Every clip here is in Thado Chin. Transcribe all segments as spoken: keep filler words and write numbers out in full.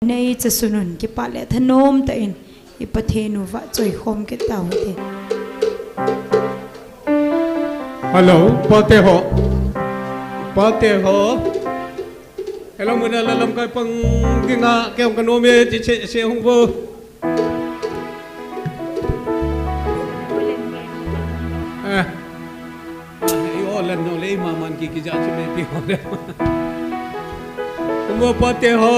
Nei chasunun kipah le thanom tah in i Pathen u vahchoi khom kit tau hite. Hello, pate ho. Pate ho. Hello, muna la lamkai pang dinga kei hung kanom e, ti che, che hung vo. Eh. Ah, i o lan no le, i maman ki ki ja chu me pi ho le. Hung vo pate ho.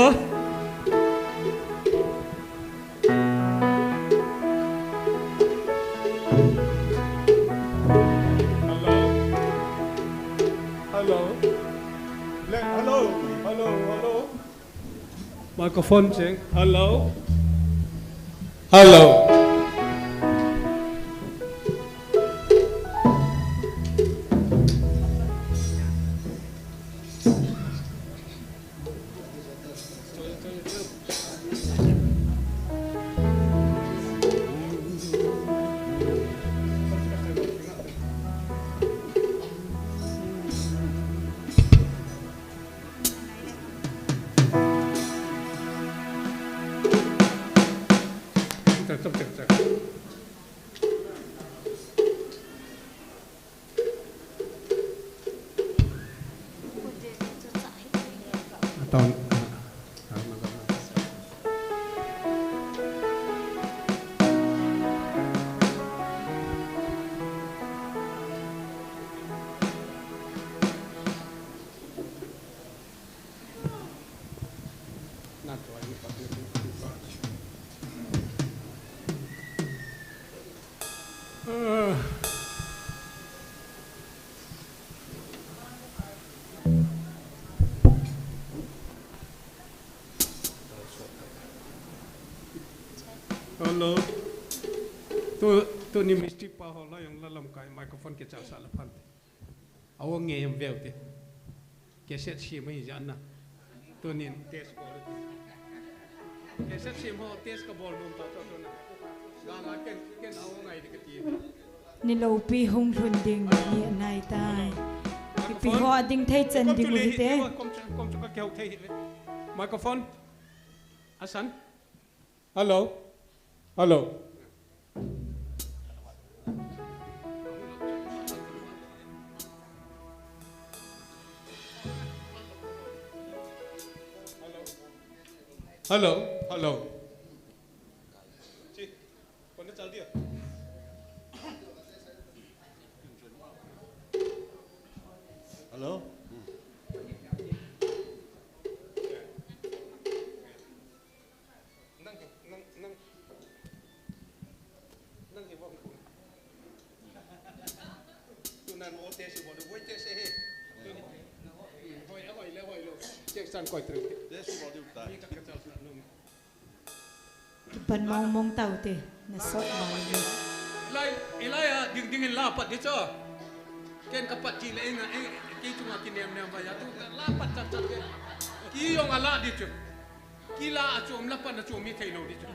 Hello. Hello. Le, hello. Hello. Hello. Microphone check. Hello. Hello. Hello. Tu, tuni Misty pa ho la jong la lamkai microphone kicha sah le phan te. Awo nge em veu te. Cassette sem ahi jeh a na. Tunin test bol. Cassette sem ho test kabol nom ta chu tuna. Ga ga ken, ken awo ngai ding kati. Ni lopi hung lhun ding ni nai tai. Ipi ho a ding thei chan ding u hite. Kom chu, kom chu ka keu thei hi. Microphone. Asan. Hello. Hello. Hello. Hello. Hello. Nang, nang, nang. Nang hi bang. Tunan o test bol, wait test he. Hoi, hoi le, hoi lo. Check san koi tring. Test bol diu ta. Ni ka ka chal sa no. Kipan mong mong tau te, na sot mai le. Ilai, ilai a ding ding in la pat di chu. Ken ka pat ji le ina, eh, kei chunga kinem nem ba ya tu, la pat chat chat ke. Kei jong a la di chu. Kila a chom la pan a chom mi thei lo di chu.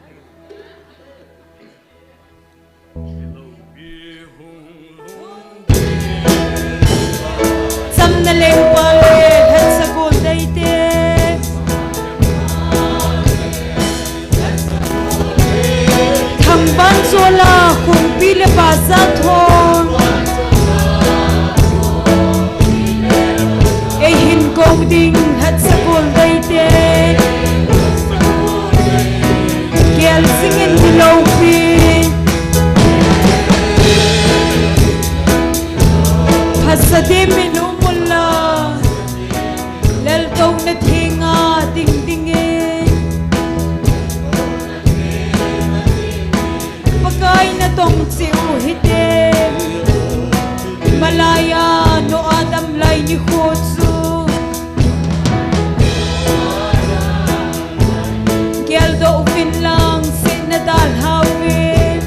Chamna lengpa le Lhatsakol Deite. Thangban Chola Khumpi le Baza Thon. Ei hin kou ding Lhatsakol Deite. Gel singin ni lopi. Phasa dimin um un la. Laltouna thenga ding dingin. Pakai natong cheh u hite. Malaiya no adam lai nikho chu. Geldoh uvin lang sehna dalha uvin.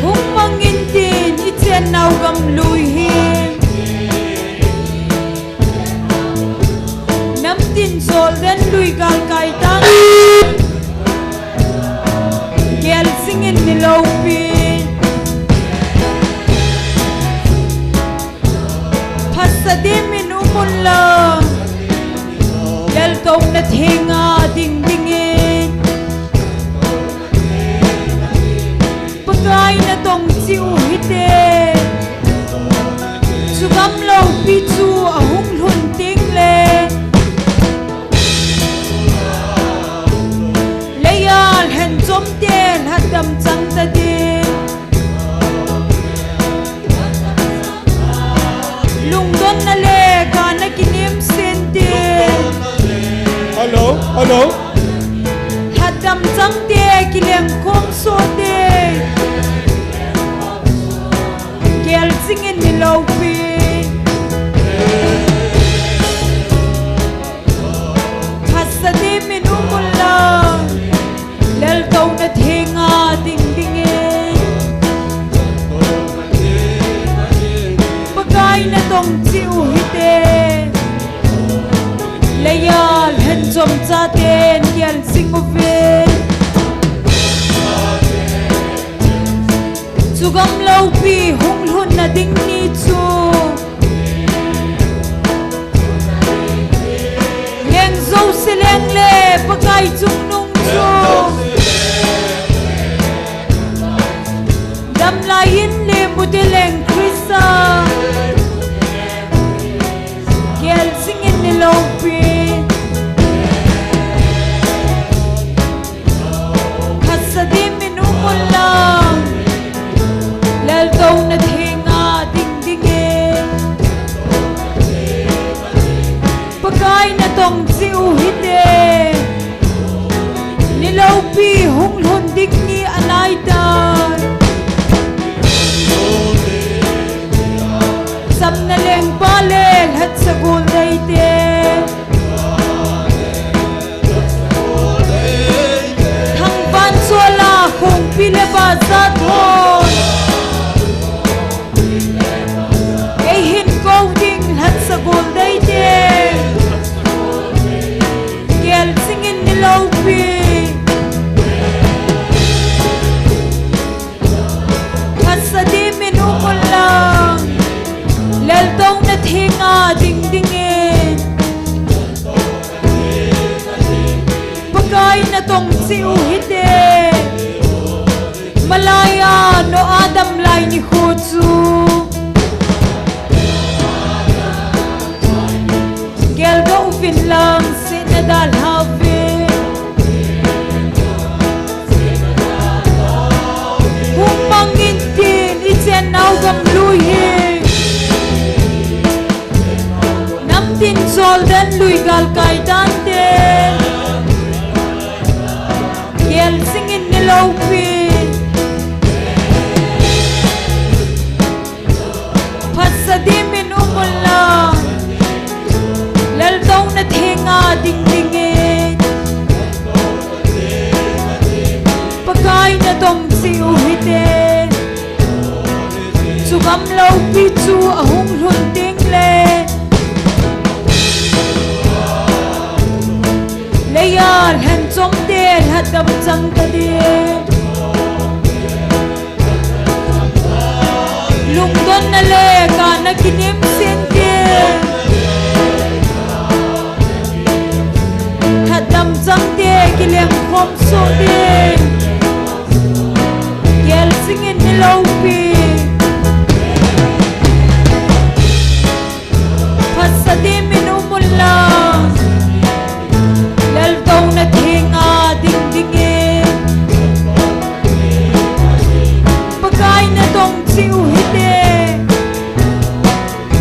Hung mangin tin i chennau gam lui hin. Namtin Jordan lui galkai tang. Gel singin ni lopi. Phasa dimin um un la. Lhatdam changte, kilengkhom sohte, gel jingin ni loupi. Phatsa dimin um unlang, laltouna thenga ding dingin. Pakai natong cheh u hite. Leiya lhen chomchaten gel jing uvin. Chugam loupi hung lhunna ding ni chu leng jouse leng le Pakai chungnung chu damlai in le mute leng Christa gel jingin ni loupi. Phatsa dimin um unlang, laltouna thenga ding dingin. Pakai natong cheh u hite. Ni loupi hung lhun ding ni alai tai. Chamna lengpa le lhatsa gol deite, thangvah chola khongpi le baja thon, eihin kou ding lhatsa gol deite, gel jingin ni loupi. Phatsa dimin um unlang, laltouna thenga ding dingin. Pakai natong cheh u hite. Malaiya Noah damlai nikho chu geldoh uvin lang, sehna dalha uvin. Hung mang intin, ichennau gam lui hi namtin Jordan lui galkai tante, gel jingin ni loupi. Phatsa dimin um unlang, laltouna thenga ding dingin. Pakai natong cheh u hite. Chugam loupi chu ahung lhun ding le leiya lhen chomte lhatdam chang ta ding. Lungdonna le kana kinem sen ding. Lhatdam changte kilengkhom soh ding. Gel jingin ni loupi. Phatsa dimin um unlang, laltouna thenga ding dingin. Pakai natong cheh u hite.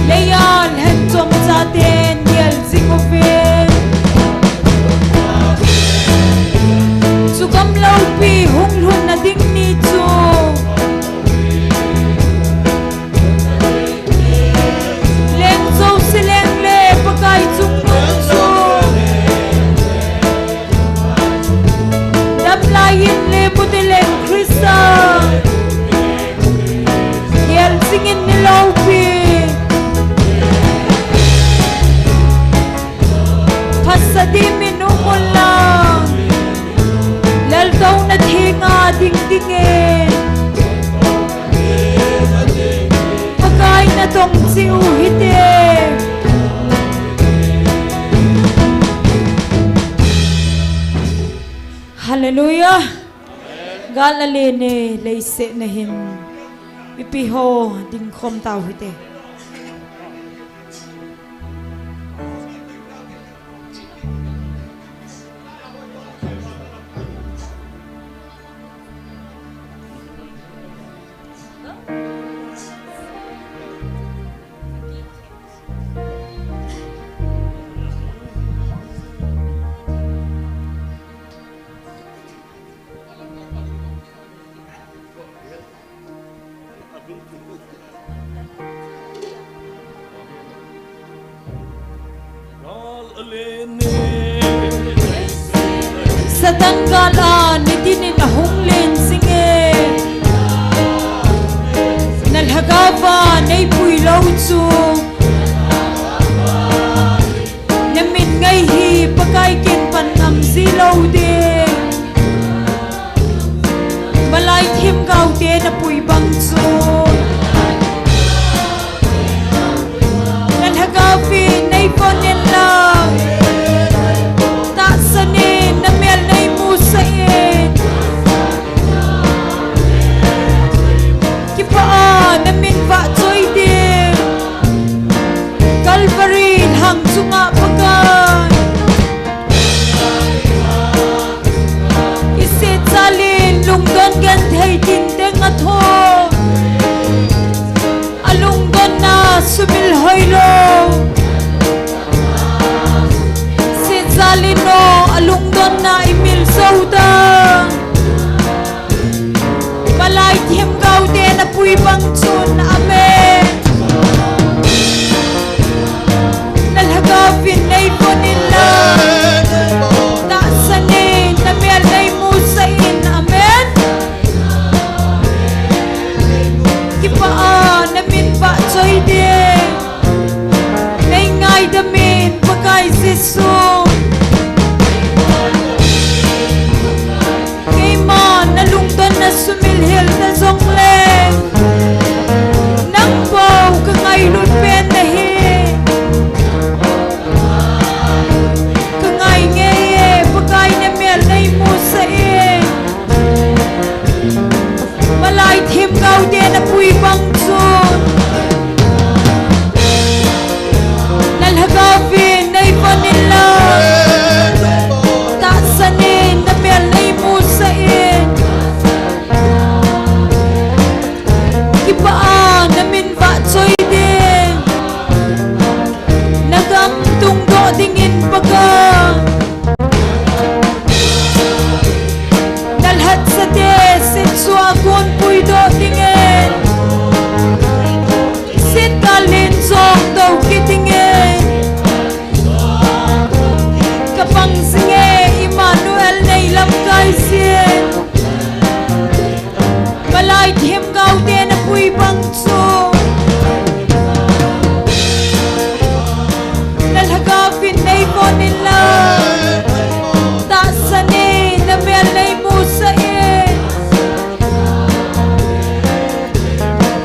Leiya lhen chomchaten gel jing uvin. Chugam loupi hung lhunna ding ni chu leng jouse leng le Pakai chungnung chu damlai in le mute leng Christa gel jingin ni loupi. Phatsa dimin um unlang, laltouna thenga ding dingin. Pakai natong cheh u hite. Hallelujah. Gal a lene leiset na hin mipi ho dingkhom tau hite. Satan gal a nitin in ahung len jing e. Na lhagao va nei pui lou chu, na min ngai hi Pakai ken pan ngam ji lou ding. Malai themgao te na pui bang chu, na lhagao vin nei von in lang, tahsan in na mel nei musah in, kipah a na min vahchoi ding. Calvary lhang chunga Pakai, i set jal in lungdon genthei tin teng a thon, a lungdonna sumil hoilou. Set jal in o, a lungdonna i mil jou tan. Malai themgao te na pui bang chun, amen. Na lhagao vin nei von in lang, tahsan in na mel nei musah in, amen. Kipah a na min vahchoi ding. Nei ngaidam in Pakai Jesu. Keima na lungdonna sumil hel ta jong le, nang bou ka ngailut pen na hi. Ka ngai ngei e, Pakai na mel nei musah in. Malai themgao te na pui bang chun, na lhagao vin nei von in lang, tahsan in na mel nei musah in, kipah a na min vahchoi ding. Na gam tung doh ding in Pakai, na lhatsate setsua kon pui doh ding in, set jal in jong tou kit ding in, ka pang jing e, Emmanuel nei lamkai jin. Malai themgao te na pui bang chu, na lhagao vin nei von in lang, tahsan in na mel nei musah in,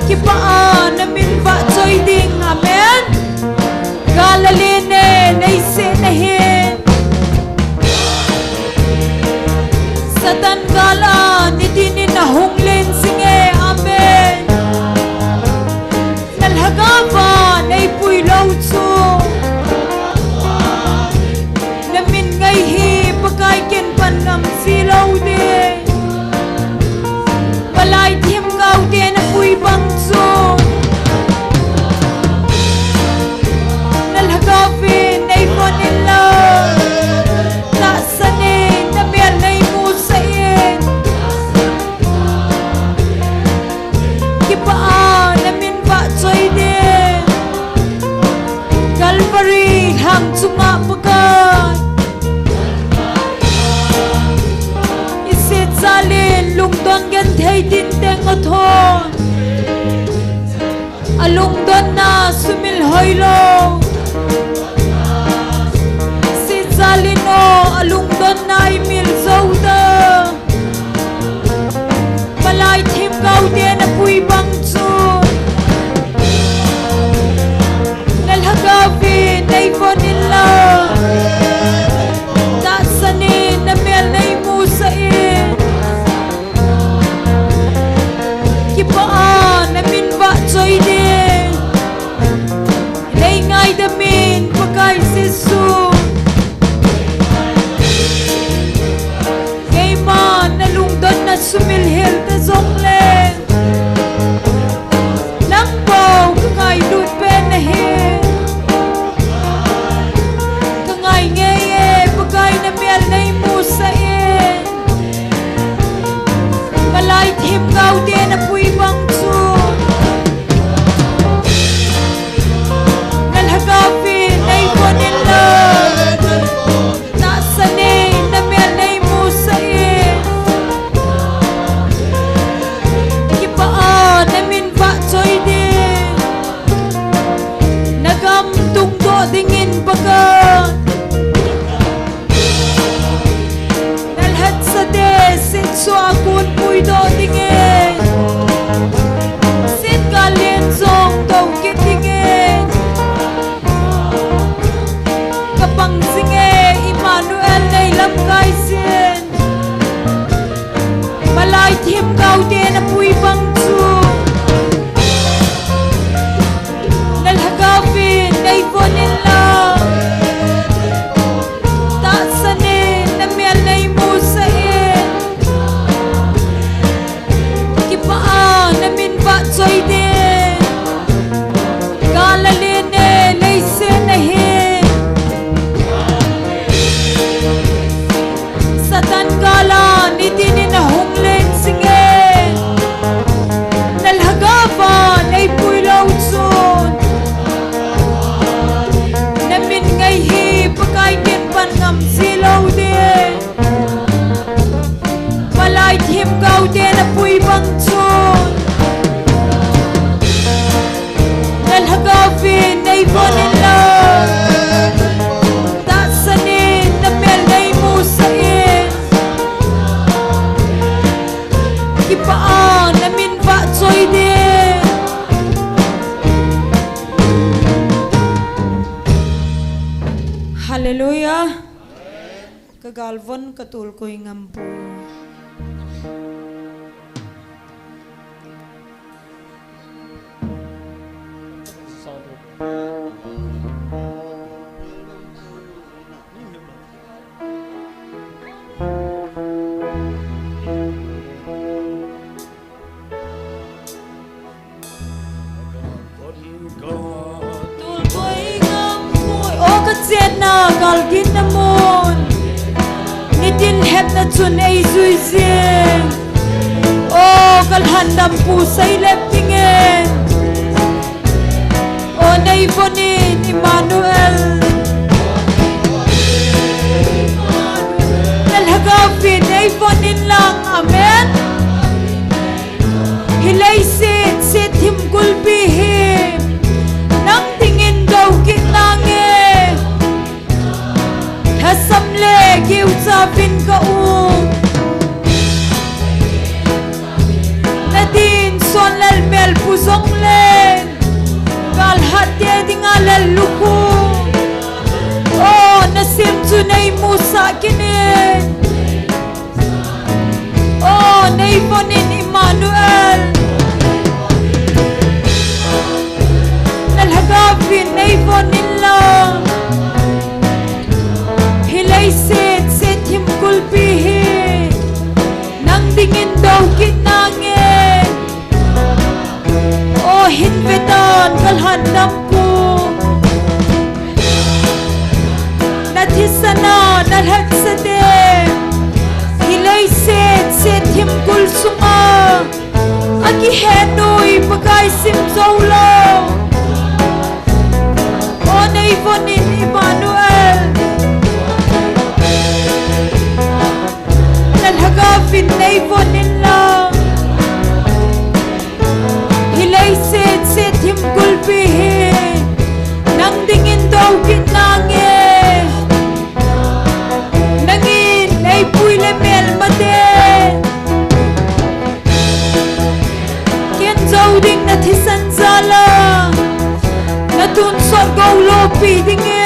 kipah a na min vahchoi ding, amen. Gal a len e, nei seh na hin. Satan gal a nitin in ahung len jing e, amen. Na lhagao va nei pui lou chu, na min ngai hi Pakai ken pan ngam ji lou ding. Malai themgao te na pui bang chu, na lhagao vin nei von in lang, tahsan in na mel nei musah in, kipah a na min vahchoi ding. Calvary lhang chunga Pakai, i set jal in lungdon genthei tin teng a thon, a lungdonna sumil hoilou. Set jal in o, a lungdonna i mil jou tan. Malai themgao te na pui bang chu, na lhagao vin nei von in lang, tahsan in na mel nei musah in, kipah a na min vahchoi ding. Nei ngaidam in Pakai Jesu. Jinge Emmanuel nei lamkai jin. Malai themgao te napui bang chu nalhagao vin nei von inlang. Tahsan in namel nei musah in. Kipah a namin vahchoi ding. Gal alen e, leiset ahi. Satan gal a nitin in ahung len jinge. Nalhagao va nei pui lou chun. Namin ngai hi Pakai ken pan ngam ji lou ding. Malai themgao te napui bang chun. Nalhagao vin nei von inlang. Tahsan in namel nei musah in. Kipah a namin vahchoi ding. Hallelujah. Ka galvon ka tolkoi ngam poi. Tolkoi ngam poi. O ka chenna gal ginna mun. Nitin hetna chun ei jui jing. O ka lhandampu sei lep dingin. O nei von in Emmanuel. Nalhagao vin nei von inlang. Amen. Hi leiset, set thim gulpi hi nang dingin dou kit nange. Lhasam le kiucha vin ka um. Na din Sonlal melpu jong le gal hat te dinga lallukhu. O na sim chu nei musah kit in. O nei von in Emmanuel. Nalhagao vin nei von inlang. Hi leiset, set thim gulpi hi nang dingin dou kit nange. O hin vetan ka lhandampu. Na thisan a na lhatsah te. Hi leiset, set thim gul sunga. Akihe nui Pakai sim jou lou. O nei von in Emmanuel. Nalhagao vin nei von inlang. Hi leiset, set thim gulpi hi nang dingin dou kit nange. Nangin nei pui le melmate. Ken jou ding na thisan jal a. Na tonsot gou loupi dinge.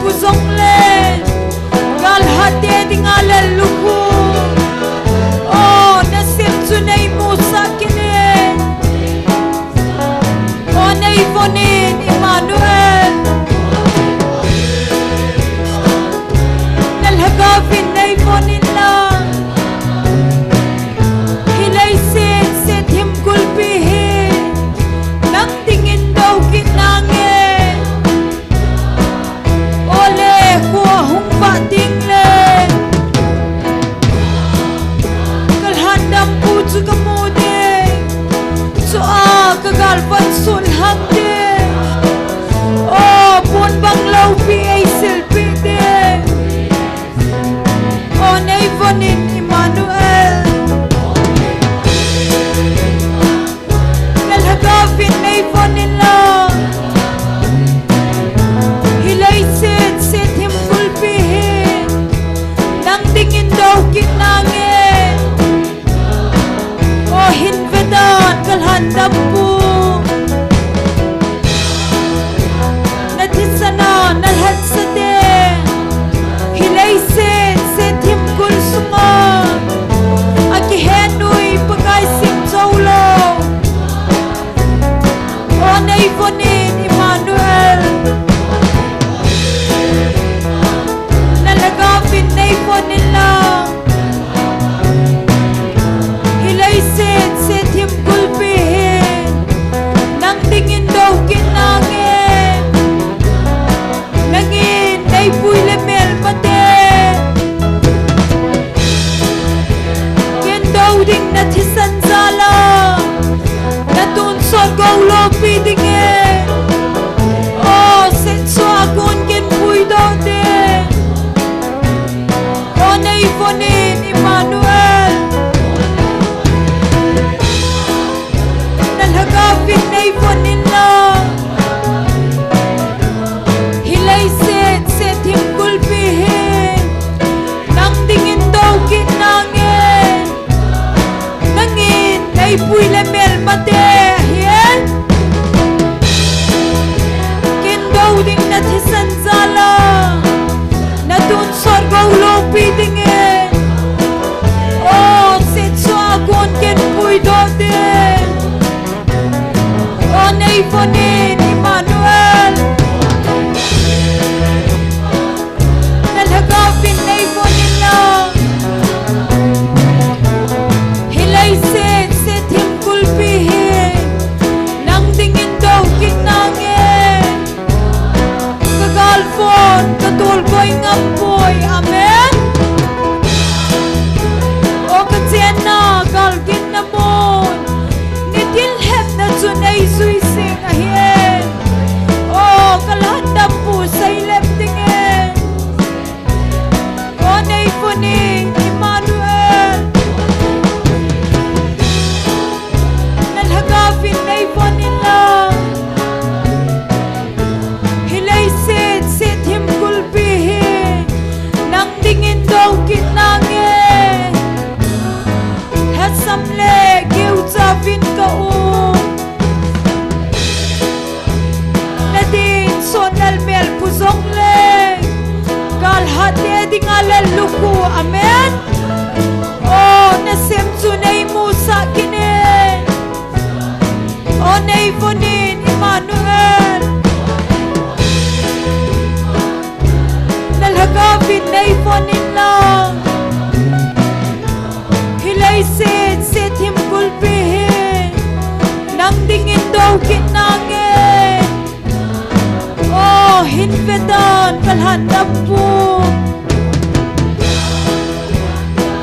Jongle, gal hat te dinga lel lukhu. O, nasem chu nei musah kit in. O, nei von in Emmanuel. Na lhagao vin nei von in lang. Hi leiset, set him gulpi hi. Nang dingin do kit nange. Ole, khua hung vah ding le. Ka lhandampu chu ka mu ding. Chua ka gal van sulhang ding. O, pon bang loupi ei silpeh ding. O, nei von in Emmanuel. Na lhagao vin nei von in lang. Hi leiset, set him gulpi hi. Nang dingin do kit nange. O, hin ve tan ka lhandampu. Na thisan a na lhatsah te. Hi leiset, set him gul sunga. A kihen u hi Pakai sim jou lou. O, nei von in Emmanuel. Na lhagao vin nei von in lang. Hi leiset, set him gulpi hi. Nang dingin do kit nange. Nangin nei pui le melmate. Ken do ding na thisan jal a. Na tonsot gou loupi ding e. O, set chua kon ken puidoh ding. O, nei von in Emmanuel. Na lhagao vin nei von in lang. Hi leiset, set him gulpi hi. Nang dingin do kit nange. Nangin nei pui le melmate hi e. Ken do ding na thisan jal a. Na tonsot gou loupi ding e. O, set chua kon ken puidoh ding. O, nei von in Emmanuel. Na lhagao vin nei von in lang. Hi leiset, set him gulpi hi. Nang dingin do kit nange. Ka gal von ka tol koi ngam poi. Amen. O, ka chenna gal ginna mun. Ni thilhepna chu nei jui sing ahi e. O, ka lhandampu sei lep ding e. O, nei von in Emmanuel. Na lhagao vin nei von in lang. Hi leiset, set him gulpi hi. Nang dingin do kit nange. Lhasam le kiu chauvin ka um. Na ding sot lal mel pu jongle. Gal hat te dinga lal lukhu. Amen. O, nasem chu nei musah kit in. O, nei von in Emmanuel. Na lhagao vin nei von in lang. Hi leiset, set him gulpi hi. Nang dingin do kit nange. O, hin ve tan ka lhandampu.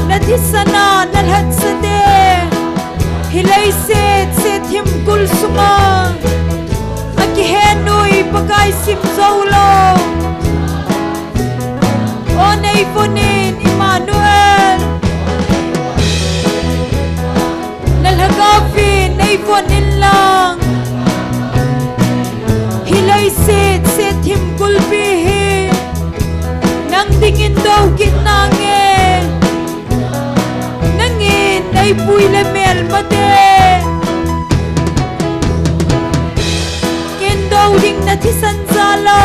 Na thisan a na lhatsah te. Hi leiset, set him gul sunga. A kihen u hi Pakai sim jou lou. O, nei von in Emmanuel. Na lhagao vin nei von in lang. Hi leiset, set him gulpi hi. Nang dingin do kit nange. Nangin nei pui le melmate. Ken do ding na thisan jal a.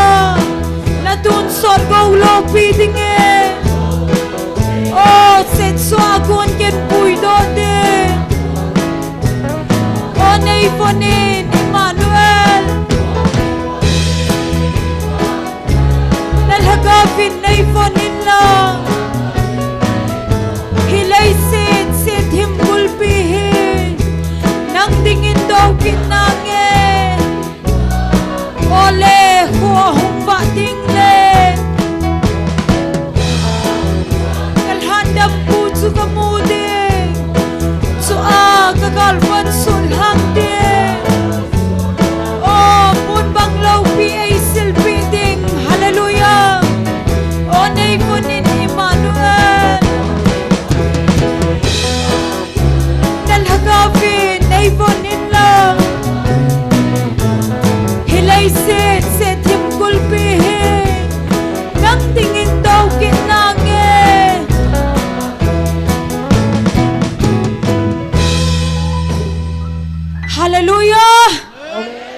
Na tun Sot go loupi ding e. O, setsua kon ken puidoh ding. O, neiphonin Emmanuel. Na Lhagaovin neiphonin lang. Hileiset, set him gulpi hi. Nang dingin dou kit nange. Ole, kho hung vah ding le. Ka lhandampu chu ka mu ding. Chua ka galvan sulhang ding. O, mun bang loupi ei silpeh ding. Hallelujah. O, neiphonin Emmanuel. Na Lhagaovin neiphonin lang. Hileiset, set him gulpi hi. Nang dingin dou kit nange. Hallelujah.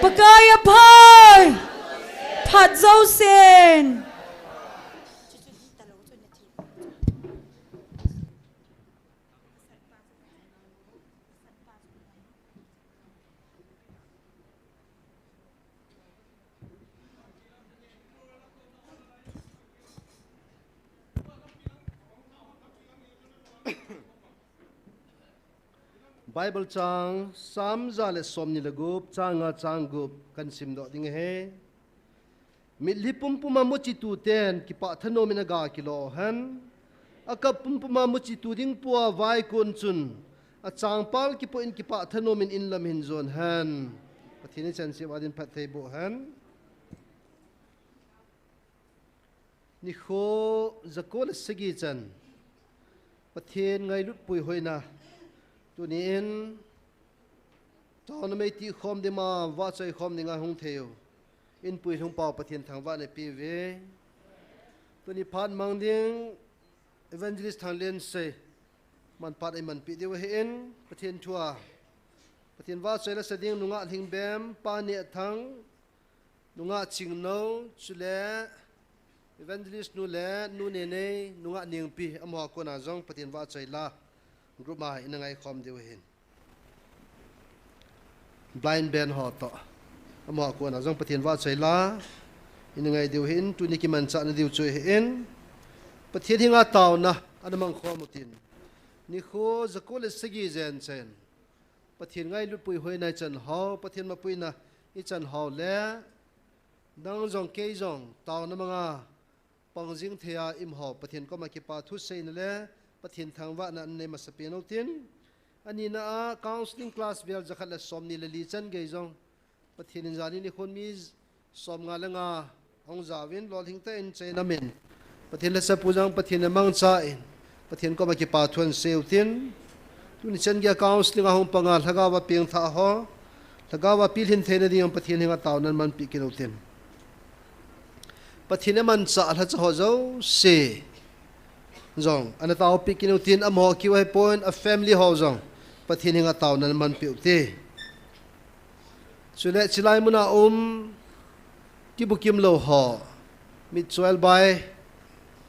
Pakai aphai. Phat jousen. Bible chang, Sam ja le somni le gup, chang nga chang gup, kahin simdoh ding ahi. Mitlhi pumpuma muchi tuten kipah thanom in aga kilo hen. Akap pumpuma muchi tu ding pua vaikon chun, achangpal kipoh in kipah thanom in inlam hin jon hen. Pathen in chan siam a din phatthei boh hen. Nikho jako le sagi chan Pathen ngailut puihoina. Tuni in taona meiti khom ding ma vahchoi khom dinga hung thei u. Inpui lhung pau Pathen thangvahna peuve. Tuni phat mang ding Evangelist Thanglensei manphat ei manpeh diu ahin, Pathen thua, Pathen vahchoi la sa ding nungah Lhingbem, pa Nehthang, nungah Chingno, chule Evangelist nu le nu Nenei, nungah Nengpi, amaho a kona jong Pathen vahchoi la group a ina ngaikhom diu ahin. Blind band ho toh, amaho a kona jong Pathen vahchoi la ina ngai diu ahin, tuni kimanchahna diu chu ahin, Pathen henga taona ana mangkhom utin. Nikho jako le sagi jen chen Pathen ngailut puihoina ichan hou, Pathen mapuina ichan hou le, nang jong kei jong taona manga pang jing thei a i um hou, Pathen koma kipa thuseina le Pathen thangvahna anei masapen utin. Anina a counseling class vel jakhat le somni le li chan gei jong Pathen in jani nikhon mi somnga le nga ahung jaovin, lolhing tah in cheinam in, Pathen lhacha pu jong Pathen in amangcha in, Pathen koma kipa thu asei utin. Tuni chan geiya counseling a hung panga lhagao a pengthah ho, lhagao a pilhin theina ding jong Pathen henga taona manpeh kit utin. Pathen in amanchah lhacha ho jouse jong ana taopeh kit utin, amaho keu ahipon, a family ho jong Pathen henga taona manpeh ute. Chule chilai muna um, kibukim lou ho, mitchoil bai,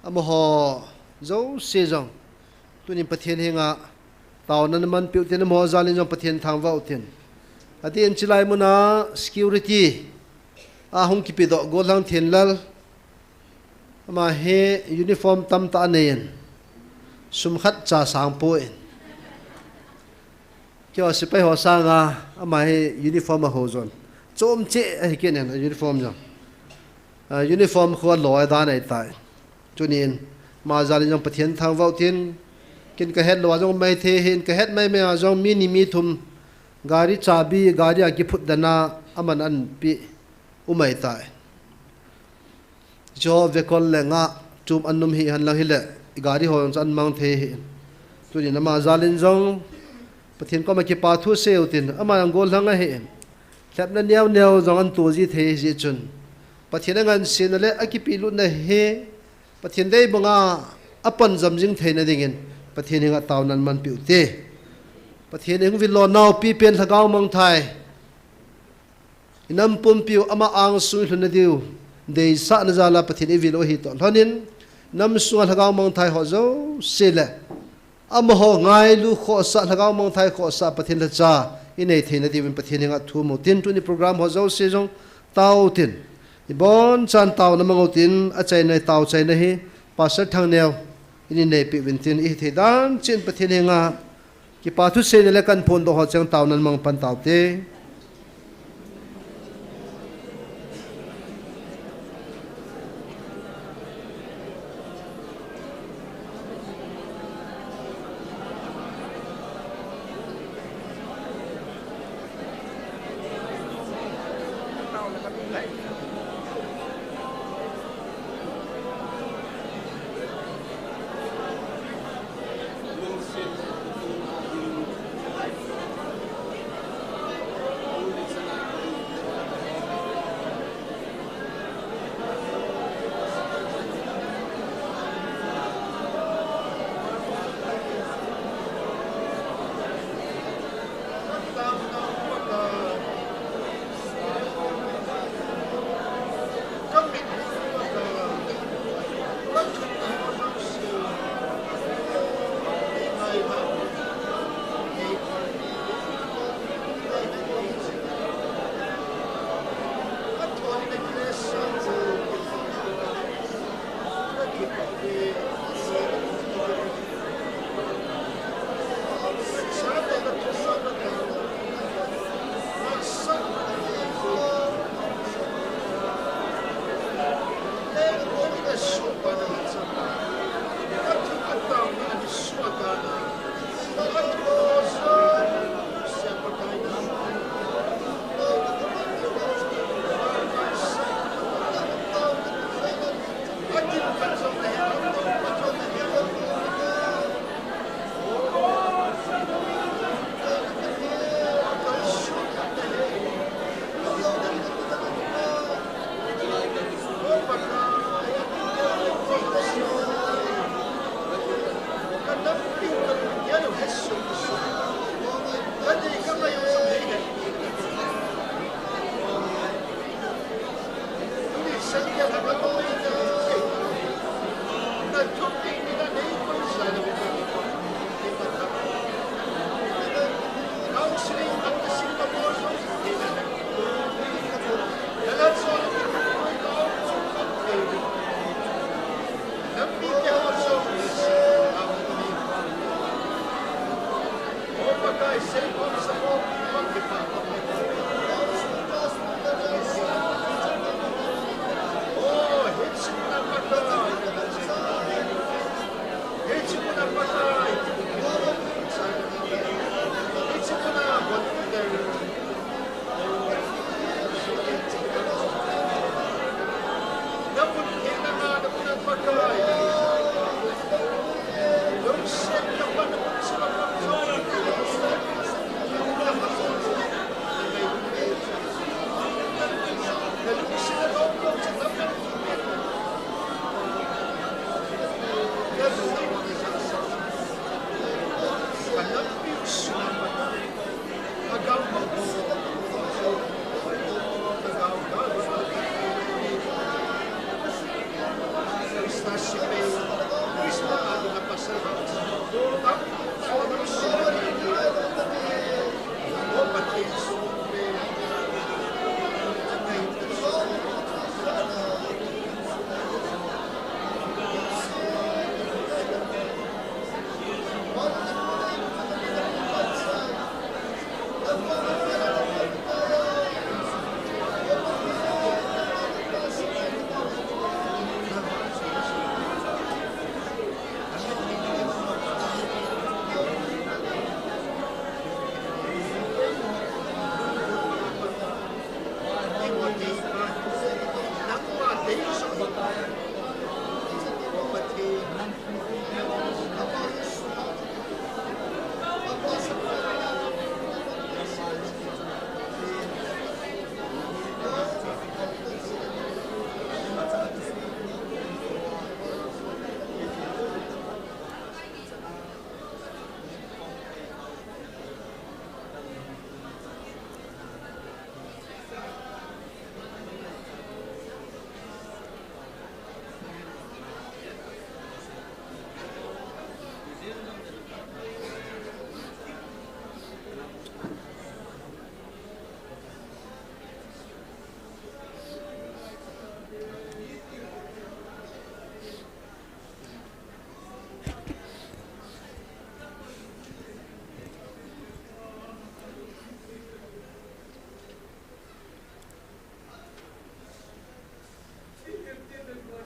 amaho jouse jong tunin Pathen henga taona namanpeh utin, amaho jalin jong Pathen thangvah utin. Atin chilai muna security a hung kipedoh Gollhang Thenlal, ama hi uniform tamtah aneiyin, sum khatcha sangpoi. Keiho sepai ho sanga ama hi uniform ahou jon, chomcha ahi kit in, uniform jong, a, uniform khu aloi dan ahitai. Tunin ama jalin jong Pathen thangvah utin. Ken kahet lou a jong maithei hin, kahet maimai a jong mi ni mi thum gari chabi gari a kiphutdan a aman anpeh umaitai. Hicheho vekol le ngah chom an um hihen lang hile, gari ho jong chu an mang thei ahin. Tunin ama jalin jong Pathen koma kipa thu sei utin, ama jong Gollhang ahin, lhepna neo neo jong anto ji thei ahijeh chun, Pathen angansena le akipehlutna hi Pathen dei banga apan jam jing theina dingin Pathen henga taona manpeh ute. Pathen in hung vil lona u pipen lhagao mangthah, inam pumpiu ama angsung ilhun nadiu, deisahna jal a Pathen ivil u ahi toh lhonin, nam sunga lhagao mangthai ho jouse le amaho ngailu khohsah, lhagao mangthai khohsah Pathen lhacha inei theina diuvin Pathen henga thum utin, tuni program ho jouse jong tao utin, ibonchan taona mang utin, achaina, tao chaina hi Pastor Thangneo in inei peh uvin tin, ihi thei dan cheh in Pathen henga kipa thuseina le kan phondoh ho cheng taonan mang pan taute.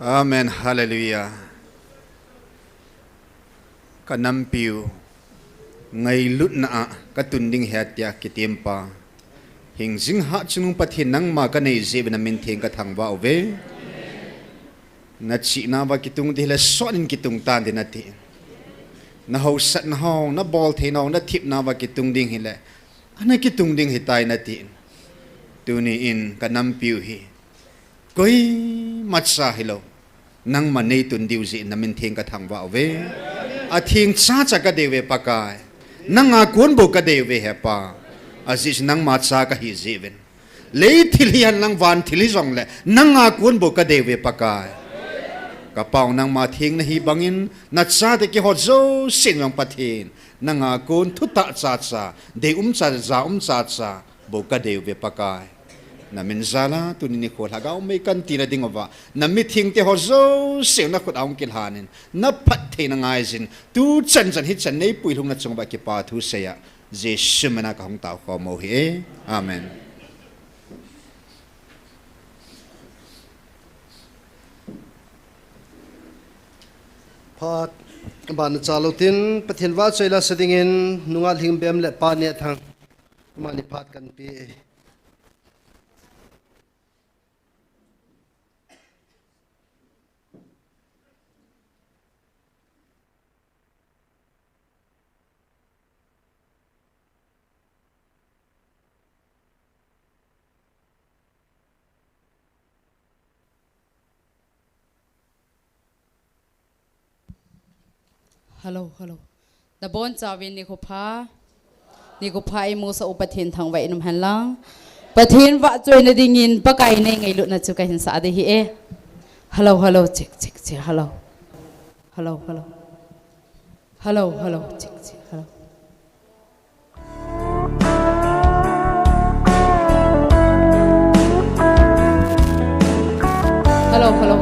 Amen. Hallelujah. Ka nampiu ngailutna a ka tun ding ahi tia kitempa, hingjing hatchungnung Pathen, nangma ka nei jeh uva na min theng ka thangvah uve. Na chihna uva kitung ding hile sot in kitung tan ding nati. Na hausatna ho, na boltheina ho, na thepna uva kitung ding hile ana kitung ding ahitai nati. Tuni in ka nampiu hi koimacha hilou, nangma nei tun diu jeh in na min theng ka thangvah uve. Atheng chacha ka dei uve Pakai. Nanga kon bou ka dei uve Hepa. Ajeh chu nangma cha ka hi jeh uvin. Lei thil hihen lang van thil hijongle nanga kon bou ka dei uve Pakai. Ka Pau, nangma theng nahi bangin na chate keiho jousen jong Pathen, nanga kon thutah chacha, dei um chacha, ja um chacha bou ka dei uve Pakai. Na min jal a tuni nikho lhagao mei kan tina ding uva, na mithengte ho jouse na khut a hung kilhan in, na phattheina ngaijin, tu chan chan hichan nei puilhung na chung uva kipa thu sei a, Jesu min a ka hung tao khom u ahi. Amen. Phat ban na cha lou tin, Pathen vahchoi la sa dingin, nungah Lhingbem le Pa Nehthang, amani phat kan pe e. Hello, hello. Nabonchauvin nikho pha. Nikho pha eimusah u Pathen thangvah in um hen lang. Pathen vahchoina dingin Pakai nei ngailutna chu kahin sah ding ahi e. Hello, hello, check, check, check, hello. Hello, hello. Hello, hello, check, check, hello. Hello, hello.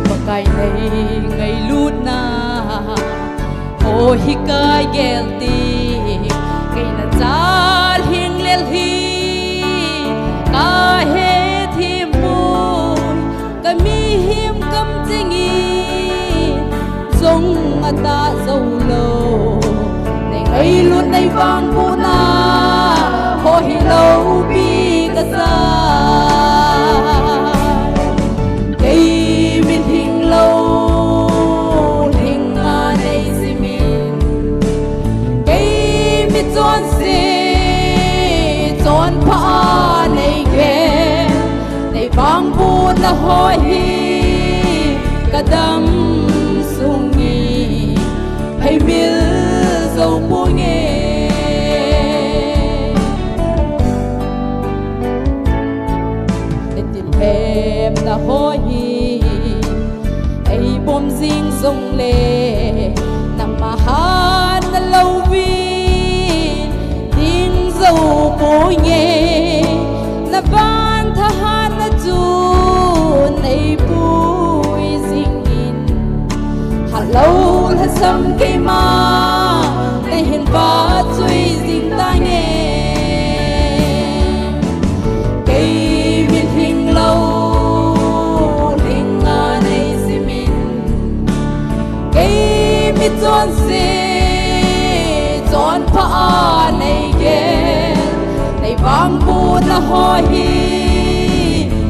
Pakai nei ngailutna ho hi kagel ding, kei na chalhing lel hi kahethem poi, ka mihem kamcheng in jong atah jou lou. Nei ngailut nei vangbohna ho hi loupi kasa. Kei mitlhi lou, lhinga nei simin. Kei michonse, chonpha a nei gel. Nei vangbohna ho hi kadam sung hi heimil jou ponge. Nei thilhemna ho hi eibom jing jongle, nangma hatna louvin ding jou ponge. Na van thahatna chu nei pui jingin, hatlou lhasam keima nei hin vahchoi jing tange. Kei mitlhi lou, lhinga nei simin. Kei michonse, chonpha a nei gel. Nei vangbohna ho hi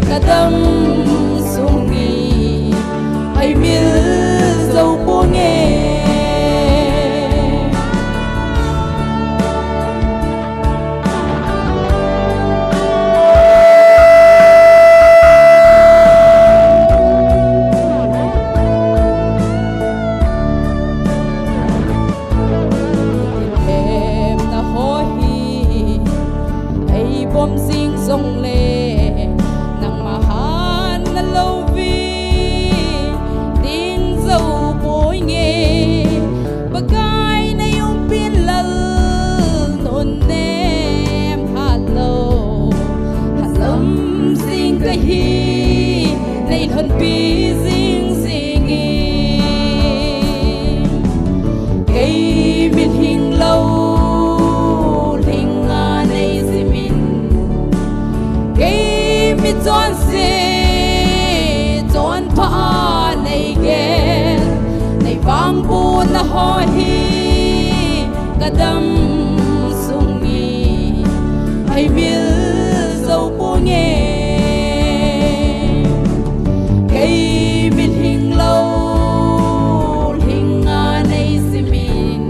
kadam sung hi heimil jou ponge. Thilhemna ho hi eibom jing jongle, nangma hatna louvin ding jou Hohi kadam sung hi heimil jou ponge. Kei mi lhinglou lhinga nei simin,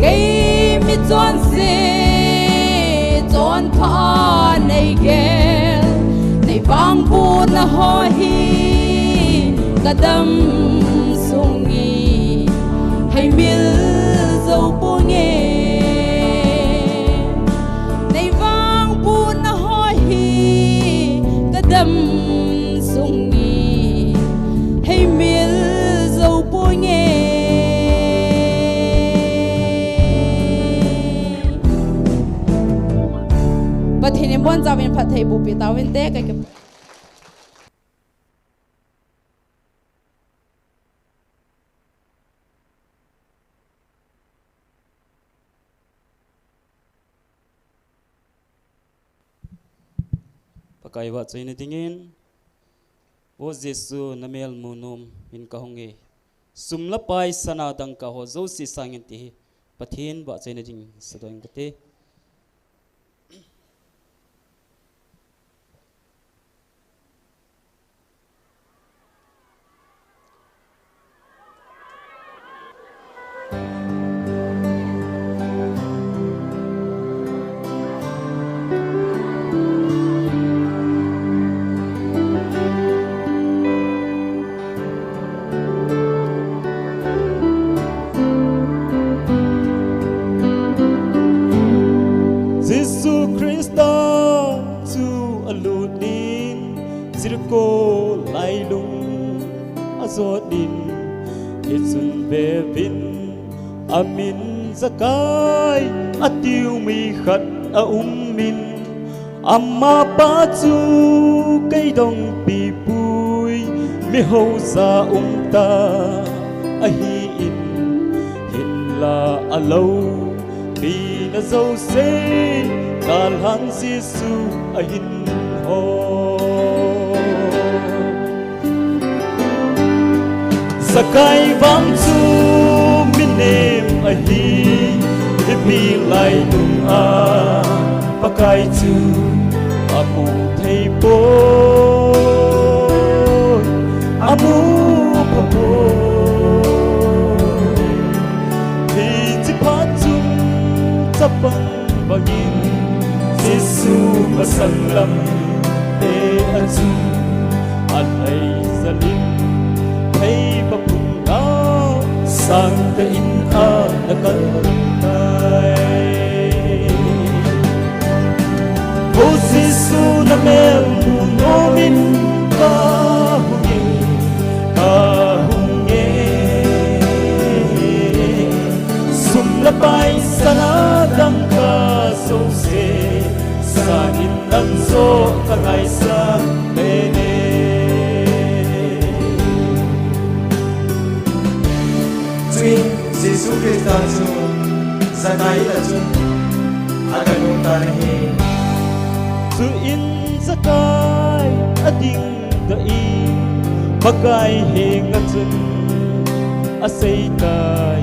kei mi chonse chonpha nei gel, nei vangbohna hohi kadam sung hi heimil jou ponge. Nei vangbohna hohi kadam sung hi heimil jou ponge. Pathen in abonchauvin phattheiboh peh tauvinte. Pakai vahchoina dingin, Vo Jesu, namel munom in kahunge. Sum le pai sana dangka ho jouse sangin, tihi Pathen vahchoina dingin sadoh inge kati. Jesu Christa chu alut in, Jericho lailung ajot in, hichun veuvin, amin Zakai atiu mi khat aumin, amapa chu kei dong pipui, mi housa umtah ahin, hinla alou pina jouse kalhan Jesu ahin hou. Zakai vang chu mi nem ahi, hipi lailunga Pakai chu amu thei poi, amu pha poi. Hiche phat chun chapang bangin Jesu masang lamte achung, alhai jalin theipa phung gao sangtah in ana kal tai. O Jesu, namel munom in kahunge, kahunge. Sum le pai sana dangka jouse sangin nang joh kangaisang lele. Chuin Jesu Christa chu Zakai in achun aga lhung tan ahi. Chuin Zakai ading doh in, Pakai henga chun asei tai,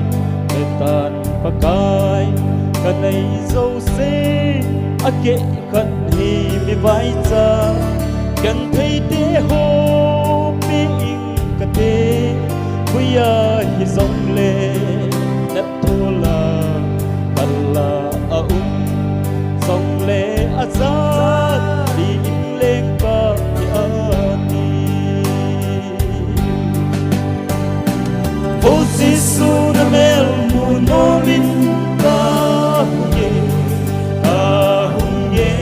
Metan Pakai kanei jouse akeh khat hi mi vaicha, gentheite ho pe ing kate, puiya hijongle, nep thola, kalla aum jongle, ajat li in lengpa hi ati. O Jesu, namel munom in kahunge, kahunge.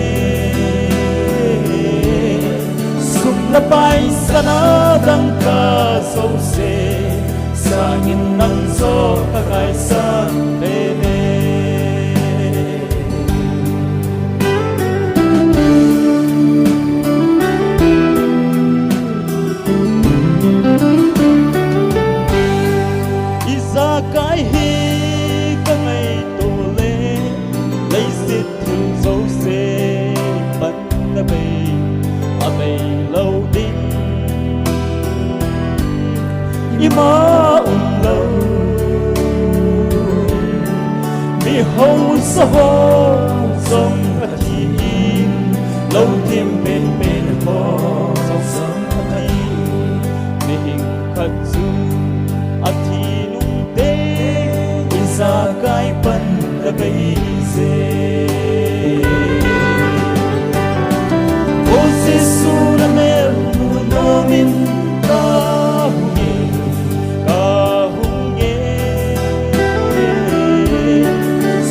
Sum le pai sana dangka jouse sangin nang joh kangaisang lele. Ijakai hi kangaito le, leiset thil jouse pan abei, abei lou ding. Ima umlou Haosa ho jong athi in, lou thim penpen ho jong athi in, mihing khat chu athi nung teng ijakai pan abei je. O Jesu, na mel mu nom in kahung e, kahung e.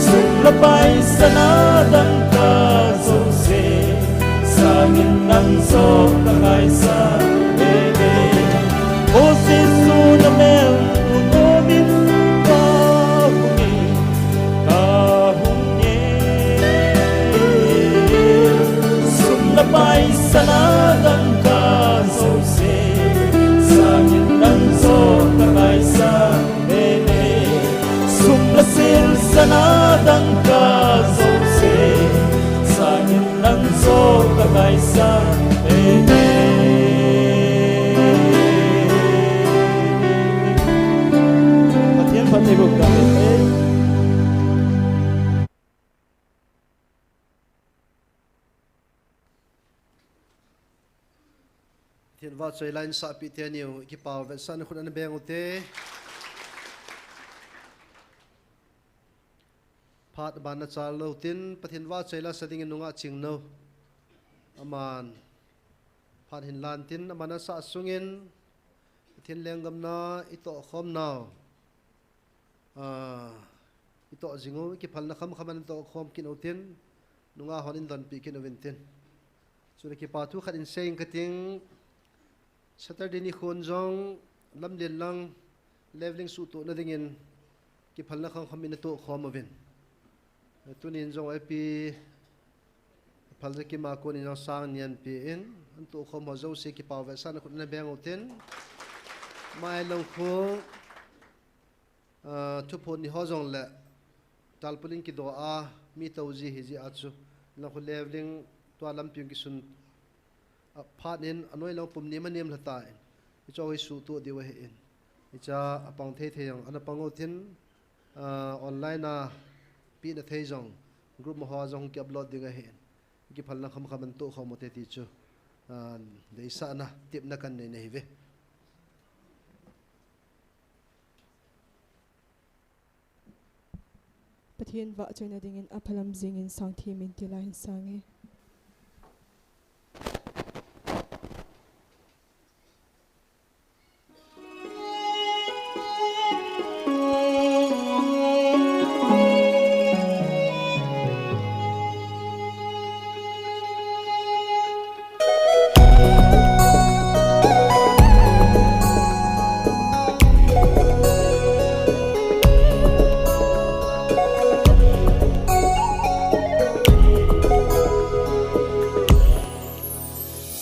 Sum le pai sana dangka jouse, sangin nang joh kakaisah e. O Jesu, na mel mu nom in kahung e, kahung e. Sum le pai sana dangka jouse, sangin nang joh kakaisah e. Sum le sil sana dangka jouse, sangin nang joh kakaisah e. Pathen phattheiboh kahi e. Pathen vahchoi la insahpi teni u, ikipah u vetsahna khut ana beng u te. Phat aban nachal lou tin, Pathen vahchoi la sa dingin nungah Chingno. Aman phat hin lan tin, aman asah sungin Pathen lenggam na itoh khom nau, ah, itoh jing u, ikiphalna khamkham a natoh khom kit u tin, nungah hon in donpi kit uvin tin. Chule kipa thu khat in sei ing kating, Saturday nikhon jong Lamlen lang leveling suhtohna dingin kiphalna khamkham in natoh khom uvin. Tunin jong api Phaljakim a konin jong sang nian pi in, anatoh khom ho jouse kipah u vetsahna khut ana beng u tin. Mai lang khu, ah, thuphon ni ho jongle tarpaulin kidoh a mi tou ji hi jeh a chu, lang khu leveling tua lampi kisun, ah, phat in anoi lang pum ni ma nem lha ta in, hicho hi suhtoh diu ahi in. Hicha apang thei thei jong ana pang u tin, ah, online a pehna thei jong group ma hoa jong ki upload ding ahi in. Kiphalna khamkham in toh khom u te ti chu, ah, deisahna, tepna kan nei na hi ve. Pathen vahchoina dingin aphalam jingin sang thimin ti la hin sang e.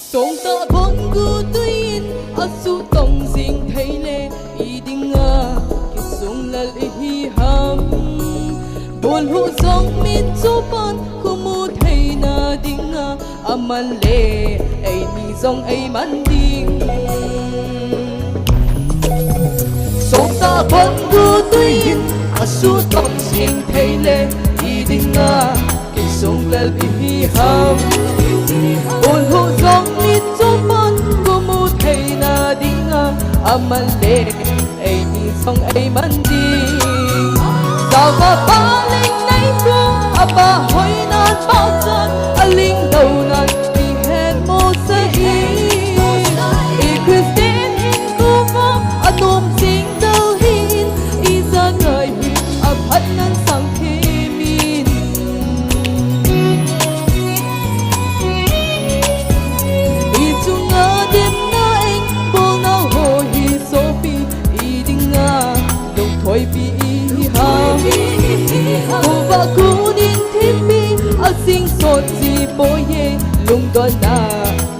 Songtah bon gu tui in asuh tong jing thei le, i dinga kisung lel ihi ham. Bulhu jong min chu pan khu mu theina dinga, aman le eini jong eiman ding. Songtah bon gu tui in asuh tong jing thei le, i dinga kisung lel ihi ham. Bulhu jong min chu pan khu mu theina dinga, aman le eini jong eiman ding. Salvapa ling nei khu, apa hoinan pachat, aling dounan ihet mo sa i. I Christian hinkho a anom jing dal hin, ijakai hi aphat nan sang themin. I chunga demna in bolnau ho hi sopi, i dinga lungthoipi ihi ham. Khovah kunin thimpi asing sot ji poi e, lungdonna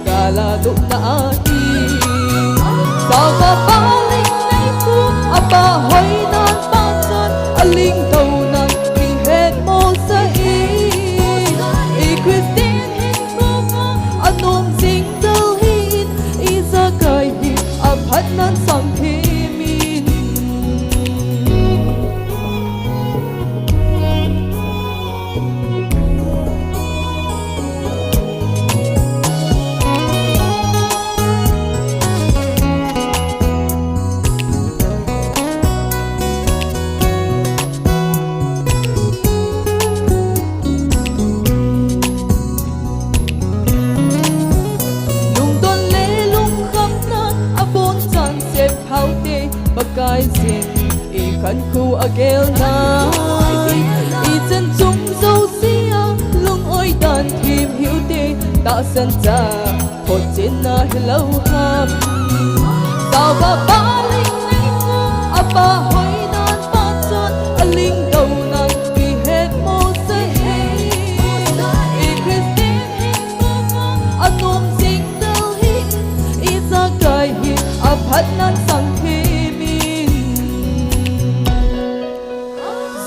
gala lupna ahi. Salvapa ling nei khu, apa hoinan pachat, aling dounan ihet mo sa i. I Christian hinkho a anom jing dal hin, ijakai hi aphat nan sang themin. I khankho a gelna, i chan chung jousea, lung-oi dan thim hiu te, tahsan cha, photchen na hilou ham. Java pa ling ling, a pa hoinan pachat, a ling dou nan, i het mo sa e. I Christian hin, a nom jing del hi, i jakai hi, a phat nan sang thim in.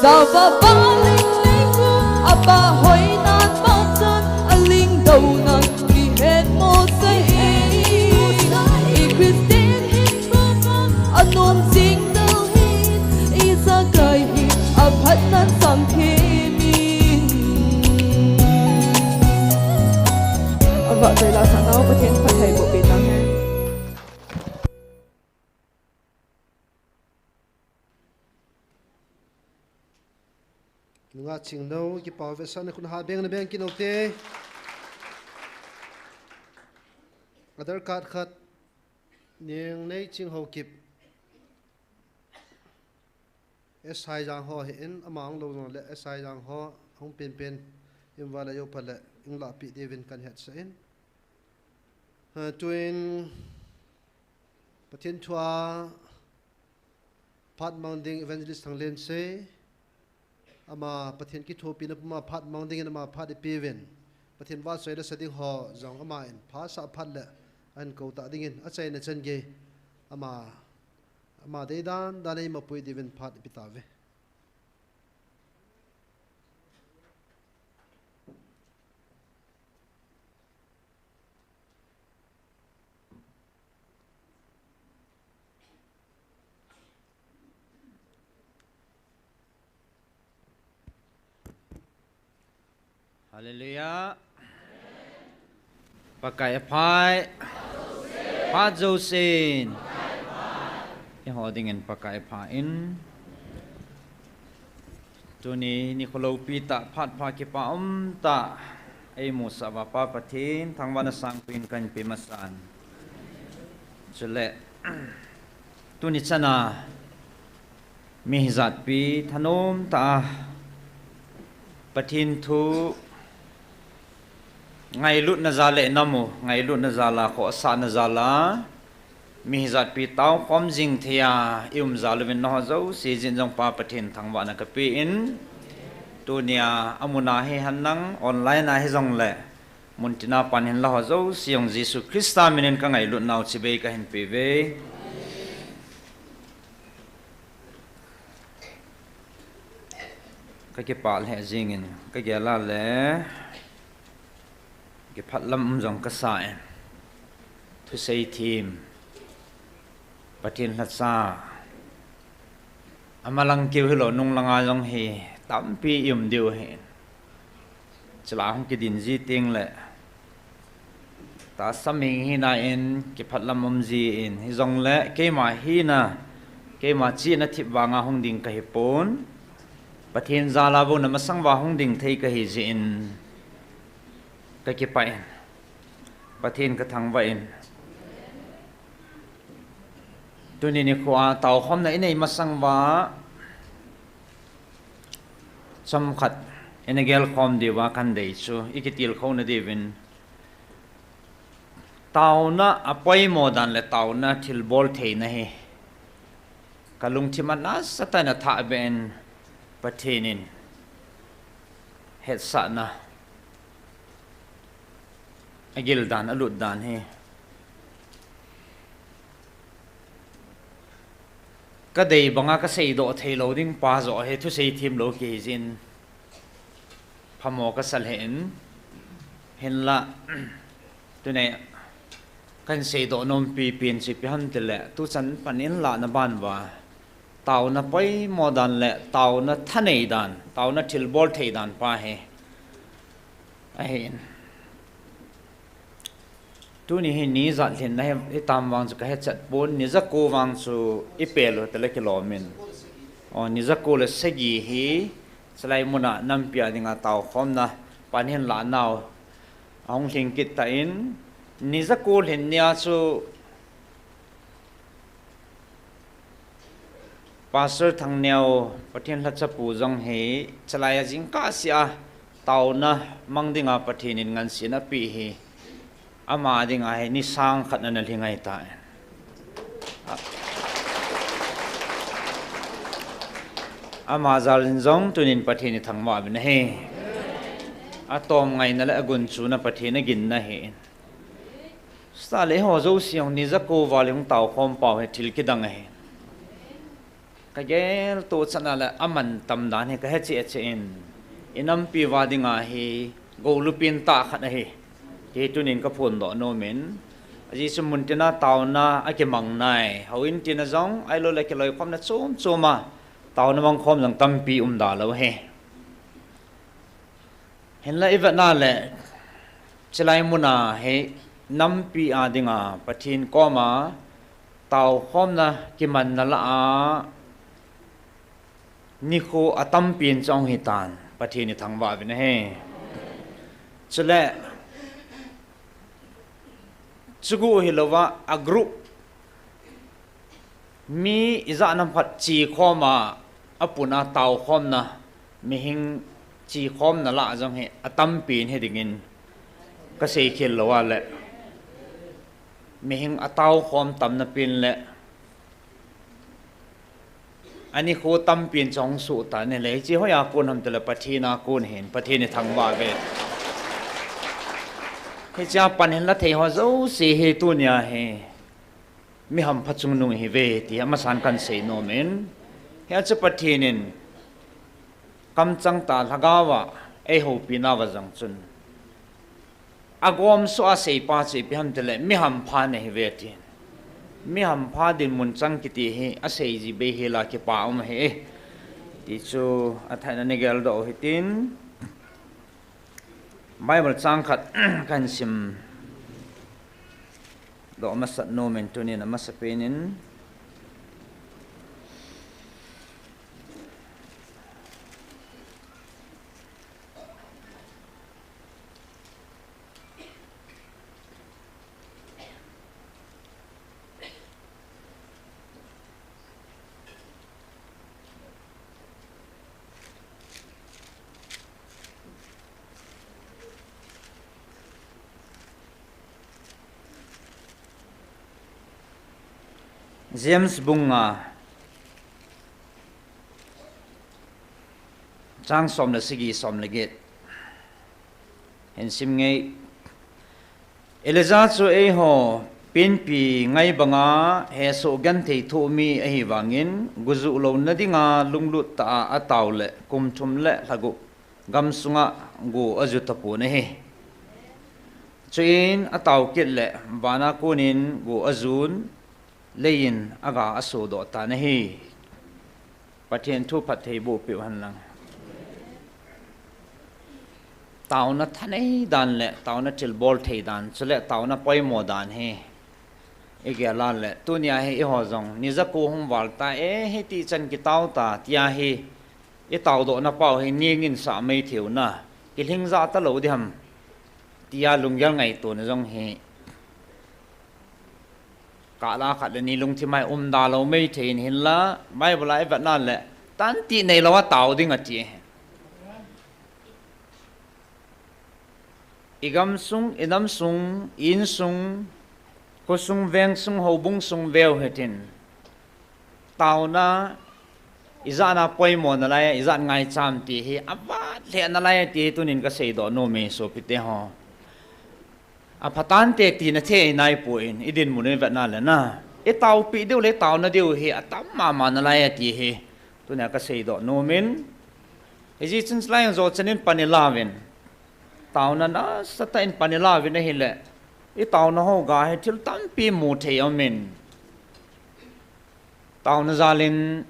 Java pa ling ling, a pa hoinan pachat, a ling dou nan, i het mo sa e. I Christian hin, a nom jing del hi, i jakai hi, a phat nan sang thim in. A vah tei la sa nau, Pathen phattheiboh pi tang hen. Nunga ching no, kipa vetsahna khun ha beng na beng kit u te. Aadhaar card khat, Nengneiching Haokip. S I Jang ho hi in, ama hung lou jong le, S I Jang ho, hung pen pen, in va le yo pha le, in la pi diuvin kan hetsah in. Ha, tuin, Pathen thua, phat mang ding Evangelist Thanglensei, ama Pathen kithopina puma phat mang dingin ama phat ipeuvin. Pathen vahchoi le sa ding ho jong ama in phasah phat le ahin kou ta dingin achaina chan gei ama, ama deidan dan a eimapui diuvin phat ipe tauve. Hallelujah. Pakai aphai. Phat jousen. Eiho dingin Pakai apha in. Tuni nikho loupi tah phat pha kipa um tah eimusah uva Pa Pathen thangvahna sangpi in kahin pe masan. Chule, tuni chana mi hijatpi thanom tah a Pathen thu ngailutna jal le namu, ngailutna jal a khohsahna jal a, mi hijatpi taokhom jing thei a i um jal uvin nangho jouse jin jong Pa Pathen thangvahna kape in, tunia amun a hihen lang online a hijongle, muntina pan hinla ho jouse jong Jesu Christa minin kangailutnau chibai kahin peuve. Kakipah lheh jingin, kagel a le, kiphatlam um jong kasa in, thusei them, Pathen lhacha, amalang keu hilou nunglanga jong hi tampi i um diu ahin. Chule hung kidin ji tengle, tahsa mihing hina in kiphatlam um ji in, hijongle keima hina, keima chihna thip vanga hung ding kahipon, Pathen jal a bou na masang uva hung ding thei kahi jeh in, kakipah in, Pathen kathangvah in. Tuni nikho a taokhomna inei masang uva, chomkhat ina gelkhom diuva kahin dei chu, i kitilkhouna diuvin, taona apoimo dan le taona thilbol theina hi kalungthim a nasatah in athahbeh in, Pathen in hetsahna agil dan, alut dan hi kadei banga kaseidoh theilou ding pa joh hi thusei themlou kihi jin phamo kasa lheh in, hinla, tuni kahin seidoh nompi pen chu ipi ham tile, tuchan pan in lahna ban uva, taona poimo dan le taona thanei dan, taona thilbol thei dan pa hi ahin. Tuni hi ni jat lhinna hi, hitam vang chu kahechat pon, ni jako vang chu ipel u tile kilom in. O, ni jako le sagi hi, chulai muna nampi a dinga taokhomna pan hinlahnau ahung lhing kit tan, ni jako lhin nia chu Pastor Thangneo, Pathen lhachapu jong hi, chalai a jingkah sea, taona mang dinga Pathen in ngansen ape hi, ama dinga hi, ni sang khat ana lhing ahitai. Ama jal in jong tunin Pathen ithangvah uvin ahi. Atom ngaina le agunchuna Pathen aginna ahi. Sale ho jouse jong ni jako val hung taokhom pau hi thil kidang ahi. Kagel to chana le aman tam dan hi kahe cheh cheh in. Inampi uva dinga hi gou lupin tah khat ahi. Ti tunin kaphondoh nomin. Ajeh chu muntina taona akimang nai. Houin tina jong, ahilou le kiloikhomna chom choma. Taona mangkhom jong tampi um da lou ahi. Hinla ivetna le, chilai muna hi nampi a dinga, Pathen koma, taokhomna kimanna lah a, nikho atampin chu ahung hitan, Pathen ithangvah uvin ahi. Chule, chugu hilouva, a group, mi ijat ham khat chekhoma, apuna taokhomna, mihing chekhomna lah jong hi, atampin hidingin, kaseikhel louva le, mihing ataokhom tamna pen le, anikho tampin chu ahung sohtan ahile, hiche hoiya kon ham tile Pathen a kon ahin, Pathen ithangvah uve. Hichea pan hinla thei ho jouse hi tunia hi, mi hampha chungnung ihiuve ti amasan kahin sei nomin. Hia chu Pathen in kamchang tah lhagaova eihoupinauva jong chun, agomsoh a seipa chu ipi ham tile, mi hampha nahiuve tin. Mi hampha dinmun chang kiti hi aseiji beihela kipa um ahi. Ti chu athaina nei geldoh u hitin. Bible chang khat kahin simdoh masat nomin tunin amasapen in James bung nga, chang som le sagi, som le get. Hin sim nge. Elijah chu eiho penpi ngai banga hesoh genthei thoh mi ahivangin, gujuh louna dinga lunglut tah a atao le kum thum le lha gup gamsunga go aju tapon ahi. Chuin atao kit le vana konin go ajun, leiyin aga asodoh tan ahi. Pathen thu phattheiboh peh u hen lang. Taona thanei dan le taona thilbol thei dan, chule taona poimo dan hi igel a le, tunia hi eiho jong ni jako hung val ta e, hiti chan kitao ta, tia hi itaodohna pau hi ningin sah maithei u na, kilhing jah talou diham, tia lunggel ngaitona jong hi kah la khat le ni lungthim a hi umda lou maithei in, hinla Bible a ivetna le, tanti neilouva tao ding ati. Igamsung, inamsung, insung, khosung, vengsung, houbung sung veu hitin, taona ijat a poimo nalai, ijat ngaichat ti hi avat lheh nalai ti hi tunin kaseidoh nomi sopite ho. Aphatante tina thei naipon, idinmun ivetna le na, itaopeh diu le itaona diu hi atam mama nalai ti hi tunia kaseidoh nomin. Hijeh chun chulai jong jo chanin pan ilauvin, taona nasatah in pan ilauvin ahile, itaona ho ga hi thil tampi muthei aumin. Taona jalin,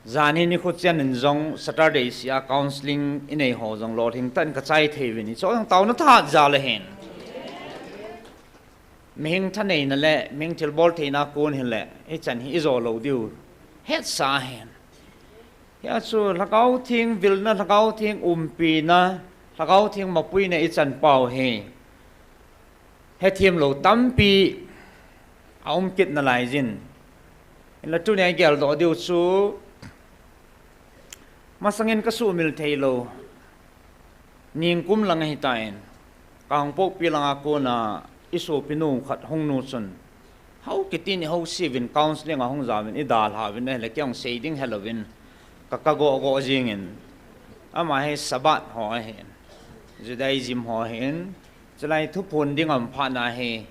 janhi nikho chenin jong Saturday sea counselling inei ho jong lolhing tah in kachai thei uvin, hiche jong taona thahat jal ahin. Mihing thaneina le mihing thilbol theina kon hile, hichan hi ijo lou diu hetsa ahin. Hia chu Lhagao Theng vilna, Lhagao Theng umpina, Lhagao Theng mapuina ichan pau hi hethem lou tampi aum kit nalaijin. Hinla tunia igeldoh diu chu, masangin kasuhmil theilou, ningkum lang ahitan, Kangpokpi langa kona isopinu khat hung nu chun, hou kitin ihouseuvin counselling a hung jauvin idalhauvin ahile kei jong sei ding helouvin, ka, kagoh goh jingin, ama hi Sabbath ho ahin, Judaism ho ahin, chulai thuphon ding aum phatna hi,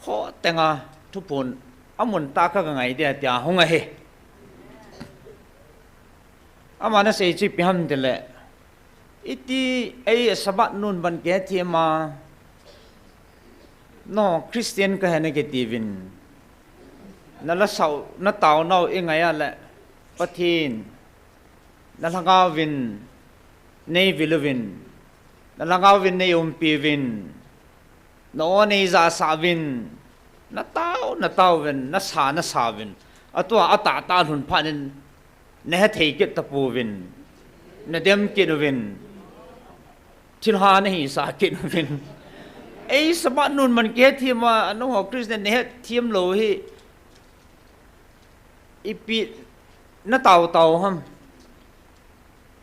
khotenga thuphon amun tah kaga ngai dia tia hung ahi. Aman asei chu ipi ham tile, iti ei Sabbath nun ban kihethem a, no Christian kahi nakitiuvin, nalasau nataonau ingai a le, Pathen, nalhagaovin neivil uvin, nalhagaovin neiumpiuvin, na-o neijahsah uvin, natao nataovin, nasa nasauvin, atua atahtah lhun phatnin, nahethei kit tapouvin, nadem kit uvin, thilha nahisah kit uvin. Ei Sabbath nun ban kihethem a, nangho Christian nahethem lou hi, ipi natao tao ham?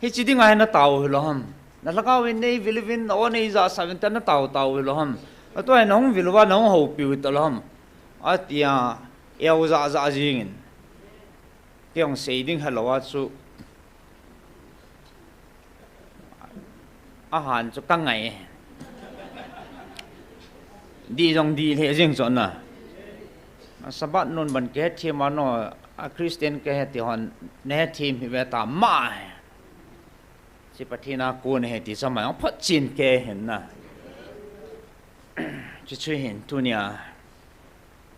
Hiche dinga hi natao hilou ham? Nalhagaovin neivil uvin, na-o neijahsah uvin tia natao tao hilou ham? Atua hi nahung vil uva nahung houpiu hitalou ham, atia, eojah jah jingin, kei jong sei ding helouva chu, ahan chu kangai. Dih jong dih lheh jeng chu na. Sabbath nun ban kihethem a no, a Christian kahi ti hon, nahethem hi ve ta ma. Hiche Pathen a kon ahi ti chu ama jong photchen kei ahin na. Chuche hin tunia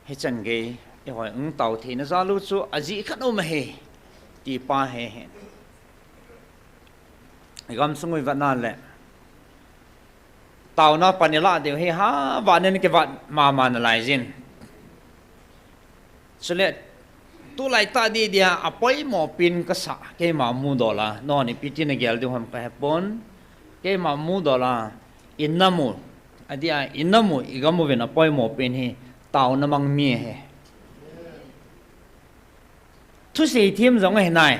hichan gei ihoi ung tao theina jal u chu ajeh khat um ahi, ti pa hi ahin. Igamsung u ivet na le, taona pan ilah diu hi havan in kivat mama nalaijin. Chule, tulai tah dih dia apoimo pen kasah, keima mudol a, nangho ipi tin nagel diu ham kahepon, keima mudol a, inam u, adeh a inam u, igam uvin apoimo pen hi, taona mang mi ahi. Thusei them jong ahi nai.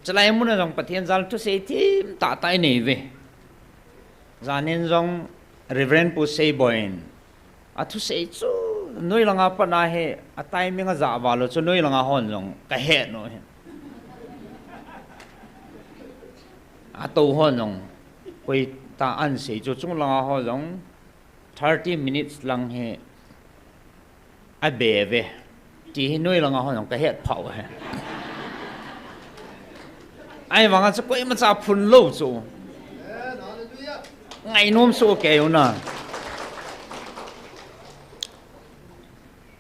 Chulai muna jong Pathen jal thusei them tahtah inei uve. Jan in jong Reverend Pu Seiboi in athusei chu, noi langa pat a hi a timing ajah val u chu noi langa hon jong kahet u ahin. Atou hon jong koi tah ahin sei chu chung langa ho jong thirty minutes lang hi abe uve, ti hi noi langa hon jong kahet phah u ahi. Ahivanga chu koimacha phun lou chu, ngainom soh kei u na.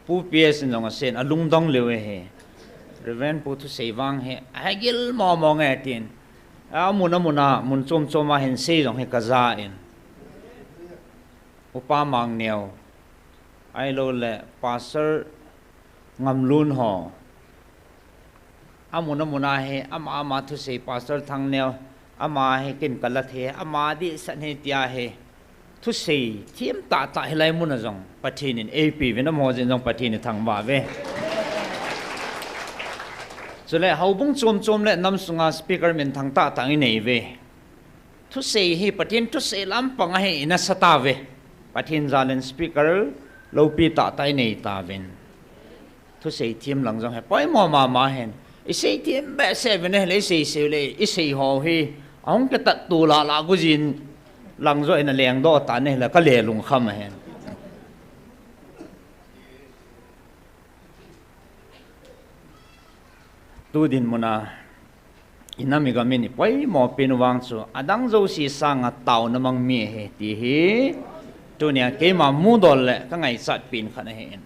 Pu P S in jong asei in alungdong lheh u ahi. Reverend Pu thusei vang hi ahegil momo nge tin, amun amun a mun chom chom a hin sei jong hi kaja in, Upa Mangneo, ahiloule Pastor Ngamlun ho, amun amun a hi ama ama thusei, Pastor Thangneo, ama hi kin kala thei, ama dihset hi tia hi thusei them tahtah hilai muna jong Pathen in eipeuvin, amaho jeh in jong Pathen ithangvah uve. Chule houbung chom chom le nam sunga speaker minthang tahtah inei uve. Thusei hi Pathen thusei lampang ahi, inasa tauve. Pathen jal in speaker loupi tahtah inei tauvin, thusei them lang jong hi poimo mama ahin. Isei them behseh uvin ahile, isei sei u le isei ho hi ahung kitat to lah lah gujin lang joh in alengdoh tan ahile, kale lungkham ahin. Tu dinmun a inam igam in ipoimo pen u vang chu adang jouse sanga taona mang mi ahi ti hi tunia keima mudol le kangaichat pen khat ahin.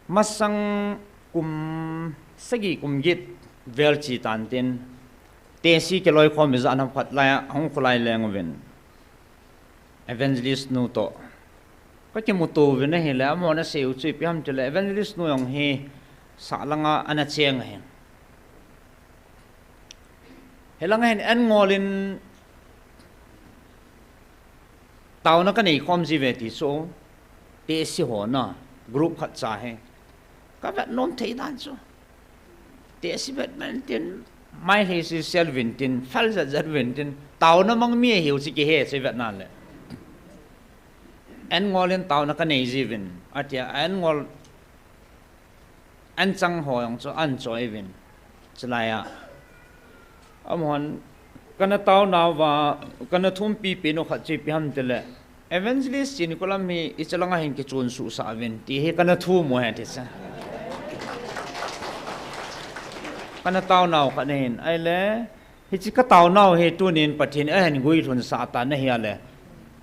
Masang kum sagi kum get vel che tan tin, Tesi kiloikhom ijat ham khat lai a hung kholai leng uvin, Evangelist nu toh kakimuto uvin ahile, amahon asei u chu ipi ham tile, Evangelist nu jong hi sah langa ana cheng ahin, hilanga hin an ngol in Taona kanei khom jiuve ti chu, tehse ho na, group khat cha hi. Kavet nom thei dan chu. Tehse vet man tin, mailhei sisel uvin tin, phal jat jat uvin tin, taona mang mi ahiu chu kihe chu vetna le. An ngol in taona kanei jiuvin, atia, an ngol an chang ho jong chu an choi uvin. Chulai a. Amahon, kana taonauva, kana thumpi pen u khat chu ipi ham tile, Evangelist Chinkolam hi ichalanga hin kichun suhsah uvin, ti hi kana thum u ahi ti chu. Kana taonau khat ahin, ahile, hiche kataonau hi tunin Pathen in ahin guilhunsah tan ahi a le.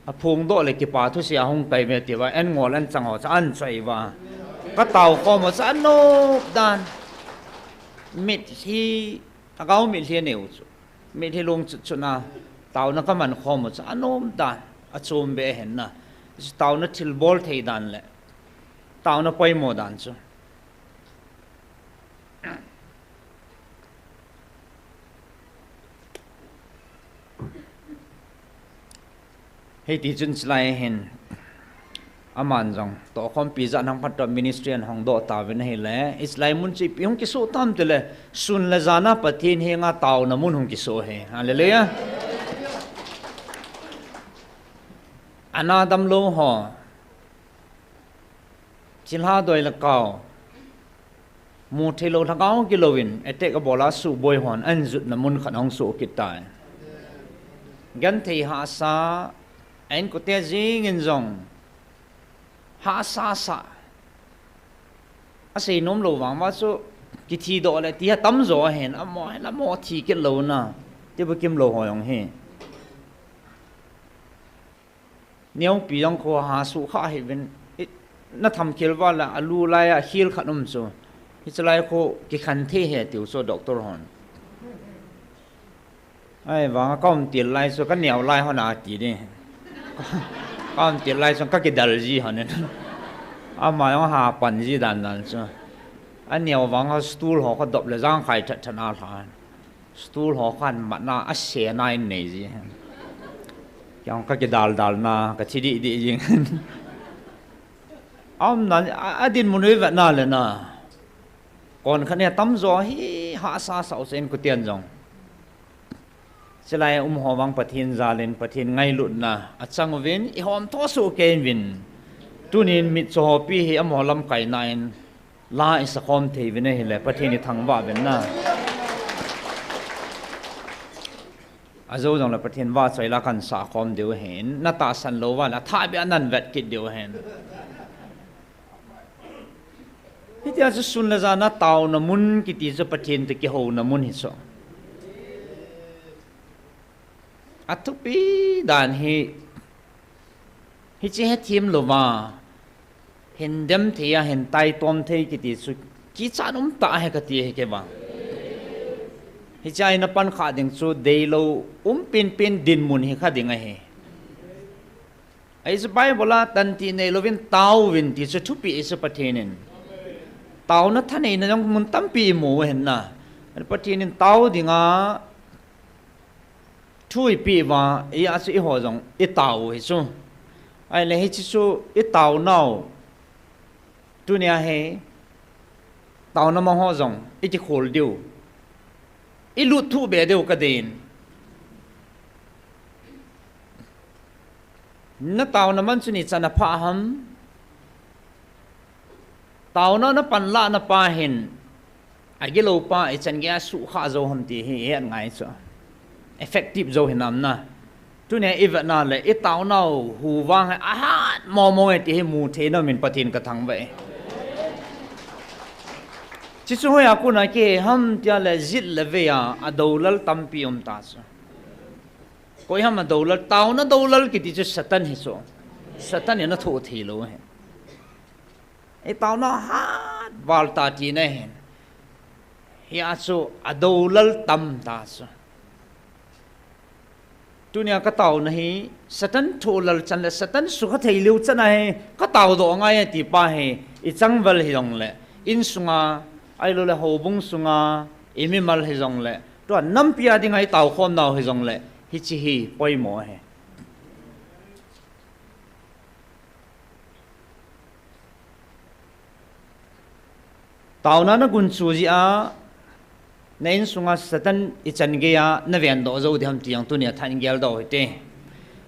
Aphongdoh le kipa thusei ahung kai uve tiuva, an ngol an chang ho chu an choi uva. Katao khom u chu anop dan. Mitlhi, lhagao mitlhi anei u chu. Mitlhi lungchut chut na, taona kaman khom u chu anom dan. Achom be ahin na. Chu taona thilbol thei dan le. Taona poimo dan chu. Hiti chun chulai hin, aman jong, tohkhompi jat nang phat toh ministry ahin hongdoh tauvin ahile, hiche lai mun chu ipi hung kisoh tam tile, sun le jan a Pathen henga taona mun hung kisoh ahi. Hallelujah. Ana damlou ho. Chilha doi le kao. Mutheilou lhagao gilouvin, attack abol a suboi hon, ahin jutna mun khat ahung soh kit tai. Genthei hahsa, a inkote jengin jong. Hahsa sah. Asei nomlou vang uva chu, kithidoh le, ti atamjo ahin, amaho, amaho thi kit louna. Ti bukim lou ho jong hi. Neopi jong kho ha suhkhah hih uvin, i, na thamkhel uva le, alu lai a khel khat um chu. Hiche lai kho kikhen thei ahi tiu chu doctor hon. Ahivanga ka umtil lai chu, ka neo lai hon ati ding. Ka umtil lai chu, ka kidal ji hon in. Ama jong ha pan ji dan dan chu. Aneo vanga stool ho kho dop le jangkhai that that na lha. Stool ho khan matna asena in nei ji. Kei jong ka kidaldal na, ka thi dih dih jing. Aumna, a, adinmun u ivet na le na. Kon khat nia tamjo hi hahsa sah u chu inkoten jong. Chulai um ho vang Pathen jalin, Pathen ngailutna achang uvin, ihom tho soh kei uvin. Tunin mitcho hopi hi amaho lamkaina in. La isakhom thei uvin ahile, Pathen ithangvah uvin na. Ajou jongle Pathen vahchoi la kahin sakhom diu ahin, na tahsan lou uva le, athahbeh a nahin vet kit diu ahin. Hitia chu sun le jan a taona mun kiti chu Pathen toh kihouna mun hi chu. Athupi dan hi, hiche hethem louva, hin dem thei a, hin taitom thei kiti chu, kichat umtah ahi kati ahi kei vang. Hiche a ina pan kha ding chu, deilou um penpen dinmun hi kha ding ahi. Ahi chu Bible a tantih neilouvin taovin ti chu thupeh ahi chu Pathen in. Taona thaneina jong mun tampi imu u ahin na. Pathen in tao dinga, thu eipeh uva, hia chu eiho jong itao u ahi chu. Ahile hiche chu itaonau. Tunia hi, taona mang ho jong ikikhol diu. Ilut thuh be diu kadei in. Na taona man chu nichan a phah ham? Taona na panlahna pa hin, agilou pa ichan geiya suhkhah jou ham ti hi ihet ngai chu. Effective jou hinam na. Tunia ivetna le itaonau hu vang hi ahat momo e ti hi mu thei nomin Pathen kathangvah e. Chuche chu hoiya kona kihe ham tia le jet le veiya adoulal tampi um ta chu. Koi ham adoulal, taona doulal kiti chu Satan hi chu. Satan in athoh theilou ahi. Itaona hat val ta tina ahin. Hia chu adoulal tam ta chu. Tunia kataona hi Satan thohlal chan le Satan sukha thei leu chan ahi, kataodoh ngai e ti pa hi, ichang val hijongle, insunga, ahiloule houbung sunga, imimal hijongle, tua nampi a dinga itaokhomnau hijongle, hiche hi poimo ahi. Taona na gunchu jeh a, na insunga Satan ichan geiya na vendoh jou ding ham ti jong tunia tha in geldoh u hite.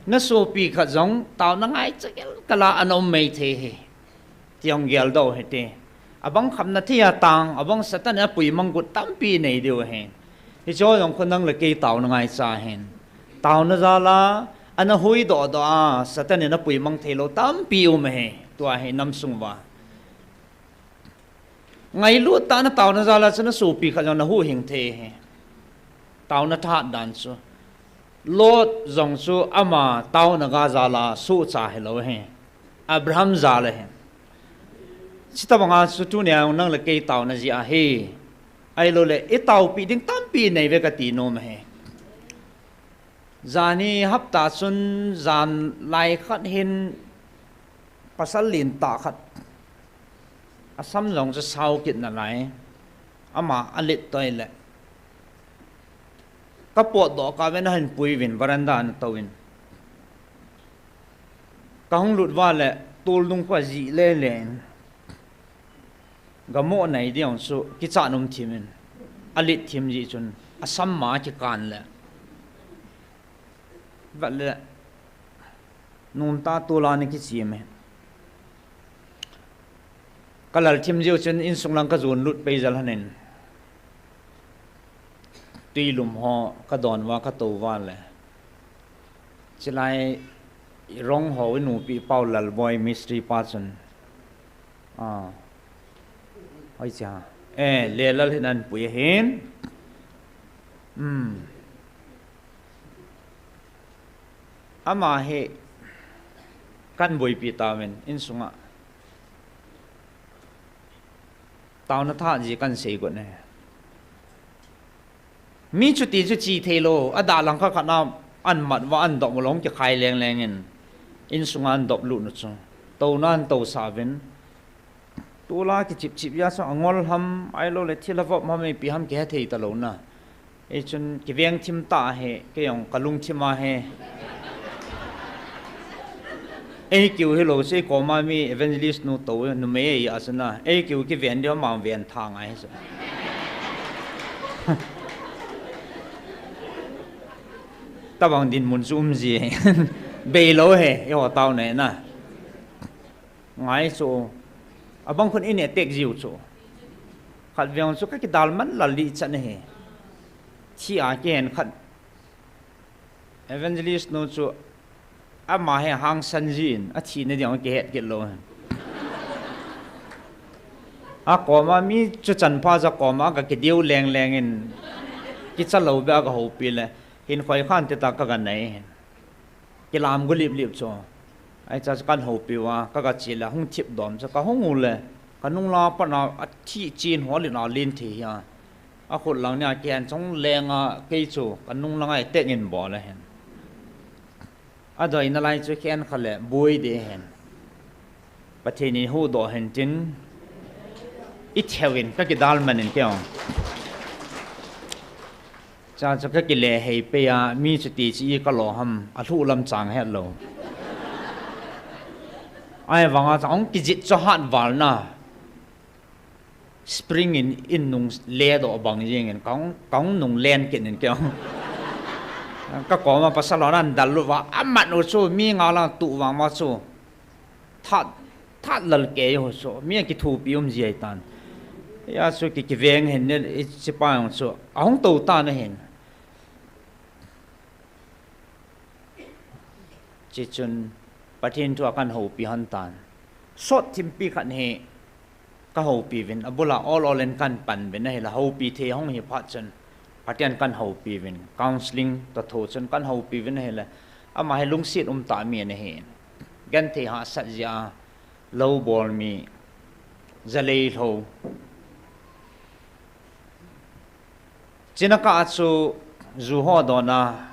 Na sopi khat jong taona ngaicha gelkal a ana um mei thei hi, ti jong geldoh u hite. Abang khamna thei a tang, abang Satan in apuimang got tampi nei diu ahi. Hicheho jong khu nang le kei taona ngaicha ahin. Taona jal a ana huhdoh doh a Satan in apuimang theilou tampi um ahi, tua hi nam sung uva. Ngailut tah a na taona jal a chu na sopi khat jong na huhhing thei ahi. Taona thahat dan chu, Lot jong chu ama taona ga jal a sohcha hilou ahi. Abraham jal ahi. Chutobang a chu tunia jong nang le kei taona jeh ahi. Ahilouleh itaopeh ding tampi nei uve kati nom ahi. Janhi hapta chun jan lai khat hin pasal lentah khat, asam jong chu sao kit nalai, ama alet toh le kapotdoh kah uvin ahin puiuvin, veranda a ana touvin. Kahung lut uva le toldung khu ajih lele in, gamoh nei ding jong chu kichat um thim in, alet thim jeh chun asam ma akikan le, vet le, nomtah tol a ana kichem e. Kalal thim jeh chun insung lang kajon lut pei jel hon in, twilum ho kadon uva katou uva le, chulai Rong ho inupi pau Lalboi mistri pa chun, a, hoiche, e, Lelal hin ahin pui ahin. Ama hi kahin boipi tauvin, insunga taona thahat ji kahin sei got e. Mi chuti chu che theilou, adalhang khat khat na ahin mat uva ahin dop u le hung kikhai leng leng in, insunga ahin dop lut u chu, touna ahin tousah uvin, tol a kichip chip jeh a chu angol ham, ahilouleh thil avop ham, ipi ham kihe thei talou na. Hichun kiveng thim tah ahi, kei jong kalungthim ahi. Eikiu hilou chu, eikoma mi evangelist nu tou numei ahi a chu na, eikiu kiven diu ama ven tha ngai chu. Tobang dinmun chu um ji, beilou ahi, eiho taona na. Ngai chu, abang khun in attack jiu chu. Khatvei chu kakidalman lal ding chan ahi. Thi a kihen khat, evangelist nu chu ama hi ahangsan jin, athina ding kihet kit lou. Akoma mi chu chanpha ja koma kakideu leng leng in, kicha lou beh a kahoupi le, hin khoi khan tita kaga nei hin. Kilam gu lip lip chu. Ahi cha chu kahin houpi uva, kaga che le, hung thip dom chu kahung u le, kanung lang a pat a athi chen hol in alen thei hi a. Akhut lang nia kihen chung leng a kei chu, kanung lang a attack in bol ahin. Adoi nalai chu khenkhat le boi ding ahin. Pathen in huhdoh hen tin, itheu in kakidalman in kei jong. Cha chu kakile hei pei a, mi chuti chu i kalo ham, alhuh lam chang hetlou. Ahivang a chu ahung kijih chu hat val na. Spring in, in nung ledoh bang jeng in, kahung, kahung nung len kit in kei jong. Kakoma pasal hon ahin dallut uva, amat u chu, mi nga lang tuh vang uva chu. That, that lal kei u chu, mi akithopi um ji ahitan. Hia chu ki, kiveng hen ne, hichepa jong chu, ahung tou tan ahin. Chuchun, Pathen thu a kahin houpi hon tan. Sot thimpi khat hi kahoupi uvin, abul a ol ol in kahin pan uvin ahile, houpi thei hung hi phat chun, Pathen kahin houpi uvin, counselling toh thou chun kahin houpi uvin ahile, ama hi lungset umtah mi ana hi. Genthei hahsat jeh a, lou bol mi, jalei lou. Chuna kah a chu ju ho dona,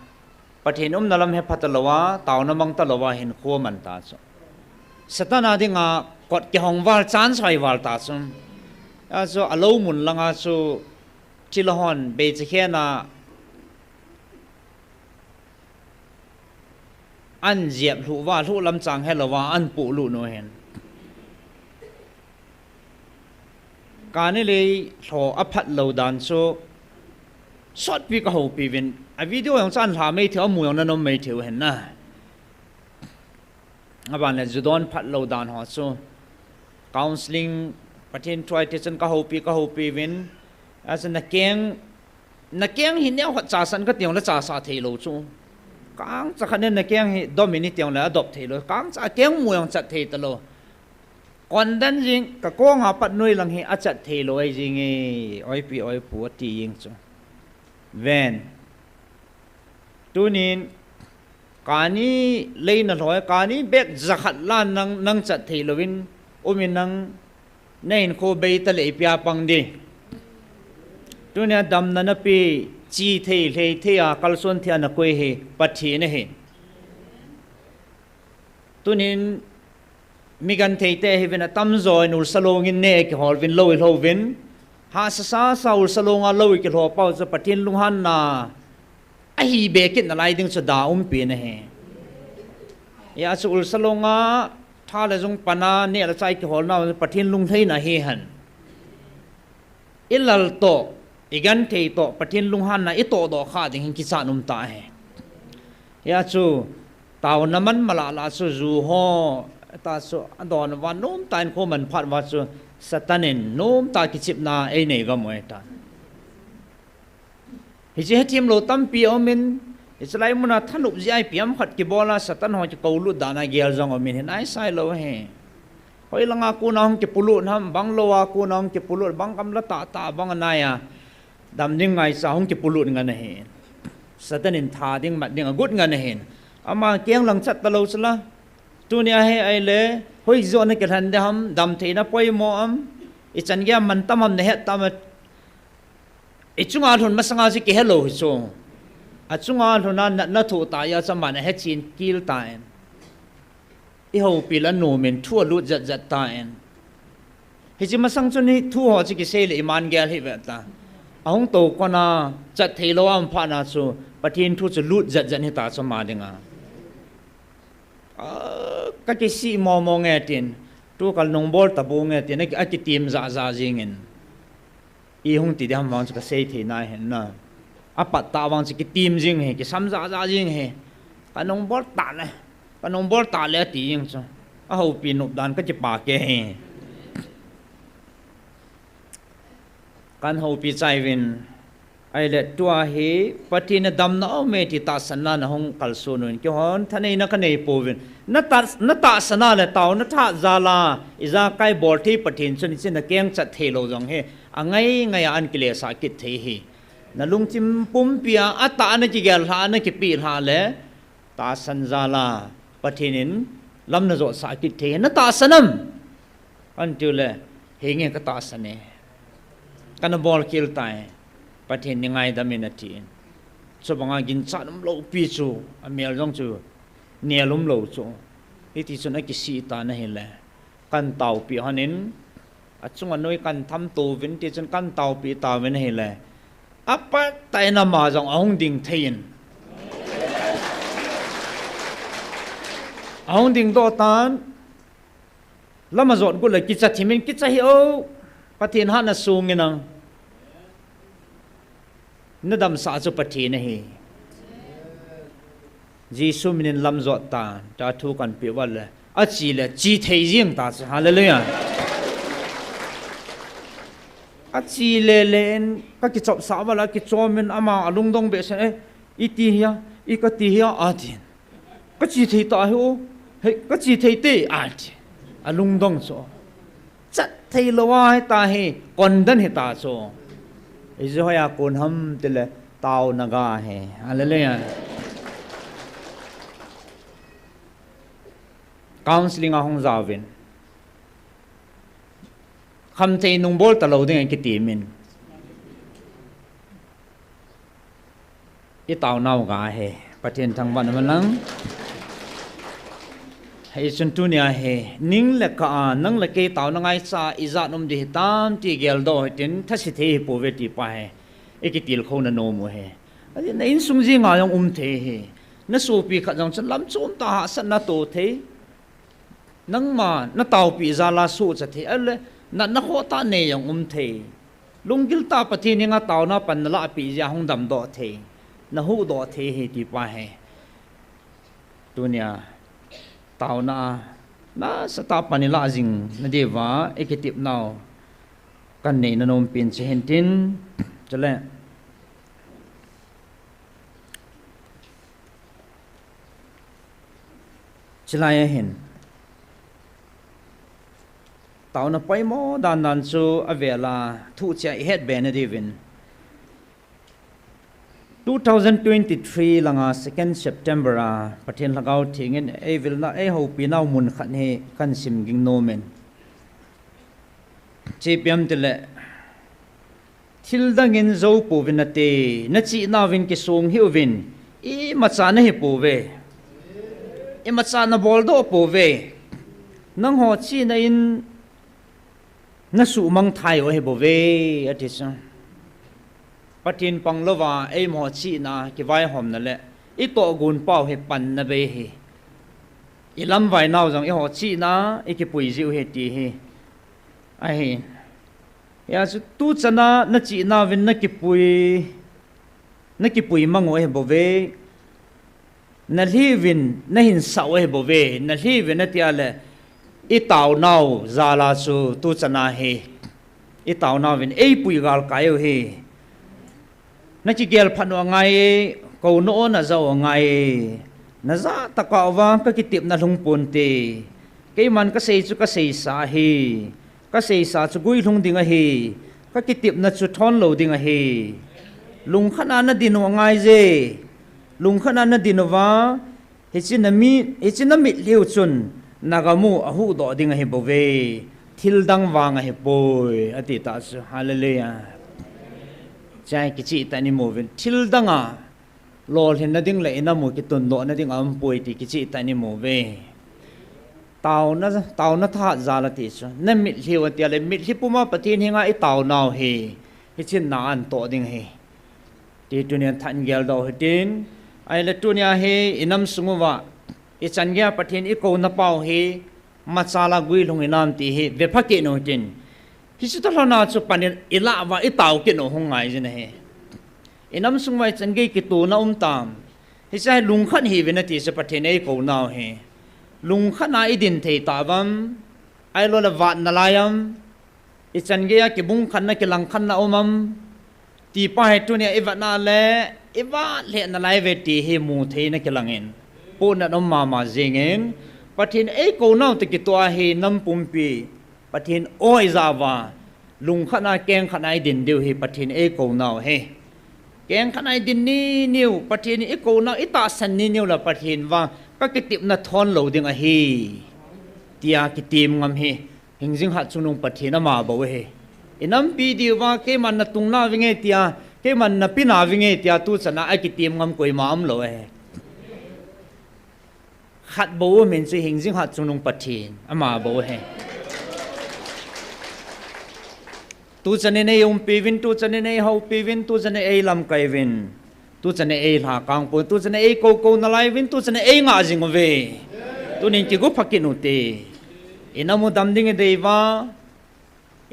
Pathen umna lam hepha talou a, taona mang talou a, hinkho aman ta chu. Satan a dinga kot kihong val, chance hoi val ta chu. Achu alou mun langa chu, thilha hon beichakhen a, ahin jep lhuh uva, lhuh lam chang helou va, ahin polut u ahin. Kani lei lho aphat lou dan chu sotpi kahoupi uvin, a video jong chu ahin lha mai thei, amu jong nanom mai thei u hen na. Aban le ju don phat lou dan ho chu counselling, Pathen thu a ti chun kahoupi, kahoupi uvin, achu nakeng, nakeng hi neo khat chasah in kati jongle chasah thei lou chu. Kangcha khat in nakeng hi dom in iti jongle adop thei lou. Kangcha keng mu jong chat thei talou. Condemn jing, kakong a pat noi lang hi achat thei lou ahi jing e, oipi oipu ati jing chu. Ven. Tunin, kani lei na lhoi, kani bek jakhat la nang, nang chat thei louvin, um in nang, na hinkho bei ta le ipi a pang di. Tunia damna nape, chi thei, lhei thei a, kalson thei a nakoi hi, Pathen ahi. Tunin, mi genthei te hi uvin atamjo in ulsa long in ne kihol uvin lou ilho uvin. Hahsa sasa ulsa long a lou ikilho pau chu Pathen lunghanna ahi be kit nalai ding chu da umpi na hi. Hijeh chun ulsa long a tha le jung pan a neh le chah ikihol nau Pathen lunglhaina ahi hen. Ilal toh, igenthei toh, Pathen lunghanna itoh doh kha ding hin kichat um ta ahi. Hijeh chun, taona man malah lah chu ju ho, ta chu, adon uva nomtah in kho man phat uva chu, Satan in nomtah kichepna einei gam u ahitan. Hiche hethem lou tampi aum in, hiche lai mun a thanop jeh a ipi ham khat kibol a, Satan ho kikou lut dan a gel jong aum in, hin aisai lou ahi. Hoilang a kon a hung kipolut ham, bang lou a kon a hung kipolut, bang gamla tahtah bang anai a, dam ding ngaicha hung kipolut ngen ahi. Satan in tha ding mat ding agot ngen ahi. Ama keng lang chat talou chu la. Tunia hi ahile, hoijoh a nakilhen ding ham, damtheina poimo am, ichan gei a mantam ham nahet tam a, ichunga lhun masanga chu kihe lou hi chu. Achunga lhun a natna thoh tah jeh a chu aman ahechen kel tan. Ihoupi le anom in thu alut jat jat tan. Hiche masang chun hi thu ho chu kisei le iman gel hih ve ta. Ahung tou kon a chat thei lou a um phat na chu Pathen thu chu lut jat jat hita chu ama dinga. A, kakisih momo nge tin, tukal nung bol tabu nge tin, aki, akitim jahjah jing in. Ihung ti ding ham vang chu kasei thei nai hen na. Apat tah vang chu kitim jing hi, kisam jahjah jing hi. Kanung bol tah le, kanung bol tah le ati jing chu. Ahoupi nop dan kakipah kei hi. Kan houpi chai uvin. Ahile tua hi, Pathen a damna aume ti tahsanna nahung kalson uvin. Keihon thaneina kanei pouvin. Na tah, na tahsan a le taona tha jal a, ijakai bol thei Pathen chun hiche nakeng chat thei lou jong hi. Angai ngai a ahin kilesah kit thei hi. Nalungthim pumpi a, atah a nakigel lhah, nakipeh lhah le, tahsan jal a Pathen in lam najotsah kit thei hi. Na tahsan am? Ahin tiu le, henge katahsan e. Kana bol kel tai. Pathen in ngaidam in atin. Chubanga ginchat umlou pi chu, amel jong chu, nel umlou chu. Hiti chun akisih tan ahile. Kan taopi hon in, achunga noi kan tham tou vin ti chun kan taopi tauvin ahile. Apat tah in ama jong ahung ding thei in. Ahung ding doh tan, lam ajot got le kicha thim in kicha hih o, Pathen hatna sung in ang. Nadamsah chu Pathen ahi. Jesu min in lam jot tan, tia thu kan peh uva le. Achi le, chi thei jeng ta chu. Hallelujah. Achi le le in, kakichopsah uva le, akichom in ama alungdong behseh in, eh, iti hia, i kati hia, atin. Kachi thei ta hi o, hei, kachi thei te, ati. Alungdong chu. Chat thei lou a hita hi, condemn hita chu. Ijeh hoiya kon ham tile, taona ga hi. Hallelujah. Counseling a hung jaovin. Khamthei nung bol talou ding akitim in. I taonau ga hi, Pathen thangvah in um hen lang. Hichun tunia hi, ning le kah a, nang le kei taona ngaicha, ijat um ding hitam ti geldoh hitin, thase thei hi pouve ti pa hi, i kitilkhouna nom u hi. Ajeh na insung jenga jong um thei hi. Na sopi khat jong chun lam chom tah hahsatna to thei. Nangma, na taopi jal a sohcha thei. Ahile, Natna khoh tah nei jong um thei. Lunggil tah Pathen henga taona pan nalah peh jeh a hung damdoh thei. Nahuhdoh thei ahi ti pa hi. Tunia taona a nasatah pan ilah jing nadiuva ikitepnau kanei nanom pen chu hintin. Chule chulai ahin taona poimo dandan chu avel a thuchia ihet be nadiuvin, two thousand twenty-three langa second September a Pathen Lhagao Thengin eivilna eihoupinau mun khat hi kahin sim ging nomin. Ipi ham itile, thildang in jou pouvin nate, nachihnau vin kisong hih uvin, imacha nahi pouve. Imacha naboldoh pouve. Nangho chihna in nasuhmang thai u ahi bouve, ati chu. Pathen panglouva eima chihna kivaihomna le itohgon pau hi panna bei ahi. Ilamvainau jong eiho chihna ikipui jiu ahi ti hi ahi. Hijeh chun tuchana nachihnau vin nakipui, nakipui mang u ahi bouve. Nalhi uvin nahinsah u ahi bouve. Nalhi uvin atia le itaonau jal a chu tuchana hi itaonau vin eipui galkai u ahi. Nakigel phat u angai e, kouna o najah u angai e. Najah tokah uva kakitepna lhung ponte. Keiman kasei chu kaseisa ahi. Kaseisa chu guilhung ding ahi. Kakitepna chu thon lou ding ahi. Lungkhat a nadin u angai je. Lungkhat a nadin uva, hiche nami, hiche namitlhi u chun nagam u ahuhdoh ding ahi bouve. Thildang vang ahipoi, ati tah chu. Hallelujah. Chai kicheh tah in imu uvin. Thildang a lolhinna ding le inam u kitundohna ding aumpoi ti kicheh tah in imu uve. Taona, taona thahat jal ati chu. Namitlhi u atia le mitlhi puma Pathen henga itaonau hi hiche na a natoh ding ahi. Ti tunia thahat geldoh u hitin. Ahile tunia hi inam sung uva ichan geiya Pathen ikouna pau hi machal a guilhung hinam ti hi vepha kit u hitin. Hiche toh lhona chu pan ilah uva itao kit u hung ngai jin ahi. Inam sung uva ichan gei kitona um tam. Hiche hi lungkhat hiuvin ati chu Pathen eikounau hi. Lungkhat a idin thei tauvam, ahilou le vat nalai am, ichan geiya kibung khatna kilang khatna um am, ti pa hi tunia ivet na le, ivet lheh nalai uve ti hi mu theina kilangin, pohnat um mama jingin, Pathen eikounau toh kitoh a hi nam pumpi Pathen o ijah uva, lungkhat a kengkhat a idin diu hi Pathen eikounau ahi. Kengkhat a idin niniu, Pathen ikounau itahsan niniu le Pathen vang kakitepna thon lou ding ahi, tia kitem ngam hi hingjing hatchungnung Pathen ama bou ahi. Inampi diuva keiman natung nauvinge tia, keiman napi nauvinge tia tuchan a akitem ngam koima umlou ahi. Khat bou um in chu hingjing hatchungnung Pathen ama bou ahi. Tuchan in eiumpiuvin, tuchan in eihoupiuvin, tuchan in eilamkaiyuvin, tuchan in eilhakangpon, tuchan in eikoukou nalaiuvin, tuchan in eingah jing uve. Tunin kigopha kit ute. Inam u dam ding idei uva,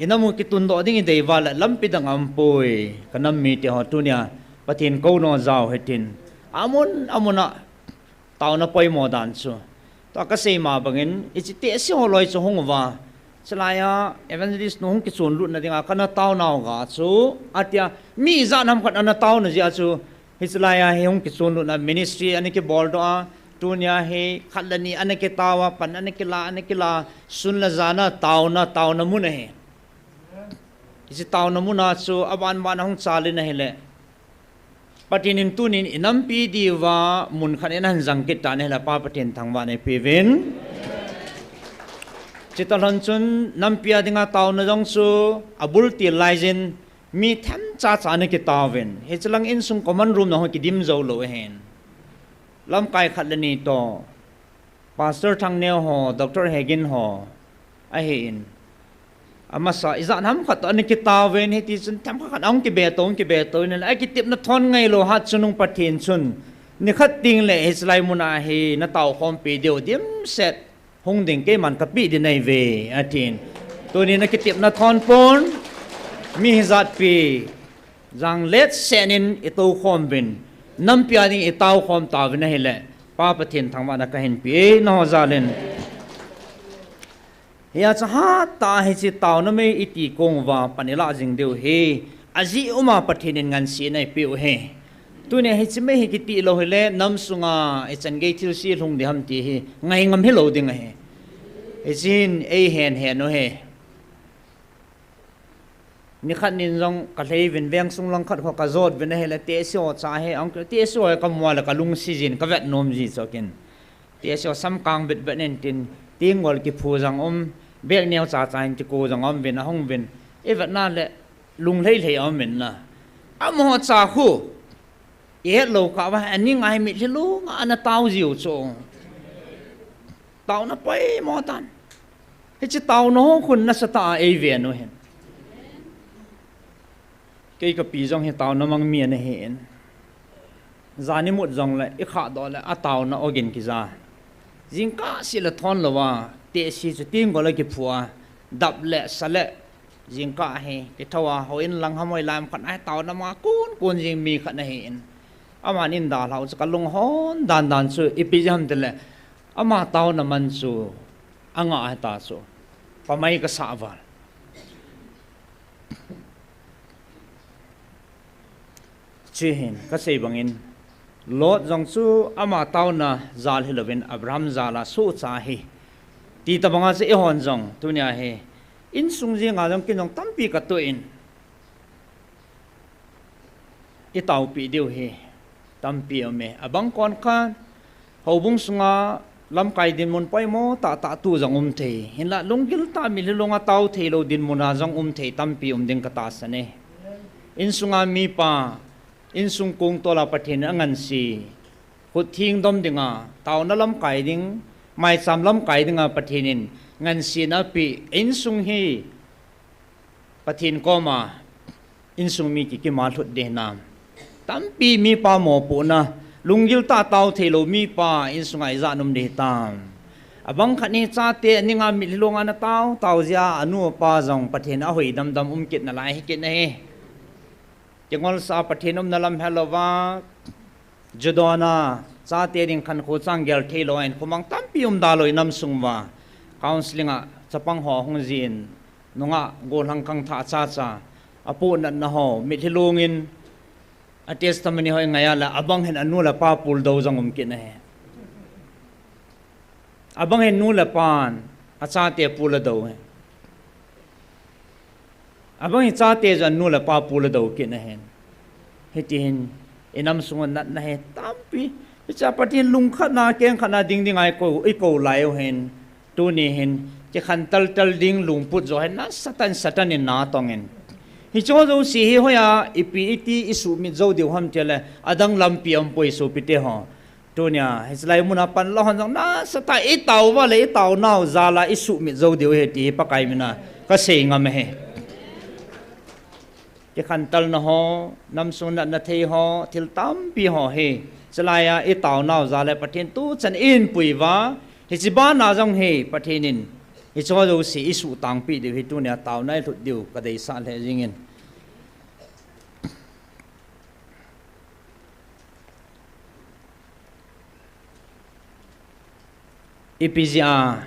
inam u kitundoh ding idei uva le lampi dang aumpoi. Kanam mite ho tunia Pathen kouna jao hitin, amun amun a taona poimo dan chu, tua kasei ma bangin, hiche tehse ho loi chu hung uva, chulaiya evangelist nu hung kichonlutna dinga kana taonau ga chu, atia, mi ijat ham khat ana taona jeh a chu, hiche laiya hi hung kichonlutna ministry ana kiboldoh a, tunia hi khat le ni ana kitao a, pan ana kila, ana kila, sun le jan a taona, taona mun ahi. Hiche taona mun a chu aban ban a hung chal in ahile, Pathen in tunin inampi diuva mun khat in ahin jang kit tan ahile, Pa Pathen thangvahna eipeuvin. Chutoh lhon chun nampi a dinga taona jong chu abul til laijin mi themcha cha ana kitaovin. Hiche lang insung common room na ho kidim joulou ahin, lamkai khat le ni toh, Pastor Thangneo ho, Doctor Hegin ho ahin, amasa ijat ham khat toh ana kitaovin, hitichun themkhat khat ahung kibeto, ahung kibeto in, akitepna thon ngailou hatchungnung Pathen chun, nikhat tengle hiche lai muna hi nataokhompi diu dimset hung ding keiman kapeh ding nahiuve, atin. Tunin akitepna thon pon, mi hijatpi jang letsen in itoukhom uvin, nampi a ding itao khom tauvin ahile, Pa Pathen thangvahna kahin pe e, nangho jal in. Hia chu hatah a hiche taona mei iti kong uva pan ilah jing diu hi, ajeh um a Pathen in ngansena eipeh u hi. Tunia hiche mei hi kiti lou hile, nam sunga ichan gei thilse lhung ding ham ti hi ngai ngam hilou ding ahi. Hiche hin eihen hen u hi. Nikhat nin jong kalhei uvin, vengsung lang khat kho kajot uvin ahile, tehse ho cha hi, ang, tehse ho hi kamu a le kalungset jin, kavet nom ji chu kin. Tehse ho samkang vetvet in tin, tenggol kiphu jong um, bag neo chacha in kiko jong um uvin, ahung uvin. Ivet na le, lunglhai lhai um uvin na. Amaho cha khu, ihet lou kah uva, aning a hi mitlhi lunga ana tao jiu chu. Taona poimo tan. Hiche taona ho khun nasatah a eiven u hin. Kei kapi jong hi taona mang mi ana hi in. Jan imut jongle, ikhahdoh le, ataona ogin kija. Jingkah seh le thon louva, tehse chu tenggol a kiphu a, dap le, sa le, jingkah hi, kithou a, houin lang ham hoilai ham khat a hi taona manga kon kon jing mi khat ana hi in. Aman eidalhau chu kalung hon dan dan chu, ipi jeh ham tile, ama taona man chu, angah ahita chu. Pamai kasah val. Chuhin, kasei bangin, Lot jong chu ama taona jal hilouvin Abraham jal a sohcha ahi. Ti tobanga chu eihon jong, tunia hi, insung jenga jong kin jong tampi katoh in, itaopeh diu hi tampi aume. Abang kon khat, houbung sunga lamkai dinmun poimo tahtah tu jong um thei. Hinla lunggil tah a mitlhi lunga tao theilou dinmun a jong um thei tampi um ding katahsan e. Insunga mipa, insung kongtol a Pathen in anganse, khut theng dom dinga, taona lamkai ding, maicham lamkai dinga Pathen in ngansena apeh, insung hi Pathen koma, insung mi kikima lhut ding hinam. Tampi mipa mopohna, lunggil tah a tao theilou mipa insunga ijat um ding hitam. Abang khat hi chate aninga mitlhi lunga ana tao tao jeh a anu apa jong Pathen in ahoi damdam um kit nalai hikit ahi. Kingolsa a Pathen umna lam helouva, judona, chate ding khankho chang gel theilou in, khomang tampi um dalou in nam sung uva, counselling a chapang ho hung jin, nungah gollhang khangthah chacha, apohnatna ho, mitlhi lungin, a testimony ho ingai a le, abang hin anu le apa puldou jong um kit ahi. Abang hin nu le pan, achate puldou ahi. Abang hi chate jong anu le apa puldou kit ahin. Hitihin, inam sunga natna hi tampi. Hichea Pathen lungkhatna, kengkhatna ding dinga ikou, ikou lai u hin. Tuni hin, kikhantel tel ding lungput jo hin, nasatah in Satan in natong in. Hicheho jouse hi hoiya, ipi iti isuhmit jou diu ham tile, adang lampi aumpoi sopite ho. Tunia, hichelai muna pan la hon jong nasatah a itao uva le itaonau jal a isuhmit jou diu ahi ti hi Pakai mina kasei ngam ahi. Kikhantelna ho, namsung natna thei ho, thil tampi ho hi. Chulai a itaonau jal a Pathen tuchan in pui uva, hiche bana jong hi Pathen in, hicheho jouse isuhtangpeh diu hi tunia taona ilhut diu kadeisah lheh jingin. Ipi jeh a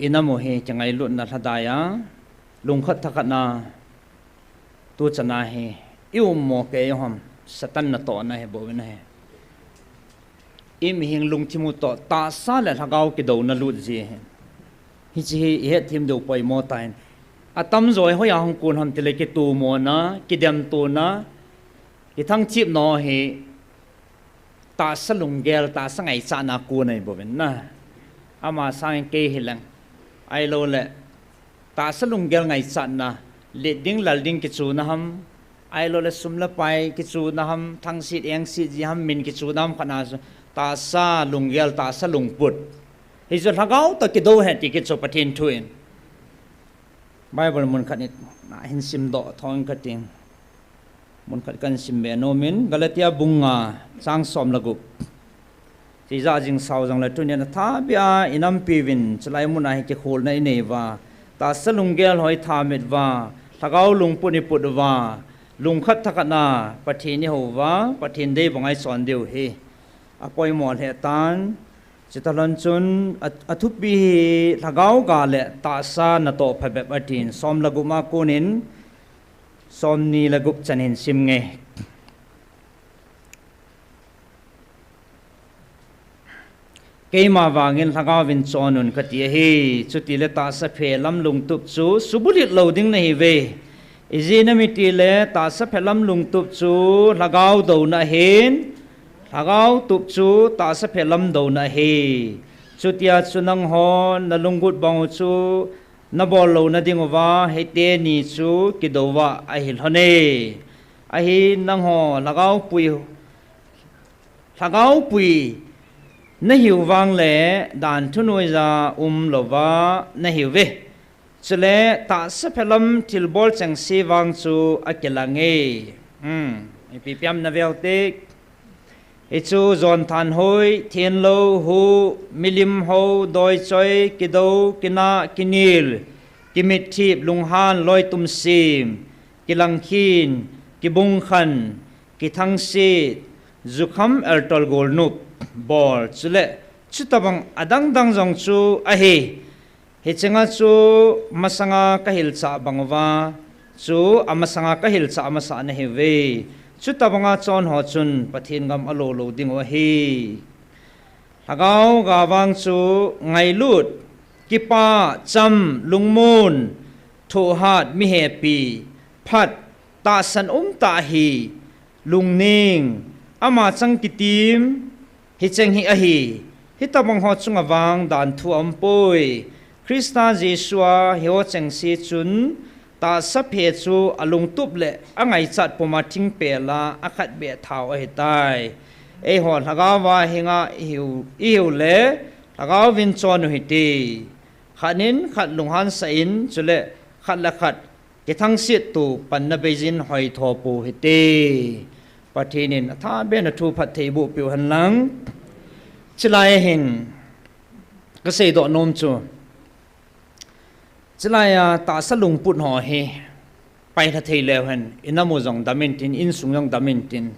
inam u hi kingailutna lhadai a, lungkhat thakhat na tuchan a hi, i um mo kei u ham, Satan natohna hi bouvin ahi. I mihem lungthim u toh tahsa le lhagao kidouna lut ji ahi. Hiche hi ihetthem diu poimo tan. Atamjo hi hoiya hung kon ham tile kitomona, kidemtona, kithangthipna hi tahsa lunggel, tahsa ngaichatna kon ahi bouvin na. Ama sangin kei hileng. Ahilouleh, tahsa lunggel ngaichatna, let ding lal ding kichuna ham, ahilouleh sum le pai kichuna ham, thangset engset ji ham, min kichuna ham khat na chu, tahsa lunggel, tahsa lungput. Hichu lhagao toh kidou ahi ti kichu Pathen thu in. Bible mun khat in, na hin simdoh thong kating. Mun khat kahin simbe nomin, Galatia bung nga, chang som le gup. Tija jing sao jong le tunin atha bia inampi uvin, chulai muna hi kikholna inei uva, tahsa lunggel ho itha mit uva, lhagao lungput iput uva, lungkhat thakhat na Pathen ihou uva, Pathen dei banga ichon diu hi apoimo lheh tan. Chuti lhon chun a, athupi hi lhagao ga le tahsa natoh phabep atin, som le gup a konin som ni le gup chan hin sim nge. Keima vangin lhagao vin chon un kati ahi. Chutile tahsa phe lam lungtup chu subulhit lou ding nahiuve. Ijeh inem itile tahsa phe lam lungtup chu lhagao douna ahin, lhagao tup chu tahsa phe lam douna ahi. Chutia chu nangho nalunggut bang u chu nabol louna ding uva hiteni chu kidou uva ahi lhon e. Ahin nangho lhagao pui, lhagao pui nahiu vang le dan thunoija um louva nahiuve. Chule tahsa phe lam thilbol chengse vang chu akilang e. Hmm, ipi piam na veu te. Hichu jon thanhoi, thenlou, hu, milim ho, doichoi, kidou, kinah, kinil, kimitthip, lunghan, loitum sim, kilangkhin, kibungkhan, kithangsit, jukham, eltol, golnop, bol, chule chutobang adangdang jong chu ahi. Hichenga chu masanga kahilchah bang uva chu amasanga kahilchah masa nahiuve. Chutobanga chon ho chun Pathen gam alo lou dingu ahi. Lhagao ga vang chu ngailut, kipah, cham, lungmon, thohhat, mihepi, phat, tahsan umtah hi, lungning, ama chang kitim, hicheng hi ahi. Hitobang ho chunga vang danthu aumpoi. Christa Jesu a hiho chengse chun tahsa phe chu alungtup le angaichat puma thingpel a akhat beh thau ahitai. Eiho lhagao va hinga ihiu, ihiu le lhagao vin chon u hite. Khat in khat lunghan sah in, chule khat le khat kithangsit tu panna beijin hoitho pou hite. Pathen in atha beh in athu phatthei boh peh u henlang. Chulai a hin kasei doh nom chu, chulai a tahsa lungput ho hi pailha thei leu hen, inam u jong dam intin, insung jong dam intin,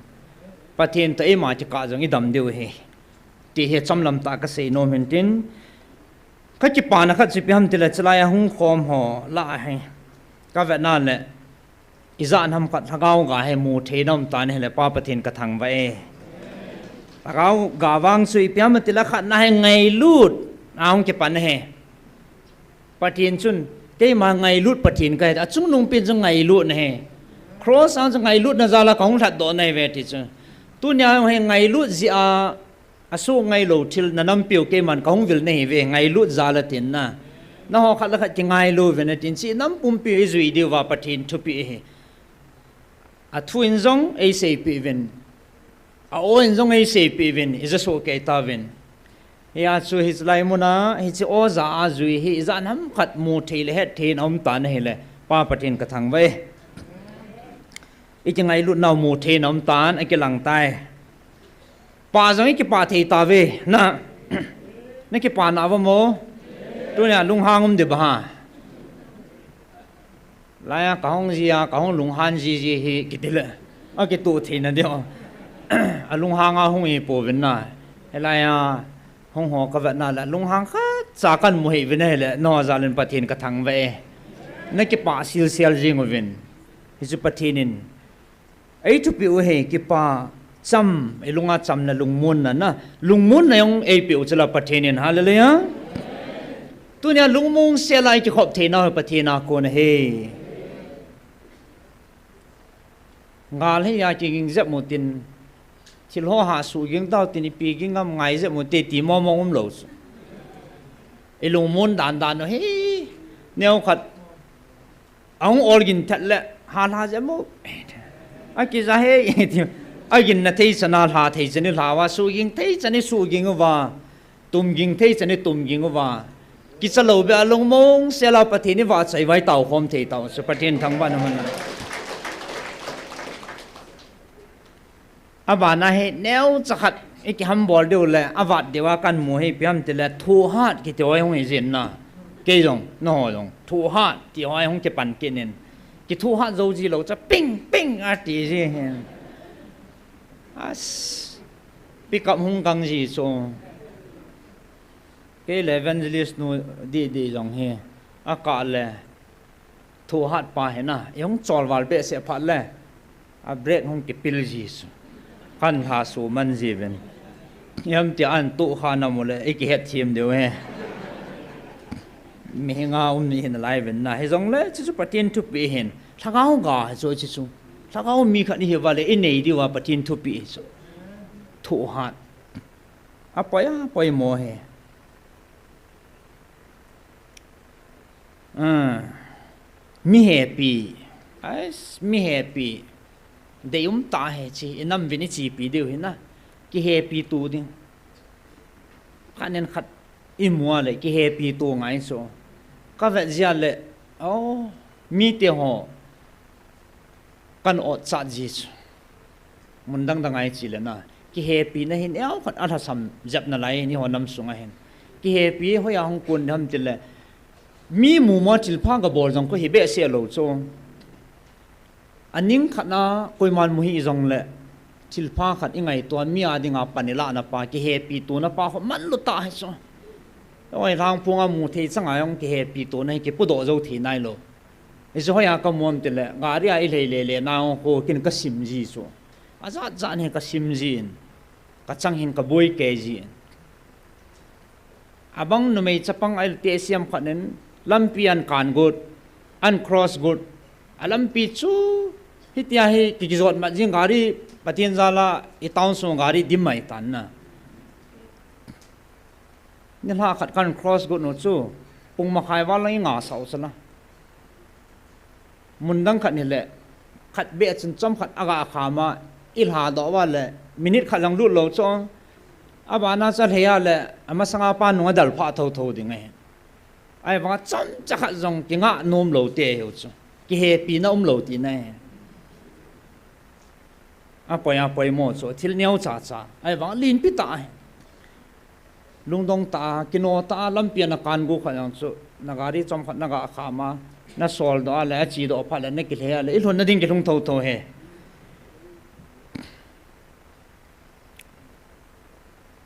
Pathen toh eima kikah jong idam diu ahi, ti hi chomlam tah a kasei nom intin. Kakipana khat chu ipi ham itile, chulai a hung khom ho lah a hi kavetna le ijat ham khat lhagao ga hi mu thei na um tan ahile Pa Pathen kathangvah e. Lhagao ga vang chu ipi ham itile khatna hi ngailut a hung kipan ahi. Pathen chun keima ngailut Pathen kahi, achungnung pen chu ngailut ahi. Cross a chu ngailutna jal a kahung lhatdoh nahiuve ti chu. Tunia hi ngailut jeh a asoh ngailou thil nanampiu keiman kahung vil nahiuve, ngailut jal a tin na. Nangho khat le khat kingailu uvin atin, chi nam pumpi ijui diuva Pathen thupeh ahi. Athu in jong eiseipeh uvin, a-o in jong eiseipeh uvin, ija soh kei tauvin. Hia chu hiche lai muna hiche o ja a jui hi ijat ham khat mu thei le het thei in aum tan ahile Pa Pathen kathangvah e. Ikingailutnau mu thei in aum tan, akilang tai. Pah jong ikipah thei tauve, na, nakipah nauvam o? Tunia lunghang um diu ba ha? Laiya kahung jia, kahung lunghan jiji hi kitile akitoh theina diu. Alunghanga hung ihipouvin na. Hilaiya hung ho kavetna le lunghang khatcha kamu hih uvin ahile, nangho jal in Pathen kathangvah e. Nakipah silsel jeng uvin. Hichu Pathen in eithupeh u ahi, kipah, cham, ilunga chamna, lungmonna, na, lungmonna jong eipeh u chula Pathen in, hallelujah. Tunia lungmong sel a ikikhop theinau hi Pathen a kon ahi. Gal hi a kiging jep u tin, thil ho ha suhging tau tin, ipi ging ham ngai jep u te ti mong mong umlou chu. Ilungmon dan dan u hi, neokhat ahung olgin thet le, ha lha jep u. Akija he, ti, aginna thei chan a lha thei chan ilha uva, suhging thei chan isuhging uva, tumging thei chan itumging uva, kicha lou beh a lungmong sel a Pathen ivahchoi uva itao khom thei tau chu Pathen thangvahna mun a. Abana hi neocha khat Ikihambol diu le, avat diu a kamu hi ipi ham tile, thohhat kiti ho hung hi jin na. Kei jong, nangho jong, thohhat ti ho hung kipan kit in. Kithohhat jou ji lou chu, ping, ping, ati ji hin. As, pick up hung kang ji chu. Kei le evangelist nu di di jong hi. Akah le. Thohhat pa hi na, ihung cholval behseh phat le, a break hung kipil ji chu. Kan lha suman ji uvin. Iham tia an tohkha na mu le, ikihet thim diu hi. Mihinga um ni hin alai uvin na. Hijongle, chuchu Pathen thupeh hin. Lhagao ga hi chu chuchu. Lhagao mi khat ihi uva le, inei diu a Pathen thupeh hi chu. Thohhat. Apoi, apoimo hi. Ah, mi hepi. Ais, mi hepi. Deium tah hi chi, inam uvin ichepi diu hi na. Kihepi to ding. Khat nin khat imu a le, kihepi to ngai chu. Kavet jia le, oh, mite ho. Kan otchat ji chu. Mun dang dang a ichi le na. Kihepina hin eokhat alhasam jep nalai, nangho nam sunga hin. Kihepi hoiya hung kon ham tile. Mi mumo thilpha gabol jong khu hi behseh lou chu. Aning khat na koiman mu hih jongle. Thilpha khat ingaito a mi a dinga pan ilah na pa, kihepi to na pa ho manlu tah hi chu. Oi, lhangphong a mu thei chang a jong kihepi to na hi kipudoh jou thei nailou. Hichu hoiya kamu ham tile, gari a ilhei lele na ho kin kasim ji chu. Ajat jat hi kasim jin. Kachang hin kaboi kei jin. Abang numei chapang a ilte siam khat nin, lampi an kan got, an cross got. Alampi chu, hitia hi kikijot mat jing gari, Pathen jal a, i town sung gari dim mai tan na. Nilhah khat kan cross got nu chu, pung makhai val lang inga sao sala. Mun dang khat ni le, khat beh chun chomkhat aga kham a, ilha doh uva le, minute khat jong lut lou chu. Abana chu alhei a le, amasanga pa nung adalphah thotho ding ahi. Ahivanga chomcha khat jong kingah nom lou te hiu chu. Kihepina um lou tina ahi. Apoi, apoimo chu, thil neo chacha. Ahivang lenpi tah ahi. Lungdong tah a, kino tah a, lampi a nakan got khat jong chu, na gari chomkhat naga kham a, nasol doh a le, achi doh phat le, nakilhei a le, ilhun na ding kilhung thotho hi.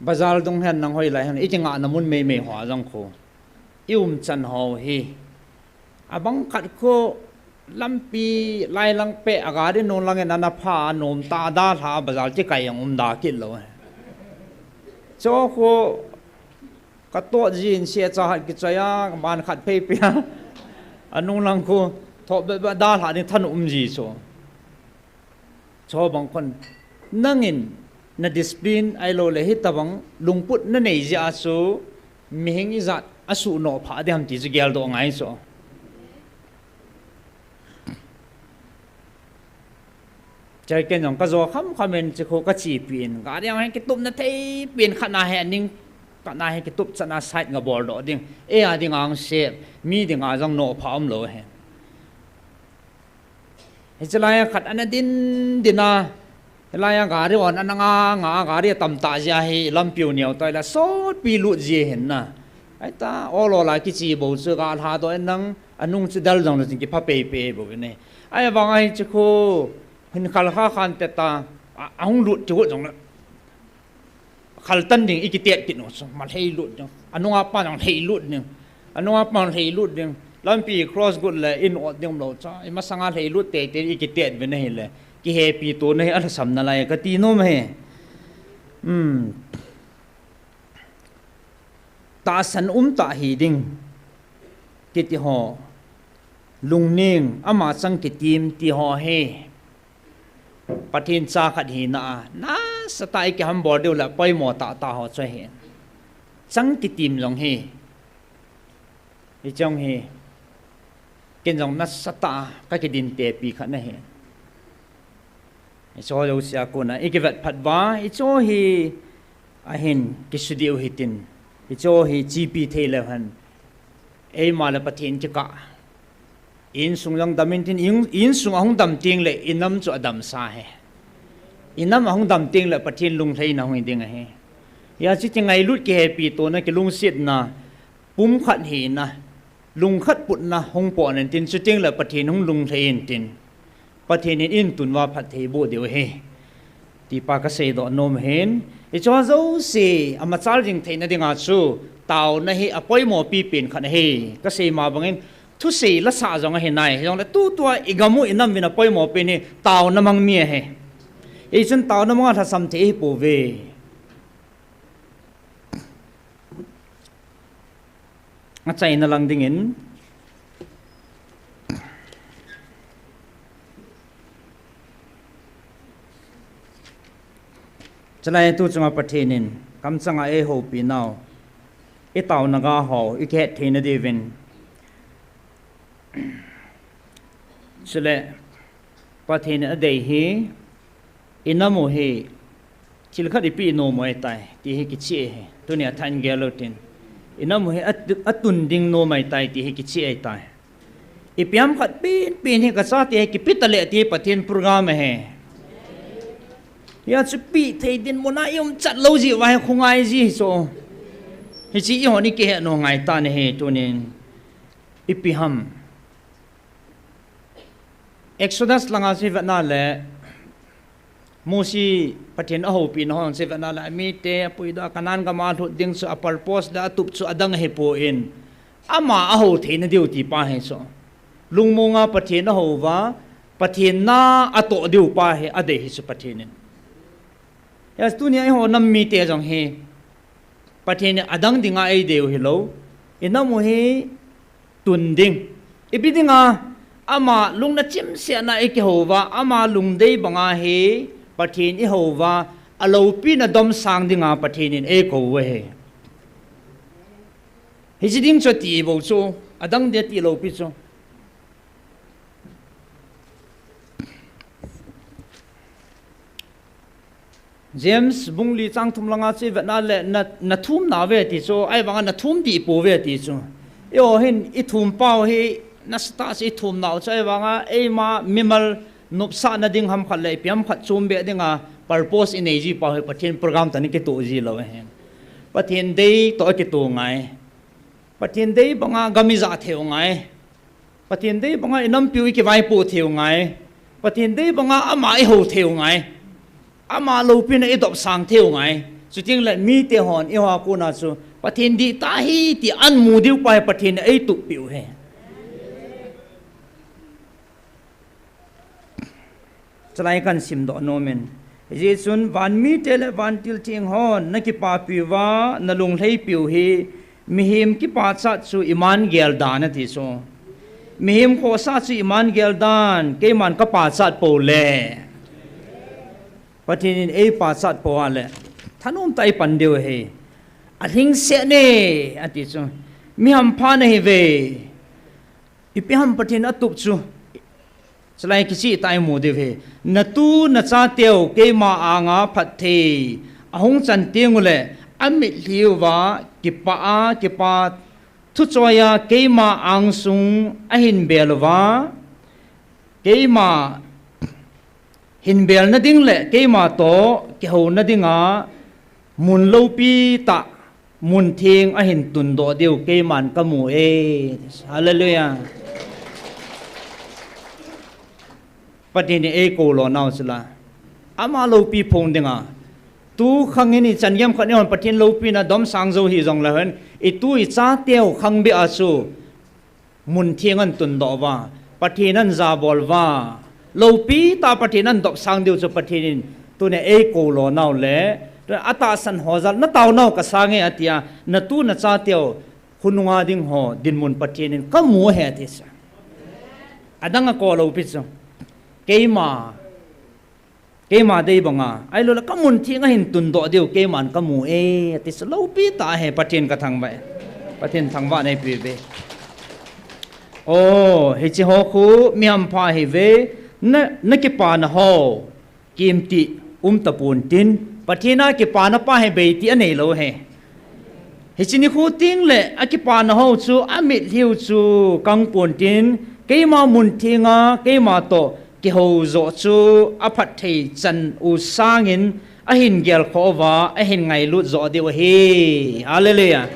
Bazar dung hen nang hoilai hen, ikingah na mun meimei hoa jong khu. I umchan ho hi. Abang khat khu lampi lai lang peh a gari nung lang in ana pha a nom tah a dalha a bazar kikai jong umda kit lou. Chu khu katot jin sia cha hat kichoi a, man khat phei pia. Anung lang khu thop beh beh dalha ding thanom um ji chu. Chu bang khun, nangin na discipline ahilou le hitabang lungput nanei jeh a chu mihing ijat asuh noh phah ding ham ti chu geldoh ngai chu. Chai ken jong kajo kham kham in chi khu kachepi in, gari jong hi kitupna thei pen khat na hi aning, khat na hi kitup chan a side gabol doh ding. Ei a ding ang se, mi ding a jong noh phah umlou hi. Hiche lai a khat ana din din a, hilai a gari hon ana nga nga a, gari atam tah jeh a hi lampi u neo tai la sotpi lut ji hin na. Ahi ta, ol ol a kiche bou chu ga lha doh in nang anung chu del jong le chun kipha pei pei bou in e. Ahivang a hiche khu hin khal kha khan te ta, a, ahung lut ti got jong le. Khaltan ding ikitet kit u chu, ma lhei lut ding. Anunga pa jong lhei lut ding. Anunga pa jong lhei lut ding. Lampi cross got le in ot ding lou chu. Imasanga lhei lut teitei ikitet ve na hile. Kihepi to na hi alhasam nalai kati nom e. Hmm. Tahsan um tah hi ding. Kiti ho. Lungning, ama chang kitim ti ho hi. Pathen cha khat hina a, nasatah a ikihambol diu le poimo tah tah ho chu ahi. Chang kitim jong hi. Hiche jong hi. Ken jong nasatah a kakidin tepi khat ahi. Hiche ho jouse a kona ikivet phat uva, hiche ho hi ahin kisudiu hitin. Hiche ho hi chepi thei leu hen. Eima le Pathen kikah. Insung jong dam intin, in, insung ahung dam teng le, inam chu adamsa hi. Inam ahung dam teng le Pathen lunglhaina hung hi ding ahi. Hijeh chun ngailut kihepi tona kilungsetna pumkhat hina, lungkhat putna hung pon intin, chuteng le Pathen hung lunglhai intin, Pathen in eitunva phatthei boh diu ahi. Tipa kasei doh nom ahin, hicheho jouse amachal jing theina dinga chu taona hi apoimo pipen khat ahi. Kasei ma bangin, thusei lasah jong ahi nai, hijongle tutua igam u inam uvin apoimo pen hi taona mang mi ahi. Hichun taona manga lhasam thei ahipouve. Achaina lang dingin, chulai tu chunga Pathen in kamchanga eihoupinau, itaona ga ho ikihet theina diuvin, chule Pathen in adei hi, inam u hi thil khat ipeh nom u ahitai ti hi kicheh ahi. Tunia thah in gel utin, inam u hi at-, atun ding nom ahitai ti hi kicheh ahitai. Ipi ham khat penpen hi kachate hi kipe tale ti Pathen program ahi. Hijeh chun peh thei dinmun a ium chat lou jeh uva hi khongai ji hichu. Hiche ihon ikihet nom ngai tan ahi tunin. Ipi ham. Exodus langa chu ivetna le, Mosi Pathen ahoupina ho chu ivetna le, amite apuidoh a Canaan gam a alhut ding chu apurpose le atup chu adang ahipon, ama ahou theina diu tipa hi chu, lungmonga Pathen ahouva, Pathen na atoh diu pa hi adei hi chu Pathen in. Hijeh chun tunia eiho nam mite jong hi Pathen in adang dinga eidei u hilou, inam u hi tun ding, ipi dinga, ama lungna chimsetna ikihouva, ama lungdei banga hi Pathen ihouva, aloupina domsang dinga Pathen in eikou u ahi. Hiche ding chu ati bou chu, adang dia ti loupi chu. James bung li chang thum langa chu ivetna le, na, nathum nauve ti chu, ahivanga nathum dih pouve ti chu. Eiho hin ithum pau hi nasatah chu ithum nau chu, ahivanga eima mimal nopsahna ding ham khat le ipi ham khat chombeh dinga purpose inei ji pau hi Pathen program toh akitoh ji lou ahin. Pathen dei toh akitoh ngai. Pathen dei banga gam ijah thei u ngai. Pathen dei banga inampiu ikivaipoh thei u ngai. Pathen dei banga ama ihou thei u ngai. Ama loupina idopsang thei u ngai. Chuteng le mite hon eiho a kona chu Pathen dihtah ahi ti amu diu pa hi Pathen in eitup peh u ahi. Chulai kahin simdoh nom in, hijeh chun van mite le vantil theng hon nakipapi uva nalunglhaipi u hi mihem kipachat chu iman gel dan ati chu. Mihem khohsah chu iman gel dan, keiman kapachat pou le, Pathen in eipachat pou a le, thanom tah a ipan diu ahi. Alhingset e ati chu. Mi hampha nahiuve. Ipi ham Pathen atup chu. Chulai kicheh tah a imu diu ahi. Natu nachateu keima anga phatthei ahung chan teng ule, amitlhi uva kipah a, kipa thuchoi a keima angsung ahin bel uva, keima hin belna ding le keima toh kihouna dinga mun loupi tah, mun theng ahin tundoh diu keiman kamu e. Hallelujah. Pathen in eikou lonau chu la, ama loupi phong dinga. Tu khang in ichan gei khat in eihon Pathen loupina domsang jou hijongle hen, itu ichateu khang beh a chu mun theng ahin tundoh uva, Pathen ahin jabol uva, loupi tah a Pathen ahin dopsang diu chu Pathen in tunia eikou lonau le, tunia atahsan ho jal, nataonau kasang e atia, natu nachateu khonunga ding ho dinmun Pathen in kamu ahi ati chu. Adang akou loupi chu. Keima, keima dei banga, ahiloule kamun theng ahin tundoh diu keiman kamu e ati chu, loupi tah ahi. Pathen kathangvah e. Pathen thangvahna eipeuve. O, hiche ho khu mi hampha ahiuve. Na, nakipana ho kimtih umtapon tin, Pathen a kipana pa hi beitih aneilou ahi. Hiche nikho tengle akipana ho chu amitlhiu chu kangpon tin, keima mun thenga keima toh kihou jo chu aphatthei chan u sangin ahin gelkhoh uva, ahin ngailut jo diu ahi. Hallelujah.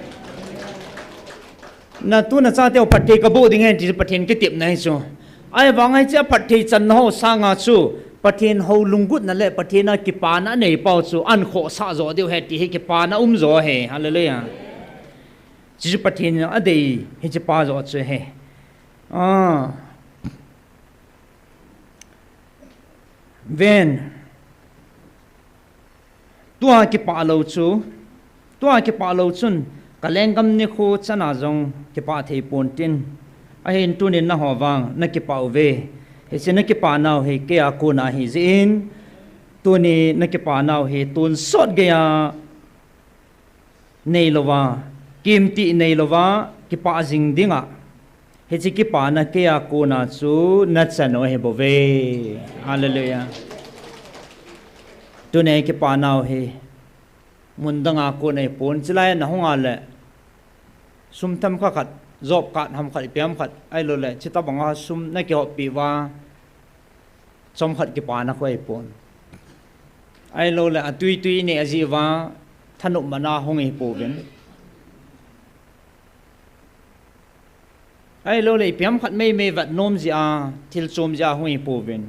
Na tu na chate u phatthei kaboh ding ahi ti chu Pathen kitepna ahi chu. Ahivanga hiche aphatthei channa ho sanga chu Pathen hou lunggutna le Pathen a kipana anei pau chu ankhohsah jo diu ahi ti hi kipana um jo ahi. Hallelujah. Chuchu Pathen in adei hiche pa jo chu ahi. Ah. Ven. Tua kipah lou chu, tua kipah lou chun, ka lenggam nikho chana jong kipah thei pontin. Ahin tunin nangho vang nakipah uve. Hiche nakipah nau hi keia kona ahi jeh in, tuni nakipah nau hi tonsot geiya neilouva, kimtih neilouva, kipah jing dinga, hiche kipana keia kona chu nachan u ahibouve. Hallelujah. Tuni kipah nau hi, mun danga kon ahipon, chulai nahunga le, sum themkhat khat, job card ham khat, ipi ham khat, ahiloule, chuti banga sum nakihoppi uva, chomkhat kipana khu ahipon. Ahiloule, atui tui ineh ajeh uva, thanop mana hung ahipouvin. Ahiloule, ipi ham khat meimei vet nom jeh a, thil chom jeh a hung ahipouvin.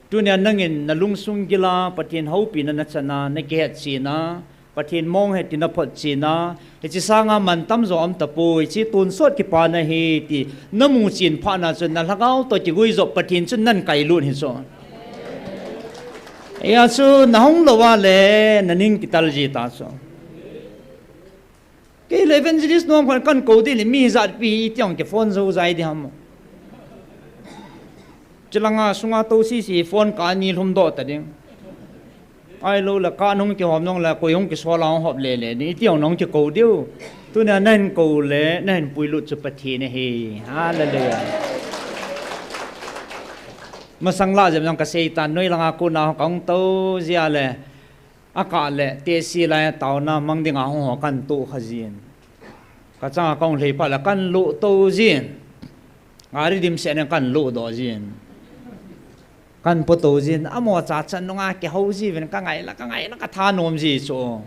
Tunia nangin nalungsung gila, Pathen houpina nachana, nakihetchena, Pathen mong ahi ti naphotchena, hiche sanga mantam jo aumtapoi, hiche tonsot kipana ahi ti namuchen phatna chun nalhagao toh kiguijop Pathen chun nahin kailut ahi chu. Hia chu nahung louva le naning kital ji ta chu. Kei le evangelist nom khat kahin kou ding le mi ijat pi hi iti hung kiphone jou jai ding ham. Chulanga sunga tou sese phone kani lhumdoh ta ding. Ahiloule ka nung kihom jongle koi hung kisol a hung hop lele ding. Iti hung nahung kikou diu. Tunia nahin kou le nahin puilut chu Pathen ahi. Hallelujah. Masang lah jep jong kaseitan, noi langa kona kahung tou jeh a le, akah le tehse lai a taona mang dinga hung ho kahin tohkha jin. Kachanga kahung lhei phat le kahin loh tou jin. Gari dimset in kahin lohdoh jin. Kahin potou jin. Amacha chan nunga kihou jiuvin kangaila, kangaila kathanom ji chu.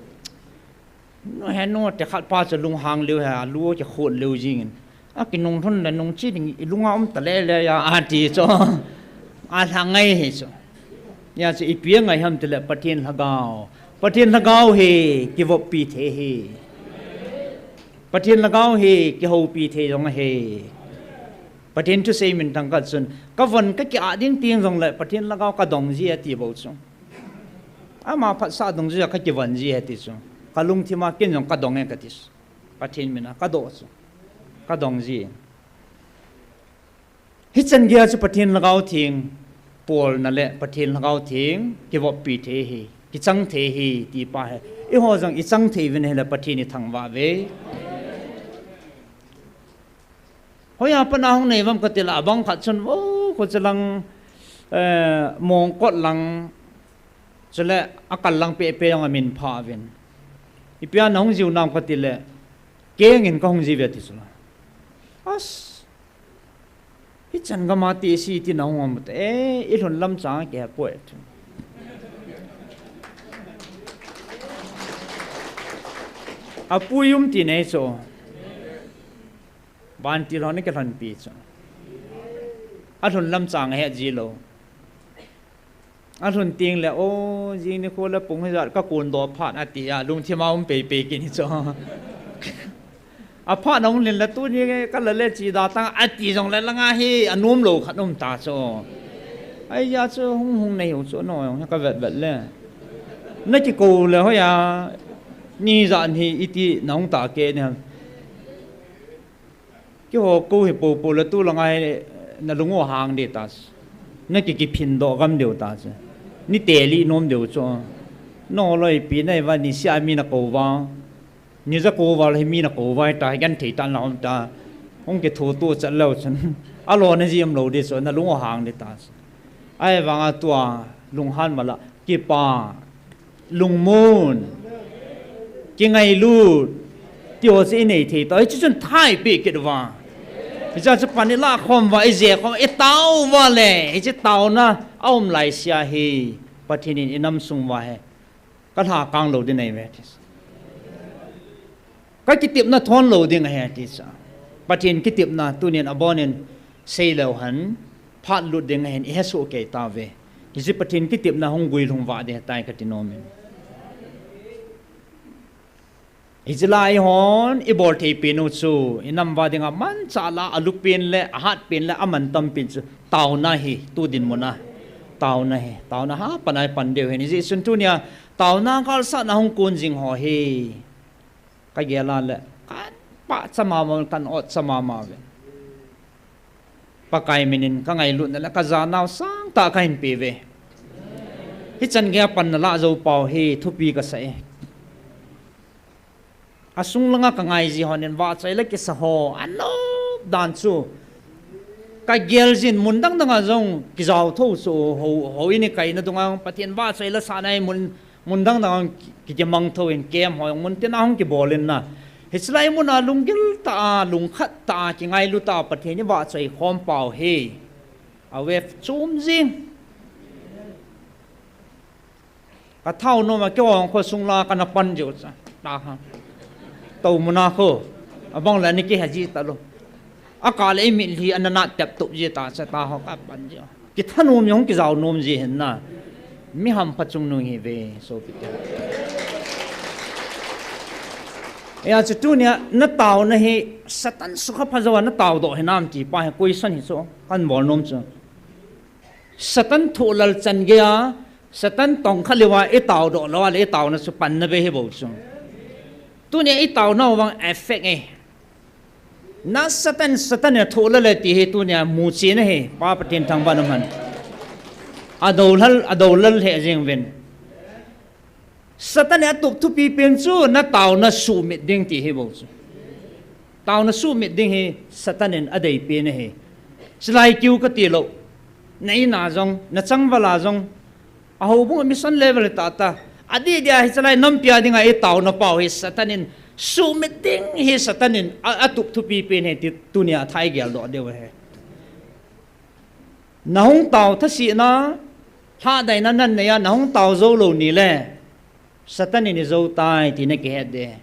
Nu he nu te khat pa chu lunghang leu he, alu kikhot leu jingin. Akinung lhun le nungche ding ilunga um talele a, ati chu. Alha ngai hi chu. Hia chu ipi angai ham tile Pathen lhagao. Pathen lhagao hi kivoppi thei ahi. Pathen lhagao hi kihoupi thei jong ahi. Pathen thusei minthang khat chun, kavon kakiah ding teng jongle Pathen lhagao kadong ji ati bou chu. Ama phatsah dungjuia kakivon ji ahi ti chu. Kalungthima ken jong kadong e kati chu. Pathen mina kadoh chu. Kadong ji. Hichan geia chu Pathen lhagao theng polna le Pathen lhagao theng kivoppi thei ahi, kichang thei ahi ti pa hi. Eiho jong ichang thei uvin ahile Pathen ithangvah uve. Hoiya pat a hung nei uvam katile abang khat chun, o, kho chulang, eh, Mongkot lang, chule akal lang pehpeh jong amin pha uvin. Ipia nahung jiu nam katile, kengin kahung jiuve ati chula. As, hichan gama ti isi ti nahung um te, eh, ilhun lam chang kihepoi. Apui um ti nei chu. Vantil ho nakilhonpi chu. Alhun lam chang ahet jilou. Alhun tengle, o, jing nikho le pung hijat kakondoh phat atia, lungthima um peipei kit hi chu. Aphat nahung lhin le tuni kala le chida tang ati jongle langa hi anomlou khat um ta chu. Ahia chu hung hung nahiu chu, no jong kavetvet le. Nakikou le hoiya, nijat hi iti nahung ta kei ni ham. Keiho kou hi poupou le tulanga hi nalung u hang ding ta chu. Nakikiphindoh gam diu ta chu. Nitelih nom diu chu. Noloi pi nahiuva nisea mi nakou uva. Nija kou uva le hi mi nakou uva hita, genthei tah in la um ta. Hung kithutuh chat leu chun. Alona ji umlou ding chu, nalung u hang ding ta chu. Ahivanga tua, lunghan vala, kipa, lungmon, kingailut, tiho chu inei thei tah, hichu chun tha ipeh kit uva. Hiche chu pan ilah khom uva, ije khom, itao uva le, hiche taona aum laisea hi, Pathen in inam sung uva hi kalha kang lou ding ahi ve ti. Kakitepna thon lou ding ahi ti chu. Pathen kitepna tunin abonin seileu hen, phat lut ding ahin, ihe soh kei tauve. Hiche Pathen kitepna hung guilhung vah ding ahitai kati nomin. Hiche lai hon ibol thei pen u chu, inam uva dinga manchah lah a alu pen le, ahat pen le, amantam pen chu, taona hi, tu dinmun a. Taona hi, taona ha, pan a ipan diu hin. Hijeh chun tunia, taona galsatna hung kun jing ho hi. Kagel a le, kan pahcha mama, kan otcha mama ve. Pakai minin kangailutna le kajanau sangtah kahin pe uve. Hichan geiya panna lah jou pau hi thupi kasa e. Asung langa kangai ji honin vahchoi le kisa ho anop dan chu kagel jin, mun dang danga jong kijao tho chu, hou, houin ikaina dunga Pathen vahchoi la sahna hi mun, mun dang danga ki, ki, kimang tho in, camp ho mun tina hung kibol in na. Hiche lai muna lunggil tah a, lungkhat tah a, kingailu tah a Pathen ivahchoi khom pau hi. A wave chom jing. Kathao nom a keiho kho sung la kana pan jiu cha. Taha. Tou muna kho. Abang la ni kihe ji talou. Akah le imitlhi ana nat tep tup ji ta cha, taho kapan jiu. Kithanom jong kijao nom ji hin na. Mi hampha chungnung ihiuve, sopite. Hijeh chun tunia nataona hi Satan sukha pha jouva natao doh hinam ti pa hi question hi chu kahin bol nom chu. Satan thohlal chan geiya, Satan tongkha louva itao doh lou a le itaona chu panna be hi bou chu. Tunia itaona vang effect e. Na Satan, Satan in athohlal e ti hi tunia muchen ahi, Pa Pathen thangvah in umhen. Adoulal, adoulal lheh jeng uvin. Satan in atup thupi pen chu nataona sumit ding ti hi bou chu. Taona sumit ding hi Satan in adei pen ahi. Chulai kiu kati lou. Na in a jong, na changval a jong, a houbung a mission level tah tah. Adih dia hiche lai nampi a dinga itaona pau hi Satan in sumit ding hi Satan in a, atup thupi pen ahi ti tunia thei gel doh diu ahi. Nahung tao thasehna, lhahdaina nanei a, nahung tao jou lou ni le, Satan in ijou tai ti nakihet ding.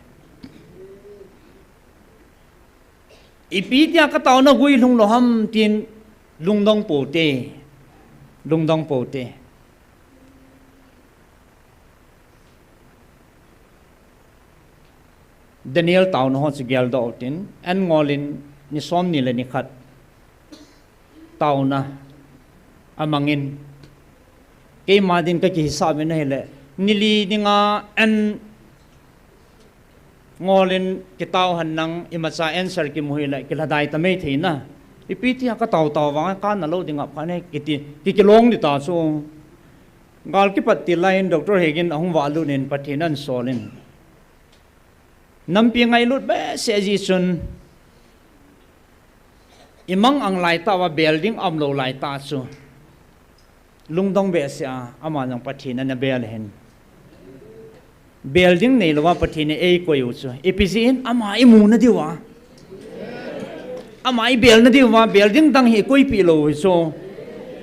Ipi tia kataona guilhung lou ham tin lungdong pou te, lungdong pou te. Daniel taona ho chu geldoh utin, an ngol in ni som ni le ni khat taona amang in, keima din kakihisap in ahile, ni li dinga an ngol in kitao hen lang imacha answer kimu hile, kilhadai ta mei thei na. Ipi tia katao tao vang, kana lou ding aphan e, kiti, ki, kilong ding ta chu. Gal kipat til lai in Doctor Hegin ahung valut in Pathen ahin sol in. Nampi ngailut behseh jeh chun, imang ang lai tah uva bel ding aum lou lai tah chu, lungdong behseh a, ama jong Pathen ana bel ahin. Bel ding nei louva Pathen in eikoi u chu, ipi jeh in ama imu na diuva, ama ibel na diuva, bel ding dang hi ikoipeh lou u hi chu.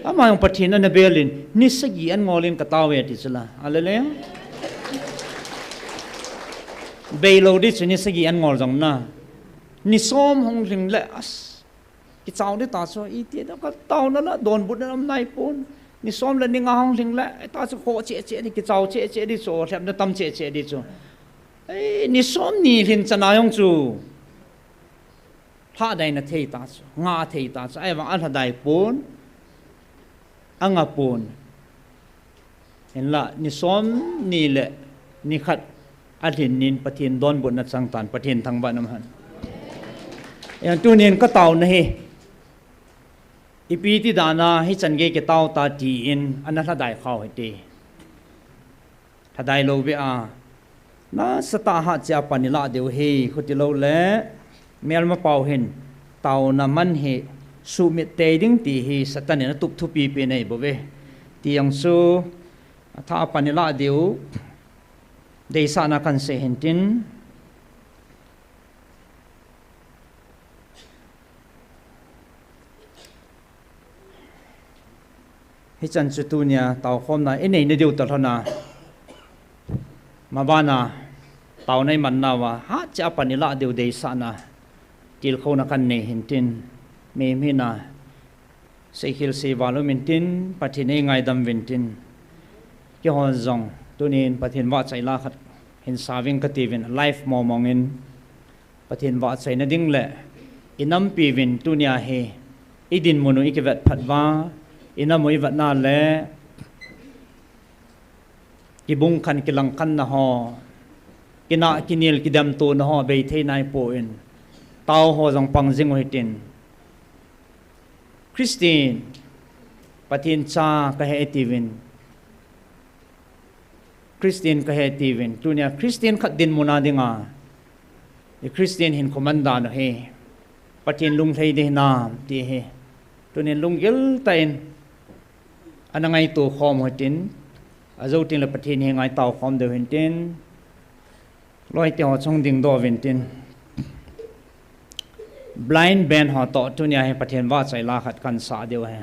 Ama jong Pathen ana bel in, ni sagi an ngol in katao e ti chu la. Hallelujah. Bei lou ding chu ni sagi an ngol jong na. Ni som hung lhing le, as, kichao ding ta chu, iti ding kataona la, donbutna um naipon. Ni som le ni nga hung lhing le, ta chu khoh cheh cheh ding, kichao cheh cheh ding chu, lhepna tam cheh cheh ding chu. Ei, ni som ni lhin chana jong chu lhahdaina thei ta chu, nga thei ta chu, ahivang alhadai pon, anga pon. Hinla, ni som ni le ni khat alhin nin Pathen donbutna chang tan, Pathen thangvah in umhen. Hijeh chun tunin kataona hi, ipi ti dan a hichan gei kitao ta tin ana lhadai khau hite. Lhadai lou beh a, nasatah a hatcheh a pan ilah diu ahi, khuti lou le, melma pau hin, taona man hi, sumit tei ding ti hi, Satan in atup thupi pen ahi bouve. Ti jong chu, athah a pan ilah diu, deisahna kahin sei hin tin. Hichan chu tunia taukhomna inei na diu talhona. Mabana tauna iman nauva, hahcha apan ilah diu deisahna tilkhouna kanei hintin, mihina seikhel seival um intin, Pathen eingaidam uvintin. Kihon jong tunin Pathen vahchoi la khat hin sa ving kati uvin, live momong in Pathen vahchoina ding le inampi uvin tunia hi idinmun u ikivet phat uva, inam u ivetna le kibungkhan kilangkhanna ho, kinah kinel kidemtona ho beithei naipon, tao ho jong pang jing u hitin. Christian, Pathen cha kahi tiuvin, Christian kahi tiuvin, tunia Christian khat dinmun a dinga i Christian hinkho man dan u hi Pathen lunglhai ding hinam ti hi tunin lunggil tah in ana ngaito khom u hitin, ajo tengle Pathen henga itao khom diu hintin, loite ho chung dingdoh uvintin. Blind band ho toh tunia hi Pathen vahchoi la khat kan sa diu ahi.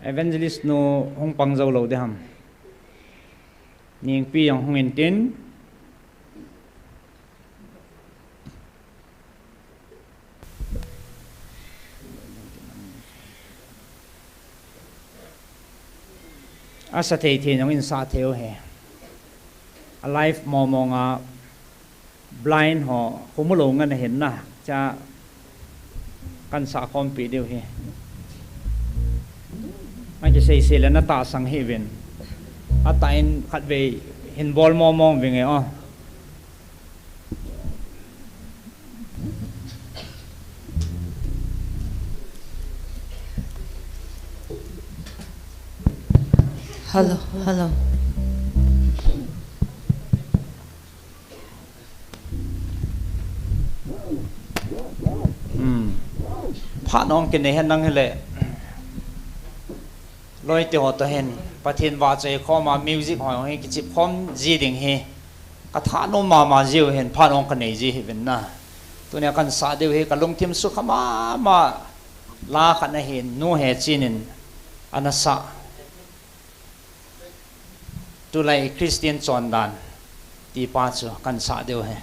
Evangelist nu hung pang jou lou ding ham? Ningpi jong hung intin. Asa thei thei jong in sa thei u hi. A live momong a blind ho, kho mu lou ngen ahin na, cha kan sa khompi diu hi. Akisei sei le na tahsan hih uvin. Atah in khatvei hin bol momong vinge o. Hello, hello. Hmm. Phat nong kinei hen nang hile. Loite ho toh hin Pathen vahchoi khom a music ho hi kichep khom ji ding hi ka thanom mama jiu hin phat nong kanei ji hih uvin na. Tunia kan sa diu hi ka lungthim sukha mama la khat ahin, Nu Hechin in ana sa. Tulai Christian chondan ti pa chu kan sa diu hi.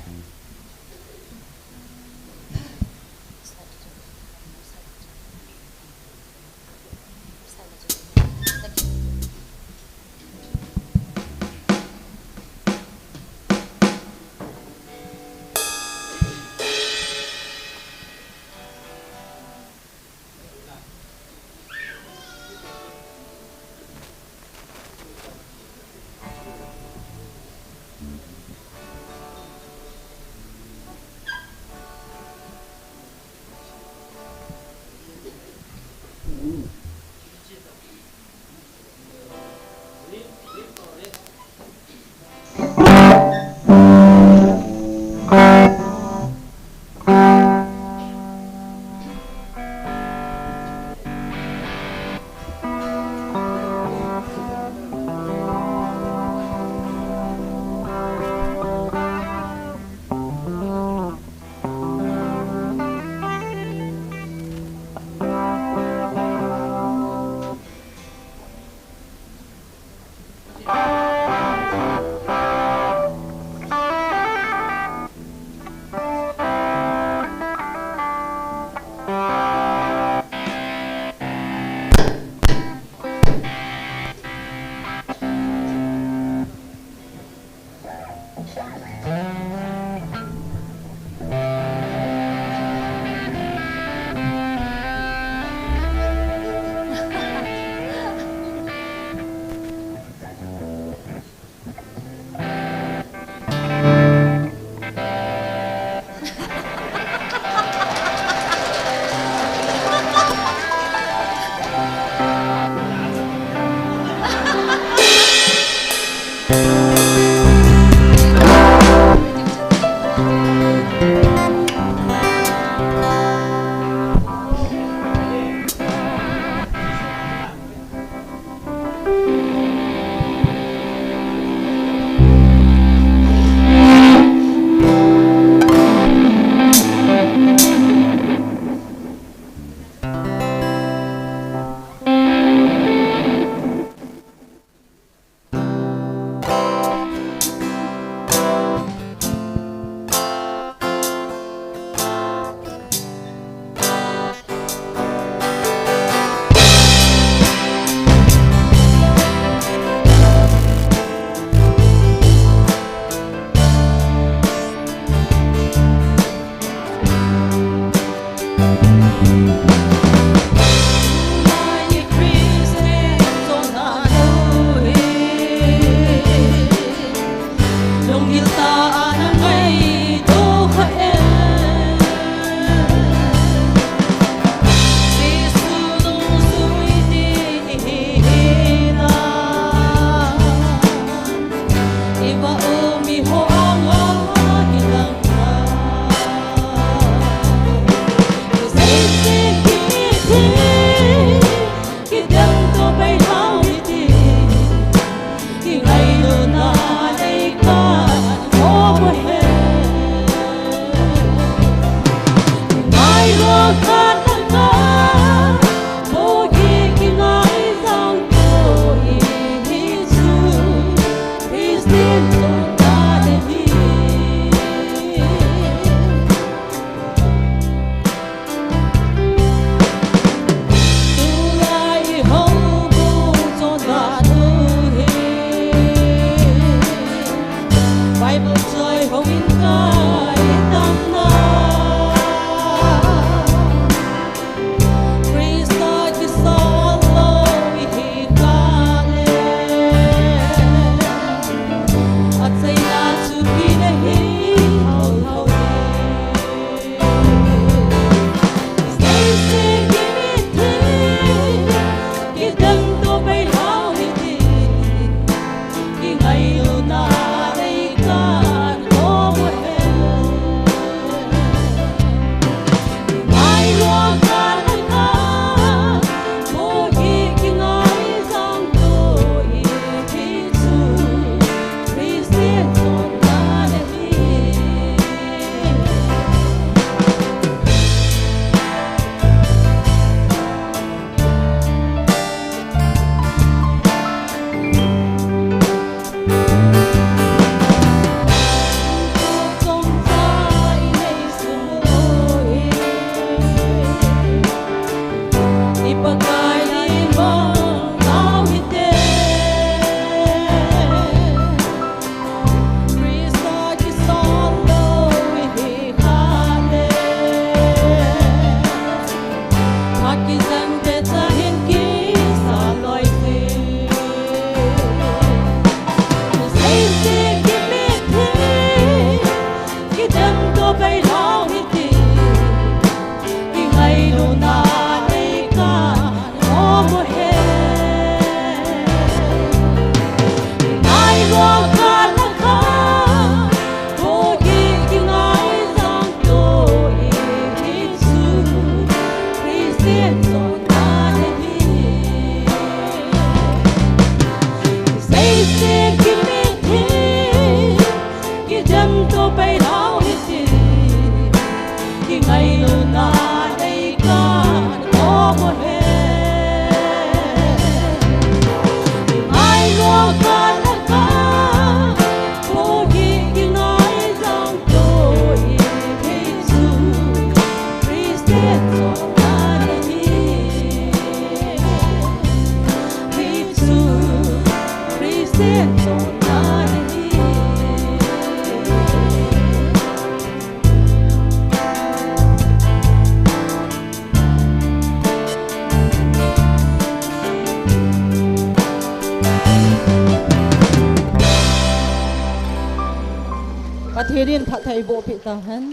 Pathen in phatthei boh peh tahen.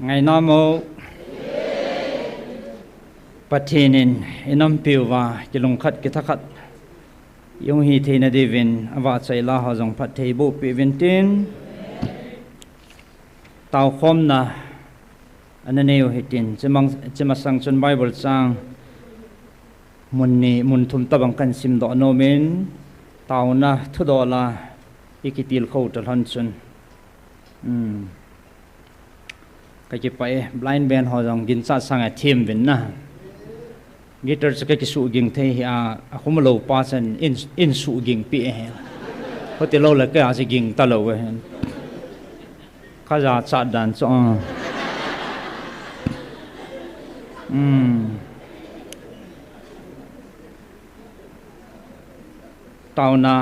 Ngaina mo. Pathen in inampiuva kilungkhat kithakhat jong hi theina diuvin avahchoi la ho jong phatthei boh peh uvin tin. Taokhomna ana nei u hitin, chimang, chimasang chun Bible chang mun ni, mun thum tabang kan simdoh nomin, taona thudoh la ikitilkhou talhon chun. Hmm. Kakipah e, blind band ho jong ginchat sanga them uvin na. Guitar chu kakisuh ging thei hih a, akhum lou pa chan in, in suh ging peh e. Hoti lou le kei a chu ging talou e. Kajachat dan chu, ah. Hmm. Taona.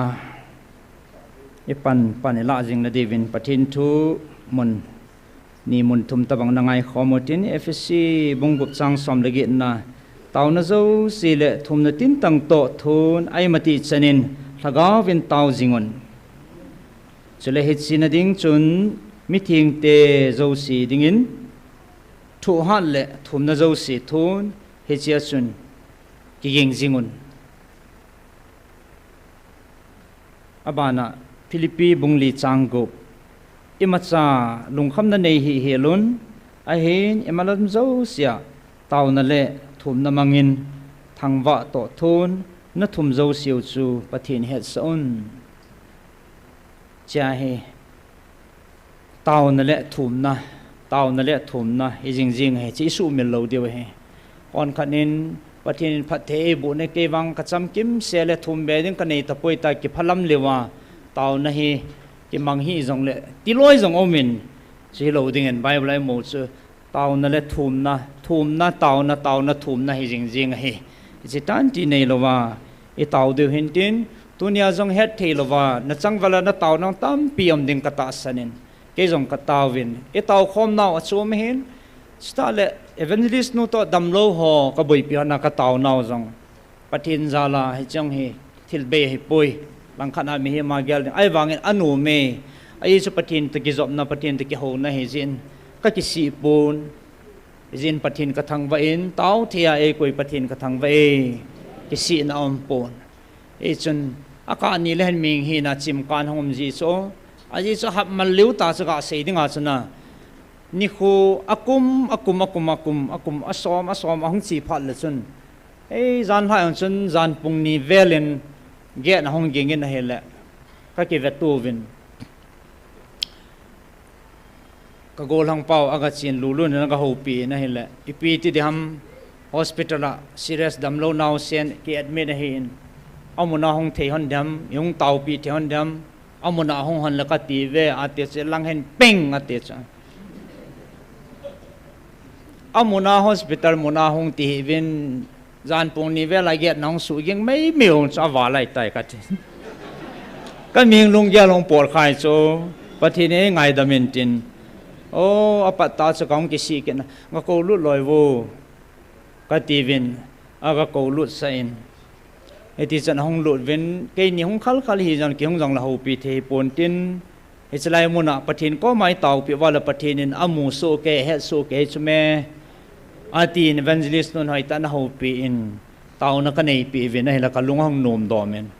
Ipan pan ilah jing nadiuvin Pathen thu mun ni mun thum tabang na ngaikhom utin, Ephesi bung gup chang som le get na, tauna jouse le thumna tintang toh thun aimati chanin lhagaovin tao jingun. Chule hiche na ding chun mithengte jouse dingin thohhat le thumna jouse thun hichea chun kiging jingun. Abana Philippi bung li chang gup, imacha lungkhamna nei hihel un, ahin imalam jousea tauna le thumna mangin thangvah toh thun nathum jouseu chu Pathen hetsah un. Chea hi tauna le thumna, tauna le thumna hi jingjing ahi, hiche isuhmil lou diu ahi. Konkhat in Pathen in phatthei eiboh na, kei vang kachamkimse le thum be ding kanei tapoi tia kiphalam leuva, tauna hi kimang hih jongle tiloi jong umin, chu hilou dingin Bible a imu chu tauna le thumna, thumna, tauna, tauna, thumna hi jingjing ahi. Hiche tanti neilouva itao diu hintin, tunia jong hetthei louva nachangvala nataona tampi um ding katahsan in, kei jong kataovin, itaokhom nau achom ahin, chutah le evangelist nu toh damlou ho kaboipi hon a kataonau jong Pathen jala hiche jong hi thil bei ahipoi. Langkhat a mihem a gel ding, ahivangin anom e, ajeh chu Pathen toh kijopna, Pathen toh kihouna ahijeh in kakisih pon. Hijeh in Pathen kathangvah in, taothei a eikoi Pathen kathangvah e, kisihna aumpon. Hichun akah ni le hin mihing hina chimkan hung um ji chu, ajeh chu hapmal leu ta chu gasei dinga chun a, nikho akum, akum, akum, akum, akum, asom, asom ahung che phat le chun, ei, janlhah jong chun jan pung ni vel in gate ahung ging in ahile, kakivetuvin, kagollhang pau agachen lulun in agahoupi in ahile, ipi ti diham, hospital a serious damlou naosen kiadmit ahin, amun a hung thei hon diham, ihung taopi thei hon diham, amun a hung hon le kati uve, ati chu lang hin peng ati chu. Amun a hospital mun a hung ti hih uvin, jan pung ni vel a gate na hung suhging meimei u chu aval ahitai kati. Kamihing lunggel hung potkhai chu, Pathen in eingaidam intin, o, apat ta chu kahung kisih kit na, gakou lut loi vo, katiuvin, agakou lut sah in, hiti chun ahung lut uvin, keini hung khalkhal hijongle kihung jongle houpi thei hipontin, hiche lai mun a Pathen koma itaopi uva le Pathen in amu soh kei, ahet soh kei chu me, atin evangelist nun hoitah in ahoupi in, taona kaneipeh uvin ahile kalung ahung nomdom in,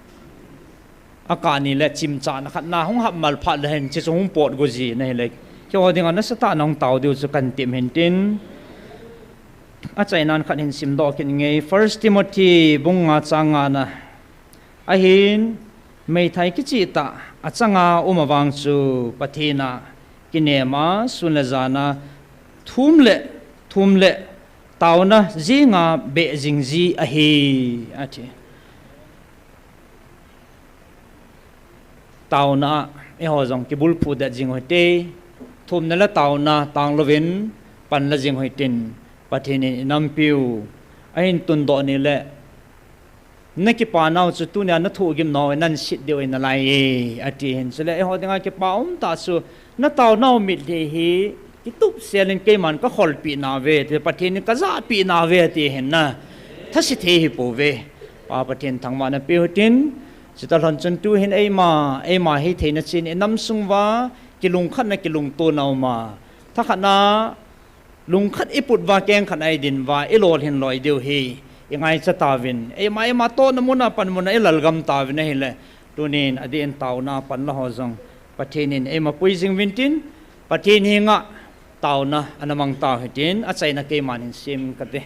akah ni le chimchahna khat na hung hapmal phat le hin hiche chu hung potgo ji in ahile, keiho dinga nasatah in ahung tao diu chu kahin tem hintin, achaina khat hin simdoh kit inge, First Timothy bung nga chang nga na, ahin meithai kicheh tah achanga um avang chu Pathen a kinem a sun le jan a thum le, thum le taona jenga beh jing ji ahi, ati. Taona a eiho jong kibulphu det jing u hite, thumna le taona tanglouvin panla jing u hitin, Pathen in inampiu ahin tundoh ni le, nakipa nau chu tunia nathohgim nau nahin set diu ahi nalai e, ati hin. Chule eiho dinga kipa umtah chu, nataonau mitlhi hi kitupsel in keiman kakholpeh nauve, ti Pathen in kajahpeh nauve, ati hin na, thase thei hipouve. Pa Pathen thangvahna peu hitin, chuti lhon chun tuhin eima, eima hitheina chun inam sung uva kilungkhatna kilungtona uma, thakhatna lungkhat iput uva kengkhat a idin uva ilolhin loi diu hi ingaicha tauvin, eima, eima tohna mun a panmun a ilalgam tauvin ahile, tunin adeh in taona panla ho jong Pathen in eima pui jing uvin tin, Pathen henga taona ana mang tau hitin, achaina keiman hin sem kate.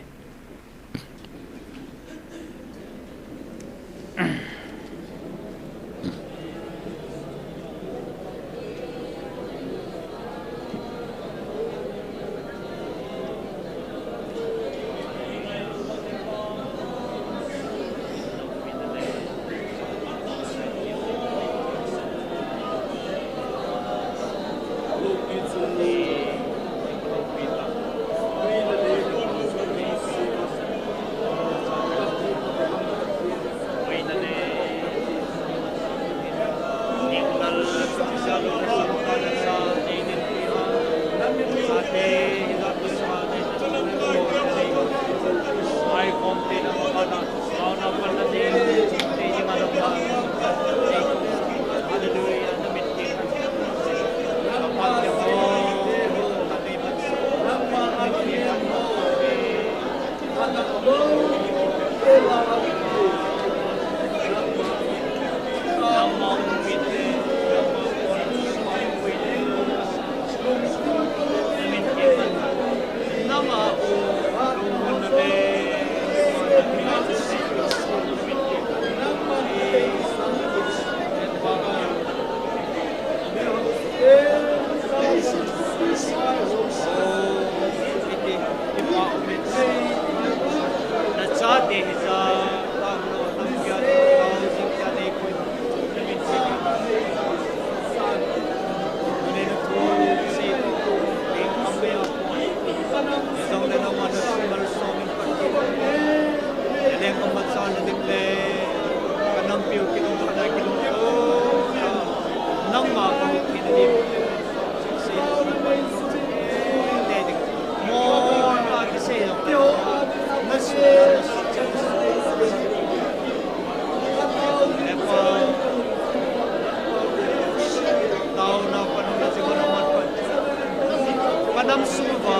Panam sung uva,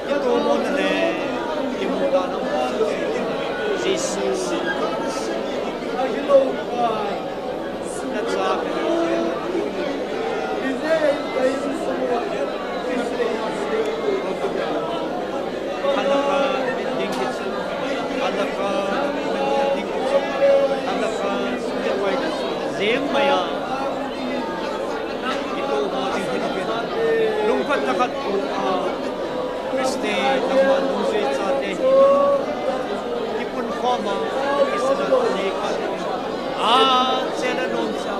ito mo na le, imo da na mo. Jesus. Na cha ka ni. Alaka, ding ki chu. Alaka, ding ki chu. Alaka, jeng maya. Lungkhat takhat, Christian, nangma nungjui chate hi, kipun khoma, kisana nei khat, a, chena nom cha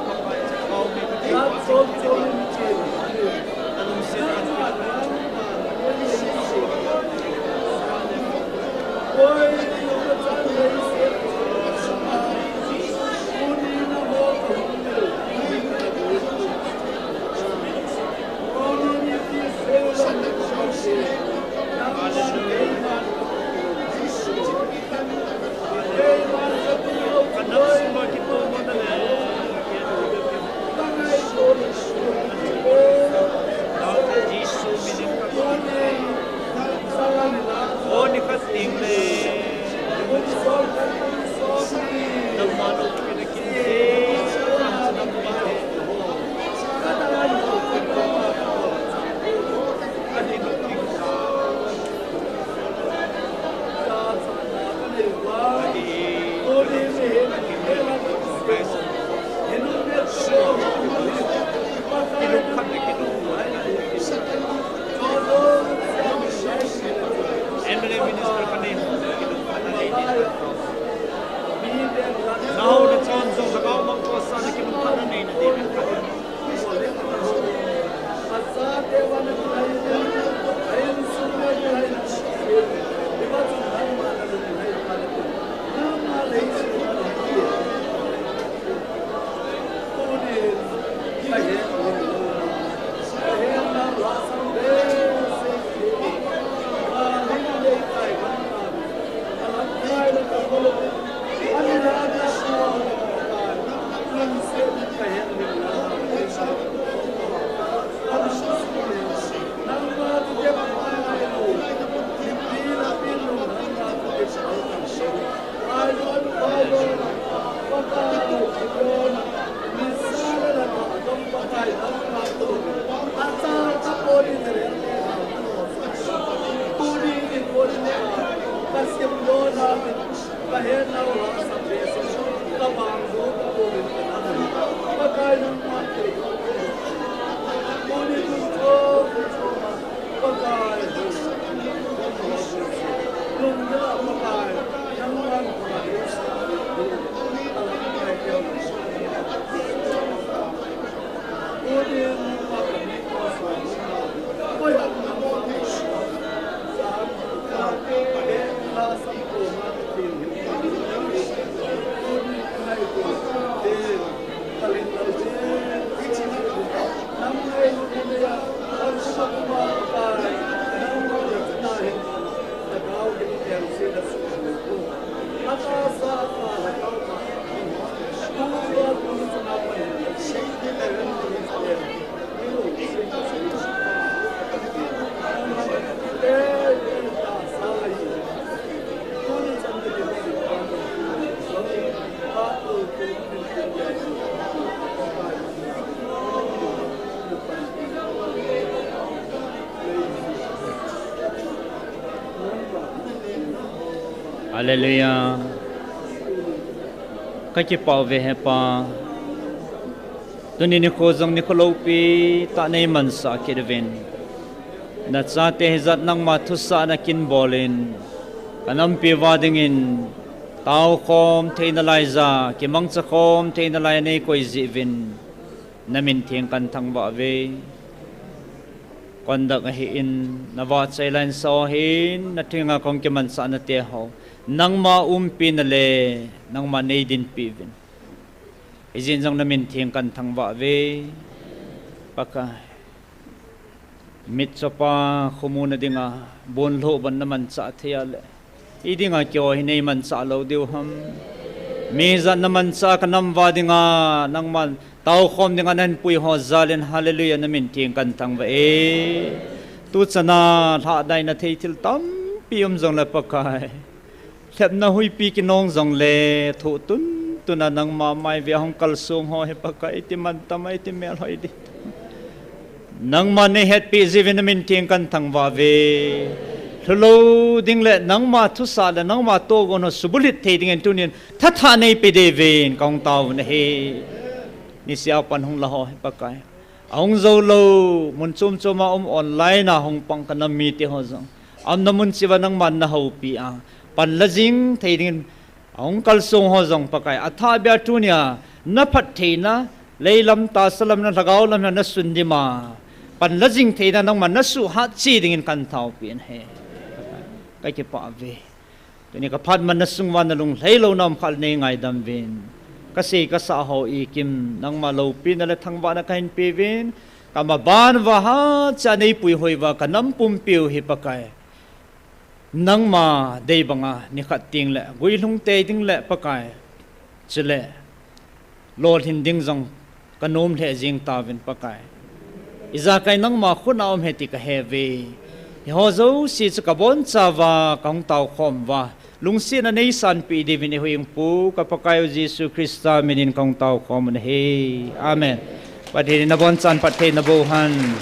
Pakai, Pakai, Hallelujah. Kakipah uve Hepa. Tuni nikho jong nikho loupi tah neimansah kit uvin. Nachate hijat nangma thusahna kin bolin, kanampi uva dingin taokhom theina laija, kimangcha khom theina lai neikoi jeh uvin, namin theng kahin thangvah uve. Conduct ahin, navahchoi lainsah ho ahin, natheng a kahung kimansah nate ho, nangma umpina le nangma neidinpi uvin. Hijeh in jong namin theng kahin thangvah uve, Pakai. Mitchopa khomuna dinga bonlhoh bon namanchah thei a le, i dinga keiho hi neimanchah lou diu ham? Mi jat namanchah kanam uva dinga, nangman taokhom dinga nahin pui ho jal in, hallelujah, namin theng kahin thangvah e. Tuchana lhahdaina thei thil tampi um jongle Pakai, lhepna huipi kinong jongle, thoh tuntun a nangma mai vea hung kalsong ho hi Pakai, iti mantam a iti melhoi ding. Nangman neihetpeh jeh uvin namin theng kahin thangvah uve. Lhulou ding le nangma thusah le nangma tohgon ho subulhit thei dingin tunin thathah neipe diuvin kahung taovin ahi. Niseh a pan hung la ho hi Pakai, ahung jou lou, mun chom chom a um, online a hung pang kanam mite ho jong, aumna mun cheh uva nangman nahoupi a, pan la jing thei dingin ahung kalsong ho jong Pakai, athahbeh a tunia naphattheina, leilam, tahsa lam, lhagao lam hi nasundim a, pan la jing theina nangman nasuhhat cheh dingin kahin taopeh in ahi. Kakipah uve. Tuni kaphat man nasung uva nalunglhai louna um khah le neingaidam uvin. Kasei kasah ho ikim nangma loupina le thangvahna kahin peuvin. Kamaban uva hatcheh a neipui hoi uva kanam pumpiu hi Pakai, nangma dei banga nikhat tengle guilhung tei ding le Pakai, chule lolhin ding jong kanom lheh jeng tauvin Pakai. Ijakai nangma khut a um ahi ti kahe uve. Hiho jouse chu kabonchauva kahung taokhom uva, lungsetna neisanpeh diuvin eihuhhingpu ka Pakaiu Jesu Christa minin kahung taokhom u ahi. Amen. Pathen in nabonchan phatthei naboh hen.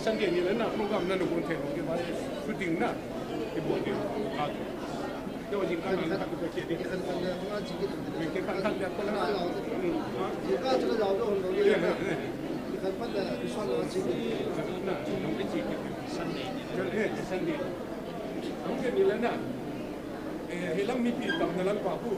Sunday ni le na program na nung thei lo ke ba shooting na. Ke bo ke. Ha. Ke wa jing ka na ka ke ke. Ke kan kan le ko na ji ke. Ke kan kan le ko na. Ji ka chu la jao lo lo. Ke kan pan le so na ji ke. Na, nung ke ji ke. Sunday. Sunday. Nung ke ni le na. Eh, hilang mipi tamna lang pa pu.